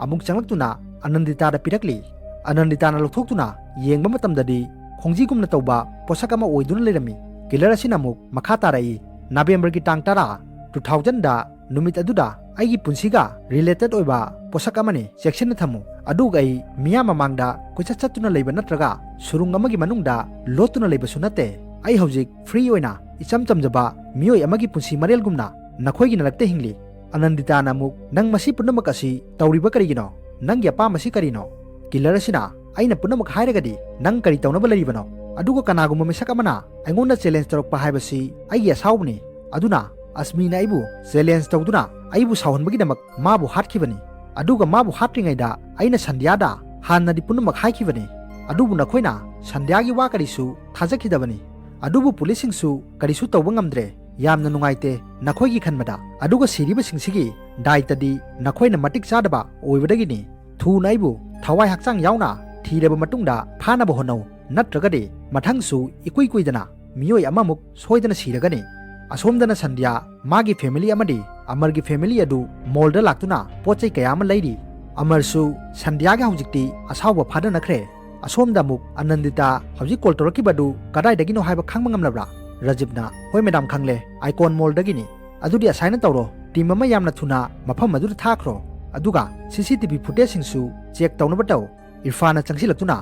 ꯑꯃꯨꯛ ꯆꯪꯂꯛꯇꯨꯅ ꯑꯅꯟꯗꯤꯇꯥꯗ ꯄꯤꯔꯛꯂꯤ꯫ ꯑꯅꯟꯗꯤꯇꯥꯅ ꯂꯧꯊꯣꯛꯇꯨꯅ ꯌꯦꯡꯕ ꯃꯇꯝꯗꯗꯤ ꯈꯣꯡꯖꯤꯒꯨꯝꯅ ꯇꯧꯕ ꯄꯣꯠꯁꯛ ꯑꯃ ꯑꯣꯏꯗꯨꯅ ꯂꯩꯔꯝꯃꯤ꯫ ꯀꯤꯂꯔ ꯑꯁꯤꯅ ꯑꯃꯨꯛ ꯃꯈꯥ ꯇꯥꯔꯛꯏ, "ꯅꯕꯦꯝꯕꯔꯒꯤ ꯇꯥꯡ ꯇꯔꯥ, ꯇꯨ ꯊꯥꯎꯖꯟꯗ ꯅꯨꯃꯤꯠ ꯑꯗꯨꯗ ꯑꯩꯒꯤ ꯄꯨꯟꯁꯤꯒ ꯔꯤꯂꯦꯇꯦꯠ ꯑꯣꯏꯕ ꯄꯣꯠꯁꯛ ꯑꯃꯅꯤ, ꯆꯦꯛꯁꯤꯟꯅ ꯊꯝꯃꯨ꯫ ꯑꯗꯨꯒ ꯑꯩ ꯃꯤꯌꯥꯝ ꯃꯃꯥꯡꯗ ꯀꯣꯏꯆꯠ ꯆꯠꯇꯨꯅ ꯂꯩꯕ ꯅꯠꯇ꯭ꯔꯒ ꯁꯨꯔꯨꯡ ꯑꯃꯒꯤ ꯃꯅꯨꯡꯗ ꯂꯣꯠꯇꯨꯅ ꯂꯩꯕꯁꯨ ꯅꯠꯇꯦ꯫ ꯑꯩ ꯍꯧꯖꯤꯛ ꯐ꯭ꯔꯤ ꯑꯣꯏꯅ ꯏꯆꯝ ꯆꯝꯖꯕ ꯃꯤꯑꯣꯏ ꯑꯃꯒꯤ ꯄꯨꯟꯁꯤ ꯃꯔꯦꯜꯒꯨꯝꯅ ꯅꯈꯣꯏꯒꯤ ꯅꯔꯛꯇ ꯍꯤꯡꯂꯤ"꯫ ꯑꯅꯟꯗꯤꯇꯥꯅ ꯑꯃꯨꯛ, "ꯅꯪ ꯃꯁꯤ ꯄꯨꯝꯅꯃꯛ ꯑꯁꯤ ꯇꯧꯔꯤꯕ ꯀꯔꯤꯒꯤꯅꯣ? ꯅꯪꯒꯤ ꯑꯄꯥꯝꯕꯁꯤ ꯀꯔꯤꯅꯣ?" ꯀꯤꯂꯔ ꯑꯁꯤꯅ, "ꯑꯩꯅ ꯄꯨꯝꯅꯃꯛ ꯍꯥꯏꯔꯒꯗꯤ ꯅꯪ ꯀꯔꯤ ꯇꯧꯅꯕ ꯂꯩꯔꯤꯕꯅꯣ? ꯑꯗꯨꯒ ꯀꯅꯥꯒꯨꯝꯕ ꯃꯤꯁꯛ ꯑꯃꯅ ꯑꯩꯉꯣꯟꯗ ꯆꯦꯂꯦꯟꯖ ꯇꯧꯔꯛꯄ ꯍꯥꯏꯕꯁꯤ ꯑꯩꯒꯤ ꯑꯁꯥꯎꯕꯅꯤ꯫ ꯑꯗꯨꯅ ꯑꯁꯃꯤꯅ ꯑꯩꯕꯨ ꯆꯦꯂꯦꯟꯖ ꯇꯧꯗꯨꯅ ꯑꯩꯕꯨ ꯁꯥꯎꯍꯟꯕꯒꯤꯗꯃꯛ ꯃꯥꯕꯨ ꯍꯥꯠꯈꯤꯕꯅꯤ꯫ ꯑꯗꯨꯒ ꯃꯥꯕꯨ ꯍꯥꯠꯇ꯭ꯔꯤꯉꯩꯗ ꯑꯩꯅ ꯁꯟꯙ꯭ꯌꯥꯗ ꯍꯥꯟꯅꯗꯤ ꯄꯨꯝꯅꯃꯛ ꯍꯥꯏꯈꯤꯕꯅꯤ꯫ ꯑꯗꯨꯕꯨ ꯅꯈꯣꯏꯅ ꯁꯟꯙ꯭ꯌꯥꯒꯤ ꯋꯥ ꯀꯔꯤꯁꯨ ꯊꯥꯖꯈꯤꯗꯕꯅꯤ꯫ ꯑꯗꯨꯕꯨ ꯄꯨꯂꯤꯁꯁꯤꯡꯁꯨ ꯀꯔꯤꯁꯨ ꯇꯧꯕ ꯉꯝꯗ꯭ꯔꯦ"꯫ ꯌꯥꯝꯅ ꯅꯨꯡꯉꯥꯏꯇꯦ ꯅꯈꯣꯏꯒꯤ ꯈꯟꯕꯗ꯫ ꯑꯗꯨꯒ ꯁꯤꯔꯤꯕꯁꯤꯡꯁꯤꯒꯤ ꯗꯥꯏꯇꯗꯤ ꯅꯈꯣꯏꯅ ꯃꯇꯤꯛ ꯆꯥꯗꯕ ꯑꯣꯏꯕꯗꯒꯤꯅꯤ꯫ ꯊꯨꯅ ꯑꯩꯕꯨ ꯊꯋꯥꯏ ꯍꯛꯆꯥꯡ ꯌꯥꯎꯅ ꯊꯤꯔꯕ ꯃꯇꯨꯡꯗ ꯐꯥꯅꯕ ꯍꯣꯠꯅꯧ, ꯅꯠꯇ꯭ꯔꯒꯗꯤ ꯃꯊꯪꯁꯨ ꯏꯀꯨꯏ ꯀꯨꯏꯗꯅ ꯃꯤꯑꯣꯏ ꯑꯃꯃꯨꯛ ꯁꯣꯏꯗꯅ ꯁꯤꯔꯒꯅꯤ꯫ ꯑꯁꯣꯝꯗꯅ ꯁꯟꯙ꯭ꯌꯥ, ꯃꯥꯒꯤ ꯐꯦꯃꯤꯂꯤ ꯑꯃꯗꯤ ꯑꯃꯔꯒꯤ ꯐꯦꯃꯤꯂꯤ ꯑꯗꯨ ꯃꯣꯜꯗ ꯂꯥꯛꯇꯨꯅ ꯄꯣꯠ ꯆꯩ ꯀꯌꯥ ꯑꯃ ꯂꯩꯔꯤ꯫ ꯑꯃꯔꯁꯨ ꯁꯟꯙ꯭ꯌꯥꯒ ꯍꯧꯖꯤꯛꯇꯤ ꯑꯁꯥꯎꯕ ꯐꯥꯗꯅꯈ꯭ꯔꯦ꯫ ꯑꯁꯣꯝꯗ ꯑꯃꯨꯛ ꯑꯅꯟꯗꯤꯇꯥ ꯍꯧꯖꯤꯛ ꯀꯣꯜ ꯇꯧꯔꯛꯈꯤꯕ ꯑꯗꯨ ꯀꯗꯥꯏꯗꯒꯤꯅꯣ ꯍꯥꯏꯕ ꯈꯪꯕ ꯉꯝꯂꯕ꯭ꯔꯥ? ꯔꯥꯖꯤꯕꯅ, "ꯍꯣꯏ ꯃꯦꯗꯥꯝ, ꯈꯪꯂꯦ, ꯑꯥꯏꯀꯣꯟ ꯃꯣꯜꯗꯒꯤꯅꯤ꯫ ꯑꯗꯨꯗꯤ ꯑꯁꯥꯏꯅ ꯇꯧꯔꯣ, ꯇꯤꯝ ꯑꯃ ꯌꯥꯝꯅ ꯊꯨꯅ ꯃꯐꯝ ꯑꯗꯨꯗ ꯊꯥꯈ꯭ꯔꯣ, ꯑꯗꯨꯒ ꯁꯤ ꯁꯤ ꯇꯤ ꯚꯤ ꯐꯨꯇꯦꯖꯁꯤꯡꯁꯨ ꯆꯦꯛ ꯇꯧꯅꯕ ꯇꯧ꯫" ꯏꯔꯐꯥꯟꯅ ꯆꯪꯁꯤꯜꯂꯛꯇꯨꯅ,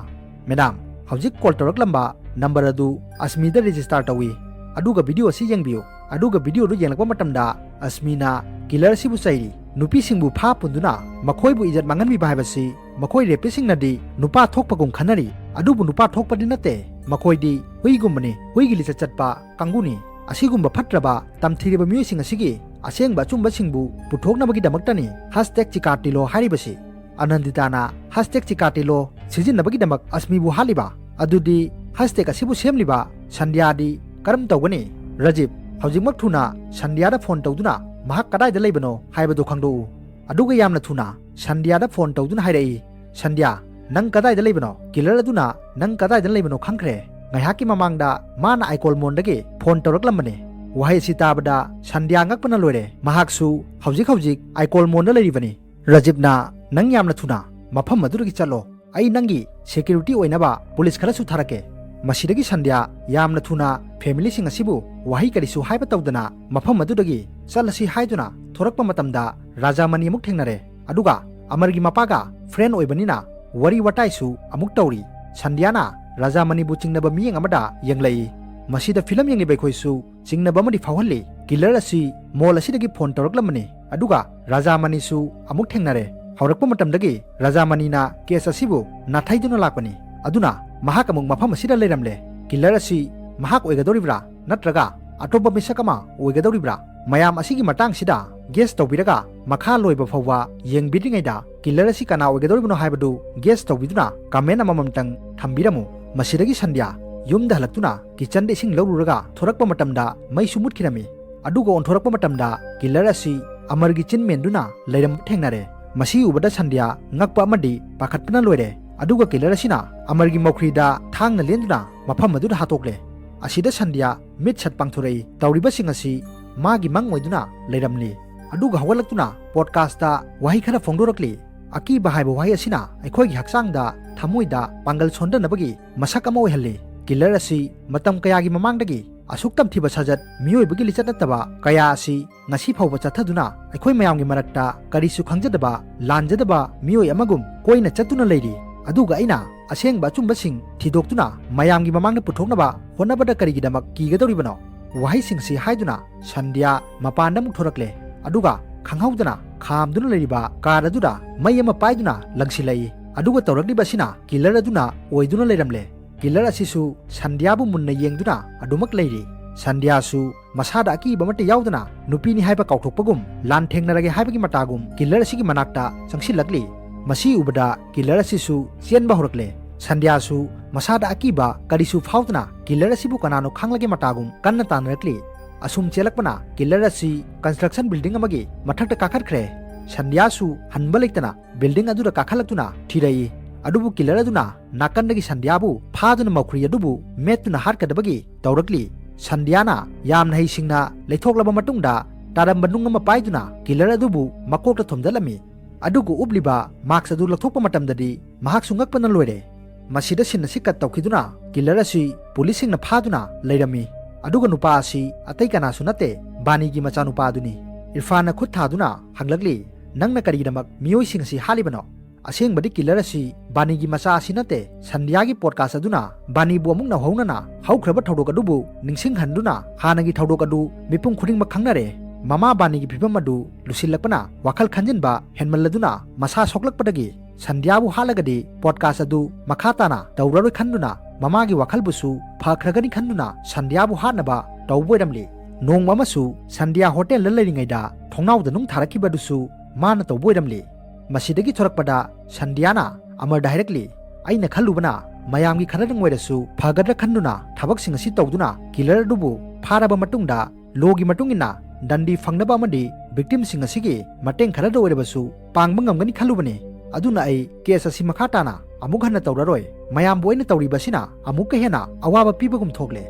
"ꯃꯦꯗꯥꯝ, ꯍꯧꯖꯤꯛ ꯀꯣꯜ ꯇꯧꯔꯛꯂꯝꯕ ꯅꯝꯕꯔ ꯑꯗꯨ ꯑꯁꯃꯤꯗ ꯔꯦꯖꯤꯁꯇꯥꯔ ꯇꯧꯏ꯫ ꯑꯗꯨꯒ ꯚꯤꯗꯤꯑꯣ ꯑꯁꯤ ꯌꯦꯡꯕꯤꯌꯨ꯫" ꯑꯗꯨꯒ ꯚꯤꯗꯤꯑꯣꯗꯨ ꯌꯦꯡꯂꯛꯄ ꯃꯇꯝꯗ ꯑꯁꯃꯤꯅ ꯀꯤꯂꯔ ꯑꯁꯤꯕꯨ ꯆꯩꯔꯤ꯫ ꯅꯨꯄꯤꯁꯤꯡꯕꯨ ꯐꯥ ꯄꯨꯟꯗꯨꯅ ꯃꯈꯣꯏꯕꯨ ꯏꯖꯠ ꯃꯥꯡꯍꯟꯕꯤꯕ ꯍꯥꯏꯕꯁꯤ ꯃꯈꯣꯏ ꯔꯦꯄꯤꯁꯤꯡꯅꯗꯤ ꯅꯨꯄꯥ ꯊꯣꯛꯄꯒꯨꯝ ꯈꯟꯅꯔꯤ꯫ ꯑꯗꯨꯕꯨ ꯅꯨꯄꯥ ꯊꯣꯛꯄꯗꯤ ꯅꯠꯇꯦ꯫ ꯃꯈꯣꯏꯗꯤ ꯍꯨꯏꯒꯨꯝꯕꯅꯤ, ꯍꯨꯏꯒꯤ ꯂꯤꯆꯠ ꯆꯠꯄ ꯀꯥꯡꯕꯨꯅꯤ꯫ ꯑꯁꯤꯒꯨꯝꯕ ꯐꯠꯇ꯭ꯔꯕ, ꯇꯝꯊꯤꯔꯕ ꯃꯤꯑꯣꯏꯁꯤꯡ ꯑꯁꯤꯒꯤ ꯑꯁꯦꯡꯕ ꯑꯆꯨꯝꯕꯁꯤꯡꯕꯨ ꯄꯨꯊꯣꯛꯅꯕꯒꯤꯗꯃꯛꯇꯅꯤ ꯍꯦꯁꯇꯦꯒ ꯆꯤꯀꯥꯇꯤꯂꯣ ꯍꯥꯏꯔꯤꯕꯁꯤ꯫ ꯑꯅꯟꯗꯤꯇꯥꯅ ꯍꯦꯁꯇꯦꯒ ꯆꯤꯀꯥꯇꯤꯂꯣ ꯁꯤꯖꯤꯟꯅꯕꯒꯤꯗꯃꯛ ꯑꯁꯃꯤꯕꯨ ꯍꯥꯠꯂꯤꯕ? ꯑꯗꯨꯗꯤ ꯍꯦꯁꯇꯦꯒ ꯑꯁꯤꯕꯨ ꯁꯦꯝꯂꯤꯕ ꯁꯟꯙ꯭ꯌꯥꯗꯤ ꯀꯔꯝ ꯇꯧꯒꯅꯤ? ꯔꯥꯖꯤꯕ, ꯍꯧꯖꯤꯛꯃꯛ ꯊꯨꯅ ꯁꯟꯙ꯭ꯌꯥꯗ ꯐꯣꯟ ꯇꯧꯗꯨꯅ ꯃꯍꯥꯛ ꯀꯗꯥꯏꯗ ꯂꯩꯕꯅꯣ ꯍꯥꯏꯕꯗꯨ ꯈꯪꯗꯣꯛꯎ꯫ ꯑꯗꯨꯒ ꯌꯥꯝꯅ ꯊꯨꯅ ꯁꯟꯙ꯭ꯌꯥꯗ ꯐꯣꯟ ꯇꯧꯗꯨꯅ ꯍꯥꯏꯔꯛꯏ, "ꯁꯟꯙ꯭ꯌꯥ, ꯅꯪ ꯀꯗꯥꯏꯗ ꯂꯩꯕꯅꯣ? ꯀꯤꯂꯔ ꯑꯗꯨꯅ ꯅꯪ ꯀꯗꯥꯏꯗ ꯂꯩꯕꯅꯣ ꯈꯪꯈ꯭ꯔꯦ꯫ ꯉꯥꯏꯍꯥꯛꯀꯤ ꯃꯃꯥꯡꯗ ꯃꯥꯅ ꯑꯥꯏꯀꯣꯜ ꯃꯣꯟꯗꯒꯤ ꯐꯣꯟ ꯇꯧꯔꯛꯂꯝꯕꯅꯤ꯫" ꯋꯥꯍꯩ ꯑꯁꯤ ꯇꯥꯕꯗ ꯁꯟꯙ꯭ꯌꯥ ꯉꯛꯄꯅ ꯂꯣꯏꯔꯦ꯫ ꯃꯍꯥꯛꯁꯨ ꯍꯧꯖꯤꯛ ꯍꯧꯖꯤꯛ ꯑꯥꯏꯀꯣꯜ ꯃꯣꯟꯗ ꯂꯩꯔꯤꯕꯅꯤ꯫ ꯔꯥꯖꯤꯕꯅ, "ꯅꯪ ꯌꯥꯝꯅ ꯊꯨꯅ ꯃꯐꯝ ꯑꯗꯨꯗꯒꯤ ꯆꯠꯂꯣ꯫ ꯑꯩ ꯅꯪꯒꯤ ꯁꯦꯀ꯭ꯌꯨꯔꯤꯇꯤ ꯑꯣꯏꯅꯕ ꯄꯨꯂꯤꯁ ꯈꯔꯁꯨ ꯊꯥꯔꯛꯀꯦ꯫" ꯃꯁꯤꯗꯒꯤ ꯁꯟꯙ꯭ꯌꯥ ꯌꯥꯝꯅ ꯊꯨꯅ ꯐꯦꯃꯤꯂꯤꯁꯤꯡ ꯑꯁꯤꯕꯨ ꯋꯥꯍꯩ ꯀꯔꯤꯁꯨ ꯍꯥꯏꯕ ꯇꯧꯗꯅ ꯃꯐꯝ ꯑꯗꯨꯗꯒꯤ ꯆꯠꯂꯁꯤ ꯍꯥꯏꯗꯨꯅ ꯊꯣꯔꯛꯄ ꯃꯇꯝꯗ ꯔꯥꯖꯥꯃꯅꯤ ꯑꯃꯨꯛ ꯊꯦꯡꯅꯔꯦ꯫ ꯑꯗꯨꯒ ꯑꯃꯔꯒꯤ ꯃꯄꯥꯒ ꯐ꯭ꯔꯦꯟ ꯑꯣꯏꯕꯅꯤꯅ ꯋꯥꯔꯤ ꯋꯥꯇꯥꯏꯁꯨ ꯑꯃꯨꯛ ꯇꯧꯔꯤ꯫ ꯁꯟꯙ꯭ꯌꯥꯅ ꯔꯥꯖꯥꯃꯅꯤꯕꯨ ꯆꯤꯡꯅꯕ ꯃꯤꯠꯌꯦꯡ ꯑꯃꯗ ꯌꯦꯡꯂꯛꯏ꯫ ꯃꯁꯤꯗ ꯐꯤꯂꯝ ꯌꯦꯡꯂꯤꯕ ꯑꯩꯈꯣꯏꯁꯨ ꯆꯤꯡꯅꯕ ꯑꯃꯗꯤ ꯐꯥꯎꯍꯜꯂꯤ꯫ ꯀꯤꯂꯔ ꯑꯁꯤ ꯃꯣꯜ ꯑꯁꯤꯗꯒꯤ ꯐꯣꯟ ꯇꯧꯔꯛꯂꯝꯕꯅꯤ, ꯑꯗꯨꯒ ꯔꯥꯖꯥꯃꯅꯤꯁꯨ ꯑꯃꯨꯛ ꯊꯦꯡꯅꯔꯦ꯫ ꯍꯧꯔꯛꯄ ꯃꯇꯝꯗꯒꯤ ꯔꯥꯖꯥꯃꯅꯤꯅ ꯀꯦꯁ ꯑꯁꯤꯕꯨ ꯅꯥꯊꯩꯗꯨꯅ ꯂꯥꯛꯄꯅꯤ꯫ ꯑꯗꯨꯅ ꯃꯍꯥꯛ ꯑꯃꯨꯛ ꯃꯐꯝ ꯑꯁꯤꯗ ꯂꯩꯔꯝꯂꯦ꯫ ꯀꯤꯂꯔ ꯑꯁꯤ ꯃꯍꯥꯛ ꯑꯣꯏꯒꯗꯧꯔꯤꯕ꯭ꯔꯥ, ꯅꯠꯇ꯭ꯔꯒ ꯑꯇꯣꯞꯄ ꯃꯤꯁꯛ ꯑꯃ ꯑꯣꯏꯒꯗꯧꯔꯤꯕ꯭ꯔꯥ? ꯃꯌꯥꯝ ꯑꯁꯤꯒꯤ ꯃꯇꯥꯡꯁꯤꯗ ꯒꯦꯁ ꯇꯧꯕꯤꯔꯒ ꯃꯈꯥ ꯂꯣꯏꯕ ꯐꯥꯎꯕ ꯌꯦꯡꯕꯤꯗ꯭ꯔꯤꯉꯩꯗ ꯀꯤꯂꯔ ꯑꯁꯤ ꯀꯅꯥ ꯑꯣꯏꯒꯗꯧꯔꯤꯕꯅꯣ ꯍꯥꯏꯕꯗꯨ ꯒꯦꯁ ꯇꯧꯕꯤꯗꯨꯅ ꯀꯃꯦꯟ ꯑꯃꯃꯝꯇꯪ ꯊꯝꯕꯤꯔꯝꯃꯨ꯫ ꯃꯁꯤꯗꯒꯤ ꯁꯟꯙ꯭ꯌꯥ ꯌꯨꯝꯗ ꯍꯜꯂꯛꯇꯨꯅ ꯀꯤꯆꯟꯗ ꯏꯁꯤꯡ ꯂꯧꯔꯨꯔꯒ ꯊꯣꯔꯛꯄ ꯃꯇꯝꯗ ꯃꯩꯁꯨ ꯃꯨꯠꯈꯤꯔꯝꯃꯤ꯫ ꯑꯗꯨꯒ ꯑꯣꯟꯊꯣꯔꯛꯄ ꯃꯇꯝꯗ ꯀꯤꯂꯔ ꯑꯁꯤ ꯑꯃꯔꯒꯤ ꯆꯤꯟ ꯃꯦꯟꯗꯨꯅ ꯂꯩꯔꯝꯕ ꯊꯦꯡꯅꯔꯦ꯫ ꯃꯁꯤ ꯎꯕꯗ ꯁꯟꯙ꯭ꯌꯥ ꯉꯛꯄ ꯑꯃꯗꯤ ꯄꯥꯈꯠꯄꯅ ꯂꯣꯏꯔꯦ꯫ ꯑꯗꯨꯒ ꯀꯤꯂꯔ ꯑꯁꯤꯅ ꯑꯃꯔꯒꯤ ꯃꯧꯈ꯭ꯔꯤꯗ ꯊꯥꯡꯅ ꯂꯦꯟꯗꯨꯅ ꯃꯐꯝ ꯑꯗꯨꯗ ꯍꯥꯠꯇꯣꯛꯂꯦ꯫ ꯑꯁꯤꯗ ꯁꯟꯙ꯭ꯌꯥ ꯃꯤꯠ ꯁꯠ ꯄꯥꯡꯊꯣꯔꯛꯏ꯫ ꯇꯧꯔꯤꯕꯁꯤꯡ ꯑꯁꯤ ꯃꯥꯒꯤ ꯃꯪ ꯑꯣꯏꯗꯨꯅ ꯂꯩꯔꯝꯂꯤ꯫ ꯑꯗꯨꯒ ꯍꯧꯒꯠꯂꯛꯇꯨꯅ ꯄꯣꯗꯀꯥꯁꯇ ꯋꯥꯍꯩ ꯈꯔ ꯐꯣꯡꯗꯣꯔꯛꯂꯤ꯫ ꯑꯀꯤꯕ ꯍꯥꯏꯕ ꯋꯥꯍꯩ ꯑꯁꯤꯅ ꯑꯩꯈꯣꯏꯒꯤ ꯍꯛꯆꯥꯡꯗ, ꯊꯃꯣꯏꯗ ꯄꯥꯡꯒꯜ ꯁꯣꯟꯊꯅꯕꯒꯤ ꯃꯁꯛ ꯑꯃ ꯑꯣꯏꯍꯜꯂꯤ꯫ ꯀꯤꯂꯔ ꯑꯁꯤ ꯃꯇꯝ ꯀꯌꯥꯒꯤ ꯃꯃꯥꯡꯗꯒꯤ ꯑꯁꯨꯛ ꯇꯝꯊꯤꯕ ꯁꯥꯖꯠ, ꯃꯤꯑꯣꯏꯕꯒꯤ ꯂꯤꯆꯠ ꯅꯠꯇꯕ ꯀꯌꯥ ꯑꯁꯤ ꯉꯁꯤ ꯐꯥꯎꯕ ꯆꯠꯊꯗꯨꯅ ꯑꯩꯈꯣꯏ ꯃꯌꯥꯝꯒꯤ ꯃꯔꯛꯇ ꯀꯔꯤꯁꯨ ꯈꯪꯖꯗꯕ, ꯂꯥꯟꯖꯗꯕ ꯃꯤꯑꯣꯏ ꯑꯃꯒꯨꯝ ꯀꯣꯏꯅ ꯆꯠꯇꯨꯅ ꯂꯩꯔꯤ꯫ ꯑꯗꯨꯒ ꯑꯩꯅ ꯑꯁꯦꯡꯕ ꯑꯆꯨꯝꯕꯁꯤꯡ ꯊꯤꯗꯣꯛꯇꯨꯅ ꯃꯌꯥꯝꯒꯤ ꯃꯃꯥꯡꯗ ꯄꯨꯊꯣꯛꯅꯕ ꯍꯣꯠꯅꯕꯗ ꯀꯔꯤꯒꯤꯗꯃꯛ ꯀꯤꯒꯗꯧꯔꯤꯕꯅꯣ? ꯋꯥꯍꯩꯁꯤꯡꯁꯤ ꯍꯥꯏꯗꯨꯅ ꯁꯟꯙ꯭ꯌꯥ ꯃꯄꯥꯟꯗ ꯑꯃꯨꯛ ꯊꯣꯔꯛꯂꯦ꯫ ꯑꯗꯨꯒ ꯈꯪꯍꯧꯗꯅ ꯈꯥꯝꯗꯨꯅ ꯂꯩꯔꯤꯕ ꯀꯥꯔ ꯑꯗꯨꯗ ꯃꯩ ꯑꯃ ꯄꯥꯏꯗꯨꯅ ꯂꯪꯁꯤꯜꯂꯛꯏ꯫ ꯑꯗꯨꯒ ꯇꯧꯔꯛꯂꯤꯕ ꯑꯁꯤꯅ ꯀꯤꯂꯔ ꯑꯗꯨꯅ ꯑꯣꯏꯗꯨꯅ ꯂꯩꯔꯝꯂꯦ꯫ ꯀꯤꯂꯔ ꯑꯁꯤꯁꯨ ꯁꯟꯙ꯭ꯌꯥꯕꯨ ꯃꯨꯟꯅ ꯌꯦꯡꯗꯨꯅ ꯑꯗꯨꯃꯛ ꯂꯩꯔꯤ꯫ ꯁꯟꯙ꯭ꯌꯥꯁꯨ ꯃꯁꯥꯗ ꯑꯀꯤꯕ ꯑꯃꯠꯇ ꯌꯥꯎꯗꯅ ꯅꯨꯄꯤꯅꯤ ꯍꯥꯏꯕ ꯀꯥꯎꯊꯣꯛꯄꯒꯨꯝ, ꯂꯥꯟ ꯊꯦꯡꯅꯔꯒꯦ ꯍꯥꯏꯕꯒꯤ ꯃꯇꯥꯒꯨꯝ ꯀꯤꯂꯔ ꯑꯁꯤꯒꯤ ꯃꯅꯥꯛꯇ ꯆꯪꯁꯤꯜꯂꯛꯂꯤ꯫ ꯃꯁꯤ ꯎꯕꯗ ꯀꯤꯂꯔ ꯑꯁꯤꯁꯨ ꯆꯦꯟꯕ ꯍꯧꯔꯛꯂꯦ꯫ ꯁꯟꯙ꯭ꯌꯥꯁꯨ ꯃꯁꯥꯗ ꯑꯀꯤꯕ ꯀꯔꯤꯁꯨ ꯐꯥꯎꯗꯅ ꯀꯤꯂꯔ ꯑꯁꯤꯕꯨ ꯀꯅꯥꯅꯣ ꯈꯪꯂꯒꯦ ꯃꯇꯥꯒꯨꯝ ꯀꯟꯅ ꯇꯥꯟꯅꯔꯛꯂꯤ꯫ ꯑꯁꯨꯝ ꯆꯦꯜꯂꯛꯄꯅ ꯀꯤꯂꯔ ꯑꯁꯤ construction building ꯑꯃꯒꯤ ꯃꯊꯛꯇ ꯀꯥꯈꯠꯈ꯭ꯔꯦ꯫ ꯁꯟꯙ꯭ꯌꯥꯁꯨ ꯍꯟꯕ ꯂꯩꯇꯅ building ꯑꯗꯨꯗ ꯀꯥꯈꯠꯂꯛꯇꯨꯅ ꯊꯤꯔꯛꯏ꯫ ꯑꯗꯨꯕꯨ ꯀꯤꯂꯔ ꯑꯗꯨꯅ ꯅꯥꯀꯟꯗꯒꯤ ꯁꯟꯙ꯭ꯌꯥꯕꯨ ꯐꯥꯗꯨꯅ ꯃꯧꯈ꯭ꯔꯤ ꯑꯗꯨꯕꯨ ꯃꯦꯠꯇꯨꯅ ꯍꯥꯠꯀꯗꯕꯒꯤ ꯇꯧꯔꯛꯂꯤ꯫ ꯁꯟꯙ꯭ꯌꯥꯅ ꯌꯥꯝꯅ ꯍꯩꯁꯤꯡꯅ ꯂꯩꯊꯣꯛꯂꯕ ꯃꯇꯨꯡꯗ ꯇꯥꯔꯝꯕ ꯅꯨꯡ ꯑꯃ ꯄꯥꯏꯗꯨꯅ ꯀꯤꯂꯔ ꯑꯗꯨꯕꯨ ꯃꯀꯣꯛꯇ ꯊꯣꯝꯖꯤꯜꯂꯝꯃꯤ꯫ ꯑꯗꯨꯒ ꯎꯞꯂꯤꯕ mask ꯑꯗꯨ ꯂꯧꯊꯣꯛꯄ ꯃꯇꯝꯗꯗꯤ ꯃꯍꯥꯛꯁꯨ ꯉꯛꯄꯅ ꯂꯣꯏꯔꯦ꯫ ꯃꯁꯤꯗ scene ꯑꯁꯤ cut ꯇꯧꯈꯤꯗꯨꯅ ꯀꯤꯂꯔ ꯑꯁꯤ ꯄꯨꯂꯤꯁꯁꯤꯡꯅ ꯐꯥꯗꯨꯅ ꯂꯩꯔꯝꯃꯤ꯫ ꯑꯗꯨꯒ ꯅꯨꯄꯥ ꯑꯁꯤ ꯑꯇꯩ ꯀꯅꯥꯁꯨ ꯅꯠꯇꯦ, ꯕꯥꯅꯤꯒꯤ ꯃꯆꯥꯅꯨꯄꯥ ꯑꯗꯨꯅꯤ꯫ ꯏꯔꯐꯥꯟꯅ ꯈꯨꯠ ꯊꯥꯗꯨꯅ ꯍꯪꯂꯛꯂꯤ, "ꯅꯪꯅ ꯀꯔꯤꯒꯤꯗꯃꯛ ꯃꯤꯑꯣꯏꯁꯤꯡ ꯑꯁꯤ ꯍꯥꯠꯂꯤꯕꯅꯣ?" ꯑꯁꯦꯡꯕꯗꯤ ꯀꯤꯂꯔ ꯑꯁꯤ ꯕꯥꯅꯤꯒꯤ ꯃꯆꯥ ꯑꯁꯤ ꯅꯠꯇꯦ꯫ ꯁꯟꯙ꯭ꯌꯥꯒꯤ ꯄꯣꯗꯀꯥꯁ ꯑꯗꯨꯅ ꯕꯥꯅꯤꯕꯨ ꯑꯃꯨꯛ ꯅꯧꯍꯧꯅꯅ ꯍꯧꯈ꯭ꯔꯕ ꯊꯧꯗꯣꯛ ꯑꯗꯨꯕꯨ ꯅꯤꯡꯁꯤꯡꯍꯟꯗꯨꯅ ꯍꯥꯟꯅꯒꯤ ꯊꯧꯗꯣꯛ ꯑꯗꯨ ꯃꯤꯄꯨꯝ ꯈꯨꯗꯤꯡꯃꯛ ꯈꯪꯅꯔꯦ꯫ ꯃꯃꯥ ꯕꯥꯅꯤꯒꯤ ꯐꯤꯕꯝ ꯑꯗꯨ ꯂꯨꯁꯤꯜꯂꯛꯄꯅ ꯋꯥꯈꯜ ꯈꯟꯖꯤꯟꯕ ꯍꯦꯟꯃꯜꯂꯗꯨꯅ ꯃꯁꯥ ꯁꯣꯛꯂꯛꯄꯗꯒꯤ ꯁꯟꯙ꯭ꯌꯥꯕꯨ ꯍꯥꯠꯂꯒꯗꯤ ꯄꯣꯗꯀꯥꯁ ꯑꯗꯨ ꯃꯈꯥ ꯇꯥꯅ ꯇꯧꯔꯔꯣꯏ ꯈꯟꯗꯨꯅ ꯃꯃꯥꯒꯤ ꯋꯥꯈꯜꯕꯨꯁꯨ ꯐꯈ꯭ꯔꯒꯅꯤ ꯈꯟꯗꯨꯅ ꯁꯟꯙ꯭ꯌꯥꯕꯨ ꯍꯥꯠꯅꯕ ꯇꯧꯕ ꯑꯣꯏꯔꯝꯂꯤ꯫ ꯅꯣꯡꯃ ꯑꯃꯁꯨ ꯁꯟꯙ꯭ꯌꯥ ꯍꯣꯇꯦꯜꯗ ꯂꯩꯔꯤꯉꯩꯗ ꯊꯣꯡꯅꯥꯎꯗ ꯅꯨꯡ ꯊꯥꯔꯛꯈꯤꯕꯗꯨꯁꯨ ꯃꯥꯅ ꯇꯧꯕ ꯑꯣꯏꯔꯝꯂꯤ꯫ ꯃꯁꯤꯗꯒꯤ ꯊꯣꯔꯛꯄꯗ ꯁꯟꯙ꯭ꯌꯥꯅ ꯑꯃꯔꯗ ꯍꯥꯏꯔꯛꯂꯤ, "ꯑꯩꯅ ꯈꯜꯂꯨꯕꯅ ꯃꯌꯥꯝꯒꯤ ꯈꯔꯗꯪ ꯑꯣꯏꯔꯁꯨ ꯐꯒꯗ꯭ꯔꯥ ꯈꯟꯗꯨꯅ ꯊꯕꯛꯁꯤꯡ ꯑꯁꯤ ꯇꯧꯗꯨꯅ killer ꯑꯗꯨꯕꯨ ꯐꯥꯔꯕ ꯃꯇꯨꯡꯗ ꯂꯣꯒꯤ ꯃꯇꯨꯡ ꯏꯟꯅ ꯗꯟꯗꯤ ꯐꯪꯅꯕ ꯑꯃꯗꯤ victimꯁꯤꯡ ꯑꯁꯤꯒꯤ ꯃꯇꯦꯡ ꯈꯔꯗ ꯑꯣꯏꯔꯕꯁꯨ ꯄꯥꯡꯕ ꯉꯝꯒꯅꯤ ꯈꯜꯂꯨꯕꯅꯤ꯫ ꯑꯗꯨꯅ ꯑꯩ case ꯑꯁꯤ ꯃꯈꯥ ꯇꯥꯅ ꯑꯃꯨꯛ ꯍꯟꯅ ꯇꯧꯔꯔꯣꯏ꯫ ꯃꯌꯥꯝꯕꯨ ꯑꯩꯅ ꯇꯧꯔꯤꯕ ꯑꯁꯤꯅ ꯑꯃꯨꯛꯀ ꯍꯦꯟꯅ ꯑꯋꯥꯕ ꯄꯤꯕꯒꯨꯝ ꯊꯣꯛꯂꯦ꯫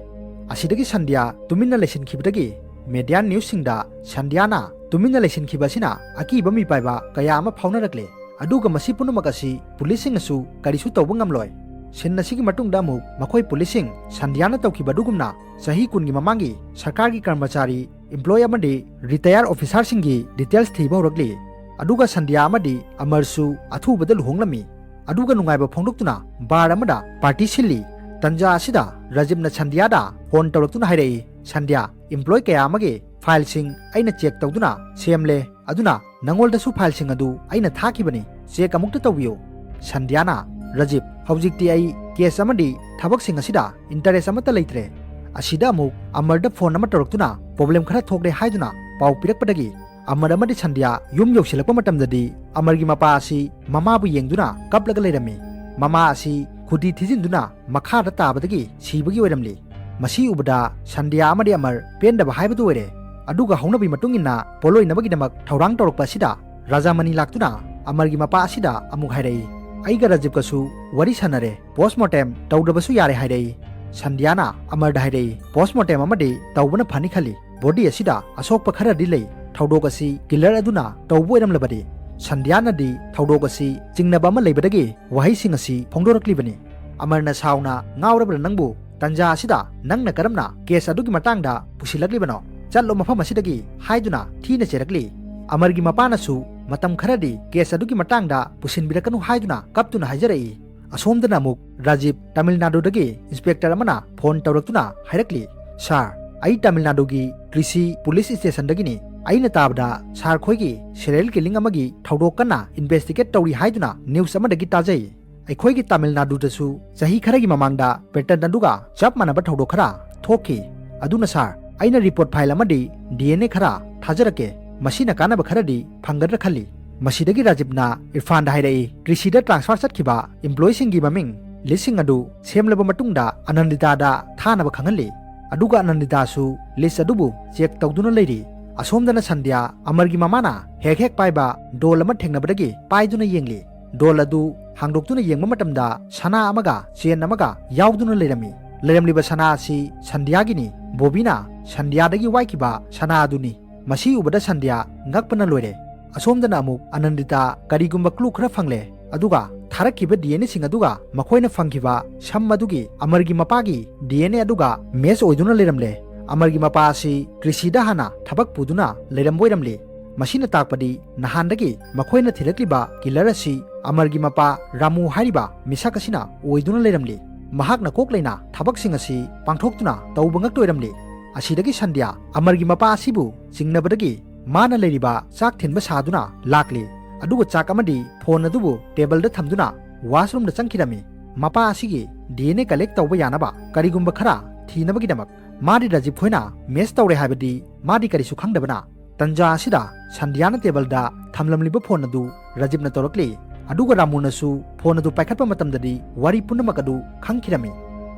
ꯑꯁꯤꯗꯒꯤ ꯁꯟꯙ꯭ꯌꯥ ꯇꯨꯃꯤꯟꯅ ꯂꯩꯁꯤꯟꯈꯤꯕꯗꯒꯤ media newsꯁꯤꯡꯗ ꯁꯟꯙ꯭ꯌꯥꯅ ꯇꯨꯃꯤꯟꯅ ꯂꯩꯁꯤꯟꯈꯤꯕ ꯑꯁꯤꯅ ꯑꯀꯤꯕ ꯃꯤꯄꯥꯏꯕ ꯀꯌꯥ ꯑꯃ ꯐꯥꯎꯅꯔꯛꯂꯦ꯫ ꯑꯗꯨꯒ ꯃꯁꯤ ꯄꯨꯝꯅꯃꯛ ꯑꯁꯤ ꯄꯨꯂꯤꯁꯁꯤꯡꯅꯁꯨ ꯀꯔꯤꯁꯨ ꯇꯧꯕ ꯉꯝꯂꯣꯏ꯫ Scene ꯑꯁꯤꯒꯤ ꯃꯇꯨꯡꯗ ꯑꯃꯨꯛ ꯃꯈꯣꯏ ꯄꯨꯂꯤꯁꯁꯤꯡ ꯁꯟꯙ꯭ꯌꯥꯅ ꯇꯧꯈꯤꯕ ꯑꯗꯨꯒꯨꯝꯅ ꯆꯍꯤ ꯀꯨꯟꯒꯤ ꯃꯃꯥꯡꯒꯤ ꯁꯔꯀꯥꯔꯒꯤ ꯀꯔꯃꯆꯥꯔꯤ, employee ꯑꯃꯗꯤ retired officerꯁꯤꯡꯒꯤ details ꯊꯤꯕ ꯍꯧꯔꯛꯂꯤ꯫ ꯑꯗꯨꯒ ꯁꯟꯙ꯭ꯌꯥ ꯑꯃꯗꯤ ꯑꯃꯔꯁꯨ ꯑꯊꯨꯕꯗ ꯂꯨꯍꯣꯡꯂꯝꯃꯤ꯫ ꯑꯗꯨꯒ ꯅꯨꯡꯉꯥꯏꯕ ꯐꯣꯡꯗꯣꯛꯇꯨꯅ bar ꯑꯃꯗ party ꯁꯤꯜꯂꯤ꯫ ꯇꯟꯖꯥ ꯑꯁꯤꯗ ꯔꯥꯖꯤꯕꯅ ꯁꯟꯙ꯭ꯌꯥꯗ phone ꯇꯧꯔꯛꯇꯨꯅ ꯍꯥꯏꯔꯛꯏ, "ꯁꯟꯙ꯭ꯌꯥ, employee ꯀꯌꯥ ꯑꯃꯒꯤ fileꯁꯤꯡ ꯑꯩꯅ check ꯇꯧꯗꯨꯅ ꯁꯦꯝꯂꯦ꯫ ꯑꯗꯨꯅ ꯅꯉꯣꯜꯗꯁꯨ fileꯁꯤꯡ ꯑꯗꯨ ꯑꯩꯅ ꯊꯥꯈꯤꯕꯅꯤ, check ꯑꯃꯨꯛꯇ ꯇꯧꯕꯤꯌꯨ꯫" ꯁꯟꯙ꯭ꯌꯥꯅ, "ꯔꯥꯖꯤꯕ, ꯍꯧꯖꯤꯛꯇꯤ ꯑꯩ case ꯑꯃꯗꯤ ꯊꯕꯛꯁꯤꯡ ꯑꯁꯤꯗ interest ꯑꯃꯠꯇ ꯂꯩꯇ꯭ꯔꯦ꯫" ꯑꯁꯤꯗ ꯑꯃꯨꯛ ꯑꯃꯔꯗ phone ꯑꯃ ꯇꯧꯔꯛꯇꯨꯅ problem ꯈꯔ ꯊꯣꯛꯂꯦ ꯍꯥꯏꯗꯨꯅ ꯄꯥꯎ ꯄꯤꯔꯛꯄꯗꯒꯤ ꯑꯃꯔ ꯑꯃꯗꯤ ꯁꯟꯙ꯭ꯌꯥ ꯌꯨꯝ ꯌꯧꯁꯤꯜꯂꯛꯄ ꯃꯇꯝꯗꯗꯤ ꯑꯃꯔꯒꯤ ꯃꯄꯥ ꯑꯁꯤ ꯃꯃꯥꯕꯨ ꯌꯦꯡꯗꯨꯅ ꯀꯞꯂꯒ ꯂꯩꯔꯝꯃꯤ꯫ ꯃꯃꯥ ꯑꯁꯤ ꯈꯨꯗꯤ ꯊꯤꯖꯤꯟꯗꯨꯅ ꯃꯈꯥꯗ ꯇꯥꯕꯗꯒꯤ ꯁꯤꯕꯒꯤ ꯑꯣꯏꯔꯝꯂꯤ꯫ ꯃꯁꯤ ꯎꯕꯗ ꯁꯟꯙ꯭ꯌꯥ ꯑꯃꯗꯤ ꯑꯃꯔ ꯄꯦꯟꯗꯕ ꯍꯥꯏꯕꯗꯨ ꯑꯣꯏꯔꯦ꯫ ꯑꯗꯨꯒ ꯍꯧꯅꯕꯤ ꯃꯇꯨꯡ ꯏꯟꯅ ꯄꯣꯠꯂꯣꯏꯅꯕꯒꯤꯗꯃꯛ ꯊꯧꯔꯥꯡ ꯇꯧꯔꯛꯄ ꯑꯁꯤꯗ ꯔꯥꯖꯥꯃꯅꯤ ꯂꯥꯛꯇꯨꯅ ꯑꯃꯔꯒꯤ ꯃꯄꯥ ꯑꯁꯤꯗ ꯑꯃꯨꯛ ꯍꯥꯏꯔꯛꯏ, "ꯑꯩꯒ ꯔꯥꯖꯤꯕꯀꯁꯨ ꯋꯥꯔꯤ ꯁꯥꯟꯅꯔꯦ꯫ Postmortem ꯇꯧꯗ꯭ꯔꯕꯁꯨ ꯌꯥꯔꯦ" ꯍꯥꯏꯔꯛꯏ꯫ ꯁꯟꯙ꯭ꯌꯥꯅ ꯑꯃꯔꯗ ꯍꯥꯏꯔꯛꯏ, "Postmortem ꯑꯃꯗꯤ ꯇꯧꯕꯅ ꯐꯅꯤ ꯈꯜꯂꯤ꯫ Body ꯑꯁꯤꯗ ꯑꯁꯣꯛꯄ ꯈꯔꯗꯤ ꯂꯩ꯫ ꯊꯧꯗꯣꯛ ꯑꯁꯤ killer ꯑꯗꯨꯅ ꯇꯧꯕ ꯑꯣꯏꯔꯝꯂꯕꯗꯤ?" ꯁꯟꯙ꯭ꯌꯥꯅꯗꯤ ꯊꯧꯗꯣꯛ ꯑꯁꯤ ꯆꯤꯡꯅꯕ ꯑꯃ ꯂꯩꯕꯗꯒꯤ ꯋꯥꯍꯩꯁꯤꯡ ꯑꯁꯤ ꯐꯣꯡꯗꯣꯔꯛꯂꯤꯕꯅꯤ꯫ ꯑꯃꯔꯅ ꯁꯥꯎꯅ, "ꯉꯥꯎꯔꯕ꯭ꯔꯥ ꯅꯪꯕꯨ? ꯇꯟꯖꯥ ꯑꯁꯤꯗ ꯅꯪꯅ ꯀꯔꯝꯅ case ꯑꯗꯨꯒꯤ ꯃꯇꯥꯡꯗ ꯄꯨꯁꯤꯜꯂꯛꯂꯤꯕꯅꯣ? ꯆꯠꯂꯣ ꯃꯐꯝ ꯑꯁꯤꯗꯒꯤ" ꯍꯥꯏꯗꯨꯅ ꯊꯤꯅ ꯆꯩꯔꯛꯂꯤ꯫ ꯑꯃꯔꯒꯤ ꯃꯄꯥꯅꯁꯨ ꯃꯇꯝ ꯈꯔꯗꯤ case ꯑꯗꯨꯒꯤ ꯃꯇꯥꯡꯗ ꯄꯨꯁꯤꯟꯕꯤꯔꯛꯀꯅꯨ ꯍꯥꯏꯗꯨꯅ ꯀꯞꯇꯨꯅ ꯍꯥꯏꯖꯔꯛꯏ꯫ ꯑꯁꯣꯝꯗꯅ ꯑꯃꯨꯛ ꯔꯥꯖꯤꯕ ꯇꯥꯃꯤꯜ ꯅꯥꯗꯨꯗꯒꯤ inspector ꯑꯃꯅ phone ꯇꯧꯔꯛꯇꯨꯅ ꯍꯥꯏꯔꯛꯂꯤ, "Sir, ꯑꯩ ꯇꯥꯃꯤꯜ ꯅꯥꯗꯨꯒꯤ ꯇ꯭ꯔꯤꯁꯤ police stationꯗꯒꯤꯅꯤ꯫ ꯑꯩꯅ ꯇꯥꯕꯗ sir ꯈꯣꯏꯒꯤ serial killing ꯑꯃꯒꯤ ꯊꯧꯗꯣꯛ ꯀꯟꯅ investigate ꯇꯧꯔꯤ ꯍꯥꯏꯗꯨꯅ news ꯑꯃꯗꯒꯤ ꯇꯥꯖꯩ꯫ ꯑꯩꯈꯣꯏꯒꯤ ꯇꯥꯃꯤꯜ ꯅꯥꯗꯨꯗꯁꯨ ꯆꯍꯤ ꯈꯔꯒꯤ ꯃꯃꯥꯡꯗ pattern ꯑꯗꯨꯒ ꯆꯞ ꯃꯥꯟꯅꯕ ꯊꯧꯗꯣꯛ ꯈꯔ ꯊꯣꯛꯈꯤ꯫ ꯑꯗꯨꯅ sir, ꯑꯩꯅ report file ꯑꯃꯗꯤ DNA ꯈꯔ ꯊꯥꯖꯔꯛꯀꯦ꯫ ꯃꯁꯤꯅ ꯀꯥꯟꯅꯕ ꯈꯔꯗꯤ ꯐꯪꯒꯗ꯭ꯔꯥ ꯈꯜꯂꯤ꯫" ꯃꯁꯤꯗꯒꯤ ꯔꯥꯖꯤꯕꯅ ꯏꯔꯐꯥꯟꯗ ꯍꯥꯏꯔꯛꯏ, "ꯇ꯭ꯔꯤꯁꯤꯗ transfer ꯆꯠꯈꯤꯕ employeeꯁꯤꯡꯒꯤ ꯃꯃꯤꯡ ꯂꯤꯁꯁꯤꯡ ꯑꯗꯨ ꯁꯦꯝꯂꯕ ꯃꯇꯨꯡꯗ ꯑꯅꯟꯗꯤꯇꯥꯗ ꯊꯥꯅꯕ ꯈꯪꯍꯜꯂꯤ꯫ ꯑꯗꯨꯒ ꯑꯅꯟꯗꯤꯇꯥꯁꯨ ꯂꯤꯁ ꯑꯗꯨꯕꯨ ꯆꯦꯛ ꯇꯧꯗꯨꯅ ꯂꯩꯔꯤ꯫ ꯑꯁꯣꯝꯗꯅ ꯁꯟꯙ꯭ꯌꯥ ꯑꯃꯔꯒꯤ ꯃꯃꯥꯅ ꯍꯦꯛ ꯍꯦꯛ ꯄꯥꯏꯕ ꯗꯣꯜ ꯑꯃ ꯊꯦꯡꯅꯕꯗꯒꯤ ꯄꯥꯏꯗꯨꯅ ꯌꯦꯡꯂꯤ꯫ ꯗꯣꯜ ꯑꯗꯨ ꯍꯥꯡꯗꯣꯛꯇꯨꯅ ꯌꯦꯡꯕ ꯃꯇꯝꯗ ꯁꯅꯥ ꯑꯃꯒ ꯆꯦꯟ ꯑꯃꯒ ꯌꯥꯎꯗꯨꯅ ꯂꯩꯔꯝꯃꯤ꯫ ꯂꯩꯔꯝꯂꯤꯕ ꯁꯅꯥ ꯑꯁꯤ ꯁꯟꯙ꯭ꯌꯥꯒꯤꯅꯤ꯫ ꯕꯣꯕꯤꯅ ꯁꯟꯙ꯭ꯌꯥꯗꯒꯤ ꯋꯥꯏꯈꯤꯕ ꯁꯅꯥ ꯑꯗꯨꯅꯤ꯫ ꯃꯁꯤ ꯎꯕꯗ ꯁꯟꯙ꯭ꯌꯥ ꯉꯛꯄꯅ ꯂꯣꯏꯔꯦ꯫ ꯑꯁꯣꯝꯗꯅ ꯑꯃꯨꯛ ꯑꯅꯟꯗꯤꯇꯥ ꯀꯔꯤꯒꯨꯝꯕ clue ꯈꯔ ꯐꯪꯂꯦ꯫ ꯑꯗꯨꯒ ꯊꯥꯔꯛꯈꯤꯕ ꯗꯤ ꯑꯦꯟ ꯑꯦꯁꯤꯡ ꯑꯗꯨꯒ ꯃꯈꯣꯏꯅ ꯐꯪꯈꯤꯕ ꯁꯝ ꯑꯗꯨꯒꯤ ꯑꯃꯔꯒꯤ ꯃꯄꯥꯒꯤ ꯗꯤ ꯑꯦꯟ ꯑꯦ ꯑꯗꯨꯒ ꯃꯦꯆ ꯑꯣꯏꯗꯨꯅ ꯂꯩꯔꯝꯂꯦ꯫ ꯑꯃꯔꯒꯤ ꯃꯄꯥ ꯑꯁꯤ ꯀ꯭ꯔꯤꯁꯤꯗ ꯍꯥꯟꯅ ꯊꯕꯛ ꯄꯨꯗꯨꯅ ꯂꯩꯔꯝꯕ ꯑꯣꯏꯔꯝꯂꯤ꯫ ꯃꯁꯤꯅ ꯇꯥꯛꯄꯗꯤ ꯅꯍꯥꯟꯗꯒꯤ ꯃꯈꯣꯏꯅ ꯊꯤꯔꯛꯂꯤꯕ ꯀꯤꯂꯔ ꯑꯁꯤ ꯑꯃꯔꯒꯤ ꯃꯄꯥ ꯔꯥꯃꯨ ꯍꯥꯏꯔꯤꯕ ꯃꯤꯁꯛ ꯑꯁꯤꯅ ꯑꯣꯏꯗꯨꯅ ꯂꯩꯔꯝꯂꯤ꯫ ꯃꯍꯥꯛꯅ ꯀꯣꯛ ꯂꯩꯅ ꯊꯕꯛꯁꯤꯡ ꯑꯁꯤ ꯄꯥꯡꯊꯣꯛꯇꯨꯅ ꯇꯧꯕ ꯉꯛꯇ ꯑꯣꯏꯔꯝꯂꯤ꯫ ꯑꯁꯤꯗꯒꯤ ꯁꯟꯙ꯭ꯌꯥ ꯑꯃꯔꯒꯤ ꯃꯄꯥ ꯑꯁꯤꯕꯨ ꯆꯤꯡꯅꯕꯗꯒꯤ ꯃꯥꯅ ꯂꯩꯔꯤꯕ ꯆꯥꯛ ꯊꯤꯟꯕ ꯁꯥꯗꯨꯅ ꯂꯥꯛꯂꯤ꯫ ꯑꯗꯨꯒ ꯆꯥꯛ ꯑꯃꯗꯤ ꯐꯣꯟ ꯑꯗꯨꯕꯨ ꯇꯦꯕꯜꯗ ꯊꯝꯗꯨꯅ ꯋꯥꯁꯔꯨꯝꯗ ꯆꯪꯈꯤꯔꯝꯃꯤ꯫ ꯃꯄꯥ ꯑꯁꯤꯒꯤ ꯗꯤ ꯑꯦꯟ ꯑꯦ ꯀꯂꯦꯛ ꯇꯧꯕ ꯌꯥꯅꯕ ꯀꯔꯤꯒꯨꯝꯕ ꯈꯔ ꯊꯤꯅꯕꯒꯤꯗꯃꯛ꯫ ꯃꯥꯗꯤ ꯔꯥꯖꯤꯕ ꯈꯣꯏꯅ ꯃꯦꯆ ꯇꯧꯔꯦ ꯍꯥꯏꯕꯗꯤ ꯃꯥꯗꯤ ꯀꯔꯤꯁꯨ ꯈꯪꯗꯕꯅ꯫ ꯇꯟꯖꯥ ꯑꯁꯤꯗ ꯁꯟꯙ꯭ꯌꯥꯅ ꯇꯦꯕꯜꯗ ꯊꯝꯂꯝꯂꯤꯕ ꯐꯣꯟ ꯑꯗꯨ ꯔꯥꯖꯤꯕꯅ ꯇꯧꯔꯛꯂꯤ꯫ ꯑꯗꯨꯒ ꯔꯥꯃꯨꯅꯁꯨ ꯐꯣꯟ ꯑꯗꯨ ꯄꯥꯏꯈꯠꯄ ꯃꯇꯝꯗꯗꯤ ꯋꯥꯔꯤ ꯄꯨꯝꯅꯃꯛ ꯑꯗꯨ ꯈꯪꯈꯤꯔꯝꯃꯤ꯫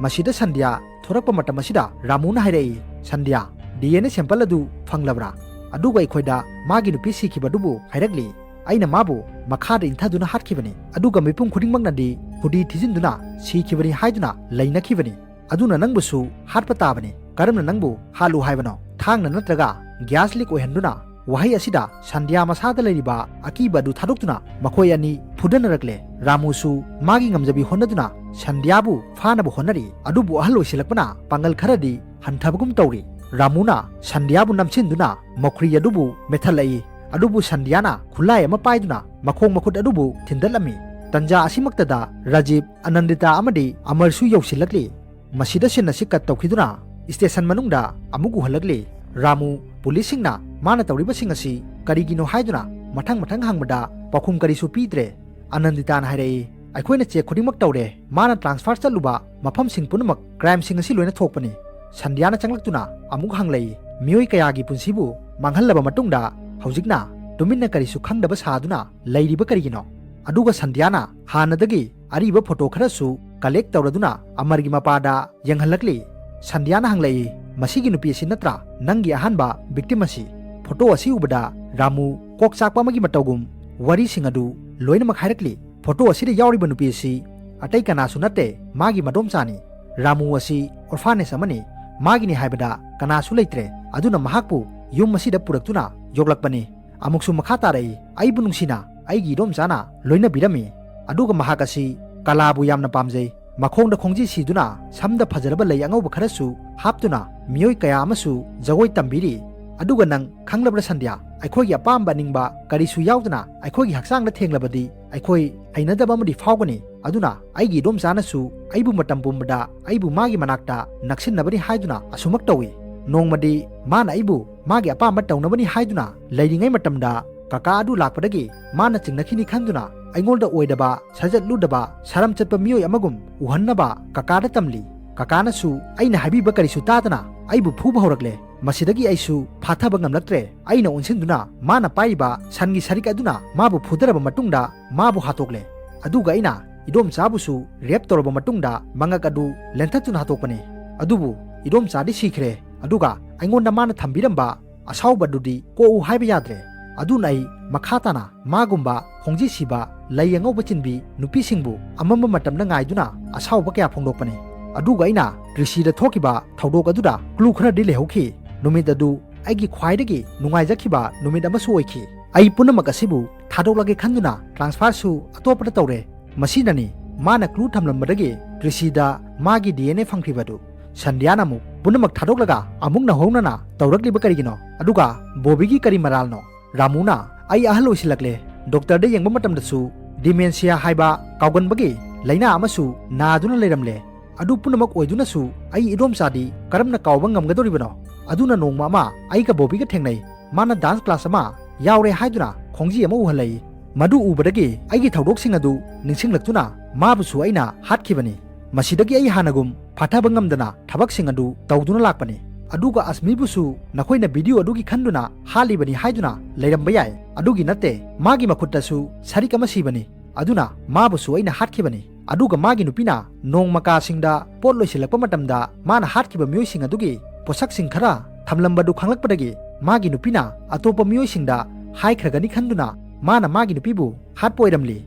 ꯃꯁꯤꯗ ꯁꯟꯙ꯭ꯌꯥ ꯊꯣꯔꯛꯄ ꯃꯇꯝ ꯑꯁꯤꯗ ꯔꯥꯃꯨꯅ ꯍꯥꯏꯔꯛꯏ, "ꯁꯟꯙ꯭ꯌꯥ, ꯗꯤ ꯑꯦꯟ ꯑꯦ ꯁꯦꯝꯄꯜ ꯑꯗꯨ ꯐꯪꯂꯕ꯭ꯔꯥ?" ꯑꯗꯨꯒ ꯑꯩꯈꯣꯏꯗ ꯃꯥꯒꯤ ꯅꯨꯄꯤ ꯁꯤꯈꯤꯕ ꯑꯗꯨꯕꯨ ꯍꯥꯏꯔꯛꯂꯤ꯫ ꯑꯩꯅ ꯃꯥꯕꯨ ꯃꯈꯥꯗ ꯏꯟꯊꯗꯨꯅ ꯍꯥꯠꯈꯤꯕꯅꯤ꯫ ꯑꯗꯨꯒ ꯃꯤꯄꯨꯝ ꯈꯨꯗꯤꯡꯃꯛꯅꯗꯤ ꯈꯨꯗꯤ ꯊꯤꯖꯤꯟꯗꯨꯅ ꯁꯤꯈꯤꯕꯅꯤ ꯍꯥꯏꯗꯨꯅ ꯂꯩꯅꯈꯤꯕꯅꯤ꯫ ꯑꯗꯨꯅ ꯅꯪꯕꯨꯁꯨ ꯍꯥꯠꯄ ꯇꯥꯕꯅꯤ꯫ ꯀꯔꯝꯅ ꯅꯪꯕꯨ ꯍꯥꯠꯂꯨ ꯍꯥꯏꯕꯅꯣ? ꯊꯥꯡꯅ ꯅꯠꯇ꯭ꯔꯒ ꯒ꯭ꯌꯥꯁ ꯂꯤꯛ ꯑꯣꯏꯍꯟꯗꯨꯅ? ꯋꯥꯍꯩ ꯑꯁꯤꯗ ꯁꯟꯙ꯭ꯌꯥ ꯃꯁꯥꯗ ꯂꯩꯔꯤꯕ ꯑꯀꯤꯕ ꯑꯗꯨ ꯊꯥꯗꯣꯛꯇꯨꯅ ꯃꯈꯣꯏ ꯑꯅꯤ ꯐꯨꯗꯅꯔꯛꯂꯦ꯫ ꯔꯥꯃꯨꯁꯨ ꯃꯥꯒꯤ ꯉꯝꯖꯕꯤ ꯍꯣꯠꯅꯗꯨꯅ ꯁꯟꯙ꯭ꯌꯥꯕꯨ ꯐꯥꯅꯕ ꯍꯣꯠꯅꯔꯤ꯫ ꯑꯗꯨꯕꯨ ꯑꯍꯜ ꯑꯣꯏꯁꯤꯜꯂꯛꯄꯅ ꯄꯥꯡꯒꯜ ꯈꯔꯗꯤ ꯍꯟꯊꯕꯒꯨꯝ ꯇꯧꯔꯤ꯫ ꯔꯥꯃꯨꯅ ꯁꯟꯙ꯭ꯌꯥꯕꯨ ꯅꯝꯁꯤꯟꯗꯨꯅ ꯃꯈꯨꯔꯤ ꯑꯗꯨꯕꯨ ꯃꯦꯠꯊꯠꯂꯛꯏ꯫ ꯑꯗꯨꯕꯨ ꯁꯟꯙ꯭ꯌꯥꯅ ꯈꯨꯠꯂꯥꯏ ꯑꯃ ꯄꯥꯏꯗꯨꯅ ꯃꯈꯣꯡ ꯃꯈꯨꯠ ꯑꯗꯨꯕꯨ ꯊꯤꯟꯗꯠꯂꯝꯃꯤ꯫ ꯇꯟꯖꯥ ꯑꯁꯤꯃꯛꯇꯗ ꯔꯥꯖꯤꯕ ꯑꯅꯟꯗꯤꯇꯥ ꯑꯃꯗꯤ ꯑꯃꯔꯁꯨ ꯌꯧꯁꯤꯜꯂꯛꯂꯤ꯫ ꯃꯁꯤꯗ ꯁꯤꯟ ꯑꯁꯤ ꯀꯠ ꯇꯧꯈꯤꯗꯨꯅ ꯁ꯭ꯇꯦꯁꯟ ꯃꯅꯨꯡꯗ ꯑꯃꯨꯛ ꯎꯍꯜꯂꯛꯂꯤ꯫ ꯔꯥꯃꯨ ꯄꯨꯂꯤꯁꯁꯤꯡꯅ ꯃꯥꯅ ꯇꯧꯔꯤꯕꯁꯤꯡ ꯑꯁꯤ ꯀꯔꯤꯒꯤꯅꯣ ꯍꯥꯏꯗꯨꯅ ꯃꯊꯪ ꯃꯊꯪ ꯍꯪꯕꯗ ꯄꯥꯎꯈꯨꯝ ꯀꯔꯤꯁꯨ ꯄꯤꯗ꯭ꯔꯦ꯫ ꯑꯅꯟꯗꯤꯇꯥꯅ ꯍꯥꯏꯔꯛꯏ, "ꯑꯩꯈꯣꯏꯅ ꯆꯦꯛ ꯈꯨꯗꯤꯡꯃꯛ ꯇꯧꯔꯦ꯫ ꯃꯥꯅ ꯇ꯭ꯔꯥꯟꯁꯐꯔ ꯆꯠꯂꯨꯕ ꯃꯐꯝꯁꯤꯡ ꯄꯨꯝꯅꯃꯛ ꯀ꯭ꯔꯥꯏꯝꯁꯤꯡ ꯑꯁꯤ ꯂꯣꯏꯅ ꯊꯣꯛꯄꯅꯤ꯫" ꯁꯟꯙ꯭ꯌꯥꯅ ꯆꯪꯂꯛꯇꯨꯅ ꯑꯃꯨꯛ ꯍꯪꯂꯛꯏ, "ꯃꯤꯑꯣꯏ ꯀꯌꯥꯒꯤ ꯄꯨꯟꯁꯤꯕꯨ ꯃꯥꯡꯍꯜꯂꯕ ꯃꯇꯨꯡꯗ ꯍꯧꯖꯤꯛꯅ ꯇꯨꯃꯤꯟꯅ ꯀꯔꯤꯁꯨ ꯈꯪꯗꯕ ꯁꯥꯗꯨꯅ ꯂꯩꯔꯤꯕ ꯀꯔꯤꯒꯤꯅꯣ?" ꯑꯗꯨꯒ ꯁꯟꯙ꯭ꯌꯥꯅ ꯍꯥꯟꯅꯗꯒꯤ ꯑꯔꯤꯕ ꯐꯣꯇꯣ ꯈꯔꯁꯨ ꯀꯂꯦꯛ ꯇꯧꯔꯗꯨꯅ ꯑꯃꯔꯒꯤ ꯃꯄꯥꯗ ꯌꯦꯡꯍꯜꯂꯛꯂꯤ꯫ ꯁꯟꯙ꯭ꯌꯥꯅ ꯍꯪꯂꯛꯏ, "ꯃꯁꯤꯒꯤ ꯅꯨꯄꯤ ꯑꯁꯤ ꯅꯠꯇ꯭ꯔꯥ ꯅꯪꯒꯤ ꯑꯍꯥꯟꯕ ꯚꯤꯛꯇꯤꯝ ꯑꯁꯤ?" ꯐꯣꯇꯣ ꯑꯁꯤ ꯎꯕꯗ ꯔꯥꯃꯨ ꯀꯣꯛ ꯆꯥꯛꯄ ꯑꯃꯒꯤ ꯃꯇꯧꯒꯨꯝ ꯋꯥꯔꯤꯁꯤꯡ ꯑꯗꯨ ꯂꯣꯏꯅꯃꯛ ꯍꯥꯏꯔꯛꯂꯤ꯫ ꯐꯣꯇꯣ ꯑꯁꯤꯗ ꯌꯥꯎꯔꯤꯕ ꯅꯨꯄꯤ ꯑꯁꯤ ꯑꯇꯩ ꯀꯅꯥꯁꯨ ꯅꯠꯇꯦ, ꯃꯥꯒꯤ ꯃꯗꯣꯝꯆꯥꯅꯤ꯫ ꯔꯥꯃꯨ ꯑꯁꯤ ꯑꯣꯔꯐꯥꯅꯦꯖ ꯑꯃꯅꯤ꯫ ꯃꯥꯒꯤꯅꯤ ꯍꯥꯏꯕꯗ ꯀꯅꯥꯁꯨ ꯂꯩꯇ꯭ꯔꯦ꯫ ꯑꯗꯨꯅ ꯃꯍꯥꯛꯄꯨ ꯌꯨꯝ ꯑꯁꯤꯗ ꯄꯨꯔꯛꯇꯨꯅ ꯌꯣꯛꯂꯛꯄꯅꯤ꯫ ꯑꯃꯨꯛꯁꯨ ꯃꯈꯥ ꯇꯥꯔꯛꯏ, "ꯑꯩꯕꯨ ꯅꯨꯡꯁꯤꯅ ꯑꯩꯒꯤ ꯏꯗꯣꯝꯆꯥꯅ ꯂꯣꯏꯅꯕꯤꯔꯝꯃꯤ꯫ ꯑꯗꯨꯒ ꯃꯍꯥꯛ ꯑꯁꯤ ꯀꯂꯥꯕꯨ ꯌꯥꯝꯅ ꯄꯥꯝꯖꯩ꯫ ꯃꯈꯣꯡꯗ ꯈꯣꯡꯖꯤ ꯁꯤꯗꯨꯅ ꯁꯝꯗ ꯐꯖꯔꯕ ꯂꯩ ꯑꯉꯧꯕ ꯈꯔꯁꯨ ꯍꯥꯞꯇꯨꯅ ꯃꯤꯑꯣꯏ ꯀꯌꯥ ꯑꯃꯁꯨ ꯖꯒꯣꯏ ꯇꯝꯕꯤꯔꯤ꯫ ꯑꯗꯨꯒ ꯅꯪ ꯈꯪꯂꯕ꯭ꯔꯥ ꯁꯟꯙ꯭ꯌꯥ, ꯑꯩꯈꯣꯏꯒꯤ ꯑꯄꯥꯝꯕ ꯑꯅꯤꯡꯕ ꯀꯔꯤꯁꯨ ꯌꯥꯎꯗꯅ ꯑꯩꯈꯣꯏꯒꯤ ꯍꯛꯆꯥꯡꯗ ꯊꯦꯡꯂꯕꯗꯤ ꯑꯩꯈꯣꯏ ꯍꯩꯅꯗꯕ ꯑꯃꯗꯤ ꯐꯥꯎꯒꯅꯤ꯫ ꯑꯗꯨꯅ ꯑꯩꯒꯤ ꯏꯗꯣꯝꯆꯥꯅꯁꯨ ꯑꯩꯕꯨ ꯃꯇꯝ ꯄꯨꯝꯕꯗ ꯑꯩꯕꯨ ꯃꯥꯒꯤ ꯃꯅꯥꯛꯇ ꯅꯛꯁꯤꯟꯅꯕꯅꯤ ꯍꯥꯏꯗꯨꯅ ꯑꯁꯨꯃꯛ ꯇꯧꯏ꯫ ꯅꯣꯡꯃꯗꯤ ꯃꯥꯅ ꯑꯩꯕꯨ ꯃꯥꯒꯤ ꯑꯄꯥꯝꯕ ꯇꯧꯅꯕꯅꯤ ꯍꯥꯏꯗꯨꯅ ꯂꯩꯔꯤꯉꯩ ꯃꯇꯝꯗ ꯀꯀꯥ ꯑꯗꯨ ꯂꯥꯛꯄꯗꯒꯤ ꯃꯥꯅ ꯆꯤꯡꯅꯈꯤꯅꯤ ꯈꯟꯗꯨꯅ ꯑꯩꯉꯣꯟꯗ ꯑꯣꯏꯗꯕ ꯁꯖꯠꯂꯨꯗꯕ ꯁꯔꯝ ꯆꯠꯄ ꯃꯤꯑꯣꯏ ꯑꯃꯒꯨꯝ ꯎꯍꯟꯅꯕ ꯀꯀꯥꯗ ꯇꯝꯂꯤ꯫ ꯀꯀꯥꯅꯁꯨ ꯑꯩꯅ ꯍꯥꯏꯕꯤꯕ ꯀꯔꯤꯁꯨ ꯇꯥꯗꯅ ꯑꯩꯕꯨ ꯐꯨꯕ ꯍꯧꯔꯛꯂꯦ꯫ ꯃꯁꯤꯗꯒꯤ ꯑꯩꯁꯨ ꯐꯥꯊꯕ ꯉꯝꯂꯛꯇ꯭ꯔꯦ꯫ ꯑꯩꯅ ꯑꯣꯟꯁꯤꯟꯗꯨꯅ ꯃꯥꯅ ꯄꯥꯏꯔꯤꯕ ꯁꯟꯒꯤ ꯁꯔꯤꯛ ꯑꯗꯨꯅ ꯃꯥꯕꯨ ꯐꯨꯗꯔꯕ ꯃꯇꯨꯡꯗ ꯃꯥꯕꯨ ꯍꯥꯠꯇꯣꯛꯂꯦ꯫ ꯑꯗꯨꯒ ꯑꯩꯅ ꯏꯗꯣꯝꯆꯥꯕꯨꯁꯨ ꯔꯦꯞ ꯇꯧꯔꯕ ꯃꯇꯨꯡꯗ ꯃꯉꯛ ꯑꯗꯨ ꯂꯦꯟꯊꯠꯇꯨꯅ ꯍꯥꯠꯇꯣꯛꯄꯅꯤ꯫ ꯑꯗꯨꯕꯨ ꯏꯗꯣꯝꯆꯥꯗꯤ ꯁꯤꯈ꯭ꯔꯦ꯫ ꯑꯗꯨꯒ ꯑꯩꯉꯣꯟꯗ ꯃꯥꯅ ꯊꯝꯕꯤꯔꯝꯕ ꯑꯁꯥꯎꯕꯗꯨꯗꯤ ꯀꯣꯛꯎ ꯍꯥꯏꯕ ꯌꯥꯗ꯭ꯔꯦ꯫ ꯑꯗꯨꯅ ꯑꯩ ꯃꯈꯥ ꯇꯥꯅ ꯃꯥꯒꯨꯝꯕ ꯈꯣꯡꯖꯤ ꯁꯤꯕ, ꯂꯩ ꯑꯉꯧꯕ ꯆꯤꯟꯕꯤ ꯅꯨꯄꯤꯁꯤꯡꯕꯨ ꯑꯃꯝꯕ ꯃꯇꯝꯗ ꯉꯥꯏꯗꯨꯅ ꯑꯁꯥꯎꯕ ꯀꯌꯥ ꯐꯣꯡꯗꯣꯛꯄꯅꯤ꯫ ꯑꯗꯨꯒ ꯑꯩꯅ ꯇ꯭ꯔꯤꯁꯤꯗ ꯊꯣꯛꯈꯤꯕ ꯊꯧꯗꯣꯛ ꯑꯗꯨꯗ ꯀ꯭ꯂꯨ ꯈꯔꯗꯤ ꯂꯩꯍꯧꯈꯤ꯫ ꯅꯨꯃꯤꯠ ꯑꯗꯨ ꯑꯩꯒꯤ ꯈ꯭ꯋꯥꯏꯗꯒꯤ ꯅꯨꯡꯉꯥꯏꯖꯈꯤꯕ ꯅꯨꯃꯤꯠ ꯑꯃꯁꯨ ꯑꯣꯏꯈꯤ꯫ ꯑꯩ ꯄꯨꯝꯅꯃꯛ ꯑꯁꯤꯕꯨ ꯊꯥꯗꯣꯛꯂꯒꯦ ꯈꯟꯗꯨꯅ ꯇ꯭ꯔꯥꯟꯁꯐꯔꯁꯨ ꯑꯇꯣꯞꯄꯗ ꯇꯧꯔꯦ꯫ ꯃꯁꯤꯅꯅꯤ ꯃꯥꯅ ꯀ꯭ꯂꯨ ꯊꯝꯂꯝꯕꯗꯒꯤ ꯇ꯭ꯔꯤꯁꯤꯗ ꯃꯥꯒꯤ ꯗꯤ ꯑꯦꯟ ꯑꯦ ꯐꯪꯈ꯭ꯔꯤꯕꯗꯨ꯫ ꯁꯟꯙ꯭ꯌꯥꯅ ꯑꯃꯨꯛ ꯄꯨꯝꯅꯃꯛ ꯊꯥꯗꯣꯛꯂꯒ ꯑꯃꯨꯛ ꯅꯧꯍꯧꯅꯅ ꯇꯧꯔꯛꯂꯤꯕ ꯀꯔꯤꯒꯤꯅꯣ? ꯑꯗꯨꯒ ꯕꯣꯕꯤꯒꯤ ꯀꯔꯤ ꯃꯔꯥꯜꯅꯣ? ꯔꯥꯃꯨꯅ, "ꯑꯩ ꯑꯍꯜ ꯑꯣꯏꯁꯤꯜꯂꯛꯂꯦ꯫ ꯗꯣꯛꯇꯔꯗ ꯌꯦꯡꯕ ꯃꯇꯝꯗꯁꯨ ꯗꯤꯃꯦꯟꯁꯤꯌꯥ ꯍꯥꯏꯕ ꯀꯥꯎꯒꯟꯕꯒꯤ ꯂꯥꯏꯅꯥ ꯑꯃꯁꯨ ꯅꯥꯗꯨꯅ ꯂꯩꯔꯝꯂꯦ꯫ ꯑꯗꯨ ꯄꯨꯝꯅꯃꯛ ꯑꯣꯏꯗꯨꯅꯁꯨ ꯑꯩ ꯏꯗꯣꯝꯆꯥꯗꯤ ꯀꯔꯝꯅ ꯀꯥꯎꯕ ꯉꯝꯒꯗꯧꯔꯤꯕꯅꯣ?" ꯑꯗꯨꯅ ꯅꯣꯡꯃ ꯑꯃ ꯑꯩꯒ ꯕꯣꯕꯤꯒ ꯊꯦꯡꯅꯩ꯫ ꯃꯥꯅ ꯗꯥꯟꯁ ꯀ꯭ꯂꯥꯁ ꯑꯃ ꯌꯥꯎꯔꯦ ꯍꯥꯏꯗꯨꯅ ꯈꯣꯡꯖꯤ ꯑꯃ ꯎꯍꯜꯂꯛꯏ꯫ ꯃꯗꯨ ꯎꯕꯗꯒꯤ ꯑꯩꯒꯤ ꯊꯧꯗꯣꯛꯁꯤꯡ ꯑꯗꯨ ꯅꯤꯡꯁꯤꯡꯂꯛꯇꯨꯅ ꯃꯥꯕꯨꯁꯨ ꯑꯩꯅ ꯍꯥꯠꯈꯤꯕꯅꯤ꯫ ꯃꯁꯤꯗꯒꯤ ꯑꯩ ꯍꯥꯟꯅꯒꯨꯝ ꯐꯥꯊꯕ ꯉꯝꯗꯅ ꯊꯕꯛꯁꯤꯡ ꯑꯗꯨ ꯇꯧꯗꯨꯅ ꯂꯥꯛꯄꯅꯤ꯫ ꯑꯗꯨꯒ ꯑꯁꯃꯤꯕꯨꯁꯨ ꯅꯈꯣꯏꯅ ꯚꯤꯗꯤꯑꯣ ꯑꯗꯨꯒꯤ ꯈꯟꯗꯨꯅ ꯍꯥꯠꯂꯤꯕꯅꯤ ꯍꯥꯏꯗꯨꯅ ꯂꯩꯔꯝꯕ ꯌꯥꯏ꯫ ꯑꯗꯨꯒꯤ ꯅꯠꯇꯦ, ꯃꯥꯒꯤ ꯃꯈꯨꯠꯇꯁꯨ ꯁꯔꯤꯛ ꯑꯃ ꯁꯤꯕꯅꯤ꯫ ꯑꯗꯨꯅ ꯃꯥꯕꯨꯁꯨ ꯑꯩꯅ ꯍꯥꯠꯈꯤꯕꯅꯤ꯫ ꯑꯗꯨꯒ ꯃꯥꯒꯤ ꯅꯨꯄꯤꯅ ꯅꯣꯡꯃ ꯀꯥꯁꯤꯡꯗ ꯄꯣꯠ ꯂꯣꯏꯁꯤꯜꯂꯛꯄ ꯃꯇꯝꯗ ꯃꯥꯅ ꯍꯥꯠꯈꯤꯕ ꯃꯤꯑꯣꯏꯁꯤꯡ ꯑꯗꯨꯒꯤ ꯄꯣꯠꯁꯛꯁꯤꯡ ꯈꯔ ꯊꯝꯂꯝꯕꯗꯨ ꯈꯪꯂꯛꯄꯗꯒꯤ ꯃꯥꯒꯤ ꯅꯨꯄꯤꯅ ꯑꯇꯣꯞꯄ ꯃꯤꯑꯣꯏꯁꯤꯡꯗ ꯍꯥꯏꯈ꯭ꯔꯒꯅꯤ ꯈꯟꯗꯨꯅ ꯃꯥꯅ ꯃꯥꯒꯤ ꯅꯨꯄꯤꯕꯨ ꯍꯥꯠꯄ ꯑꯣꯏꯔꯝꯂꯤ꯫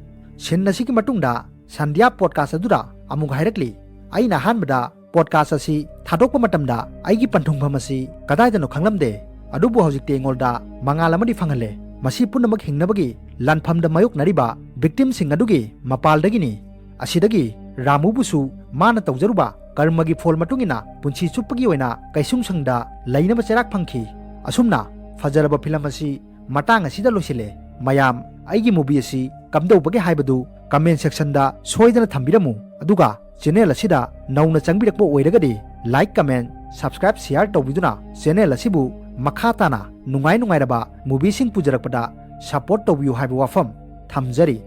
ꯁꯤꯟ ꯑꯁꯤꯒꯤ ꯃꯇꯨꯡꯗ ꯁꯟꯙ꯭ꯌꯥ ꯄꯣꯗꯀꯥꯁ ꯑꯗꯨꯗ ꯑꯃꯨꯛ ꯍꯥꯏꯔꯛꯂꯤ꯫ ꯑꯩꯅ ꯑꯍꯥꯟꯕꯗ ꯄꯣꯗꯀꯥꯁ ꯑꯁꯤ ꯊꯥꯗꯣꯛꯄ ꯃꯇꯝꯗ ꯑꯩꯒꯤ ꯄꯟꯊꯨꯡꯐꯝ ꯑꯁꯤ ꯀꯗꯥꯏꯗꯅꯣ ꯈꯪꯂꯝꯗꯦ, ꯑꯗꯨꯕꯨ ꯍꯧꯖꯤꯛꯇꯤ ꯑꯩꯉꯣꯟꯗ ꯃꯉꯥꯜ ꯑꯃꯗꯤ ꯐꯪꯍꯜꯂꯦ꯫ ꯃꯁꯤ ꯄꯨꯝꯅꯃꯛ ꯍꯤꯡꯅꯕꯒꯤ ꯂꯥꯟꯐꯝꯗ ꯃꯥꯌꯣꯛꯅꯔꯤꯕ ꯚꯤꯛꯇꯤꯝꯁꯤꯡ ꯑꯗꯨꯒꯤ ꯃꯄꯥꯜꯗꯒꯤꯅꯤ꯫ ꯑꯁꯤꯗꯒꯤ ꯔꯥꯃꯨꯕꯨꯁꯨ ꯃꯥꯅ ꯇꯧꯖꯔꯨꯕ ꯀꯔꯃꯒꯤ ꯐꯣꯜ ꯃꯇꯨꯡ ꯏꯟꯅ ꯄꯨꯟꯁꯤ ꯆꯨꯞꯄꯒꯤ ꯑꯣꯏꯅ ꯀꯩꯁꯨꯡꯁꯪꯗ ꯂꯩꯅꯕ ꯆꯩꯔꯥꯛ ꯐꯪꯈꯤ꯫ ꯑꯁꯨꯝꯅ ꯐꯖꯔꯕ ꯐꯤꯂꯝ ꯑꯁꯤ ꯃꯇꯥꯡ ꯑꯁꯤꯗ ꯂꯣꯏꯁꯤꯜꯂꯦ꯫ ꯃꯌꯥꯝ, ꯑꯩꯒꯤ movie ꯑꯁꯤ ꯀꯝꯗꯧꯕꯒꯦ ꯍꯥꯏꯕꯗꯨ comment sectionꯗ ꯁꯣꯏꯗꯅ ꯊꯝꯕꯤꯔꯝꯃꯨ, ꯑꯗꯨꯒ channel ꯑꯁꯤꯗ ꯅꯧꯅ ꯆꯪꯕꯤꯔꯛꯄ ꯑꯣꯏꯔꯒꯗꯤ like, comment, subscribe, share ꯇꯧꯕꯤꯗꯨꯅ channel ꯑꯁꯤꯕꯨ ꯃꯈꯥ ꯇꯥꯅ ꯅꯨꯡꯉꯥꯏ ꯅꯨꯡꯉꯥꯏꯔꯕ movieꯁꯤꯡ ꯄꯨꯖꯔꯛꯄꯗ support ꯇꯧꯕꯤꯌꯨ ꯍꯥꯏꯕ ꯋꯥꯐꯝ ꯊꯝꯖꯔꯤ꯫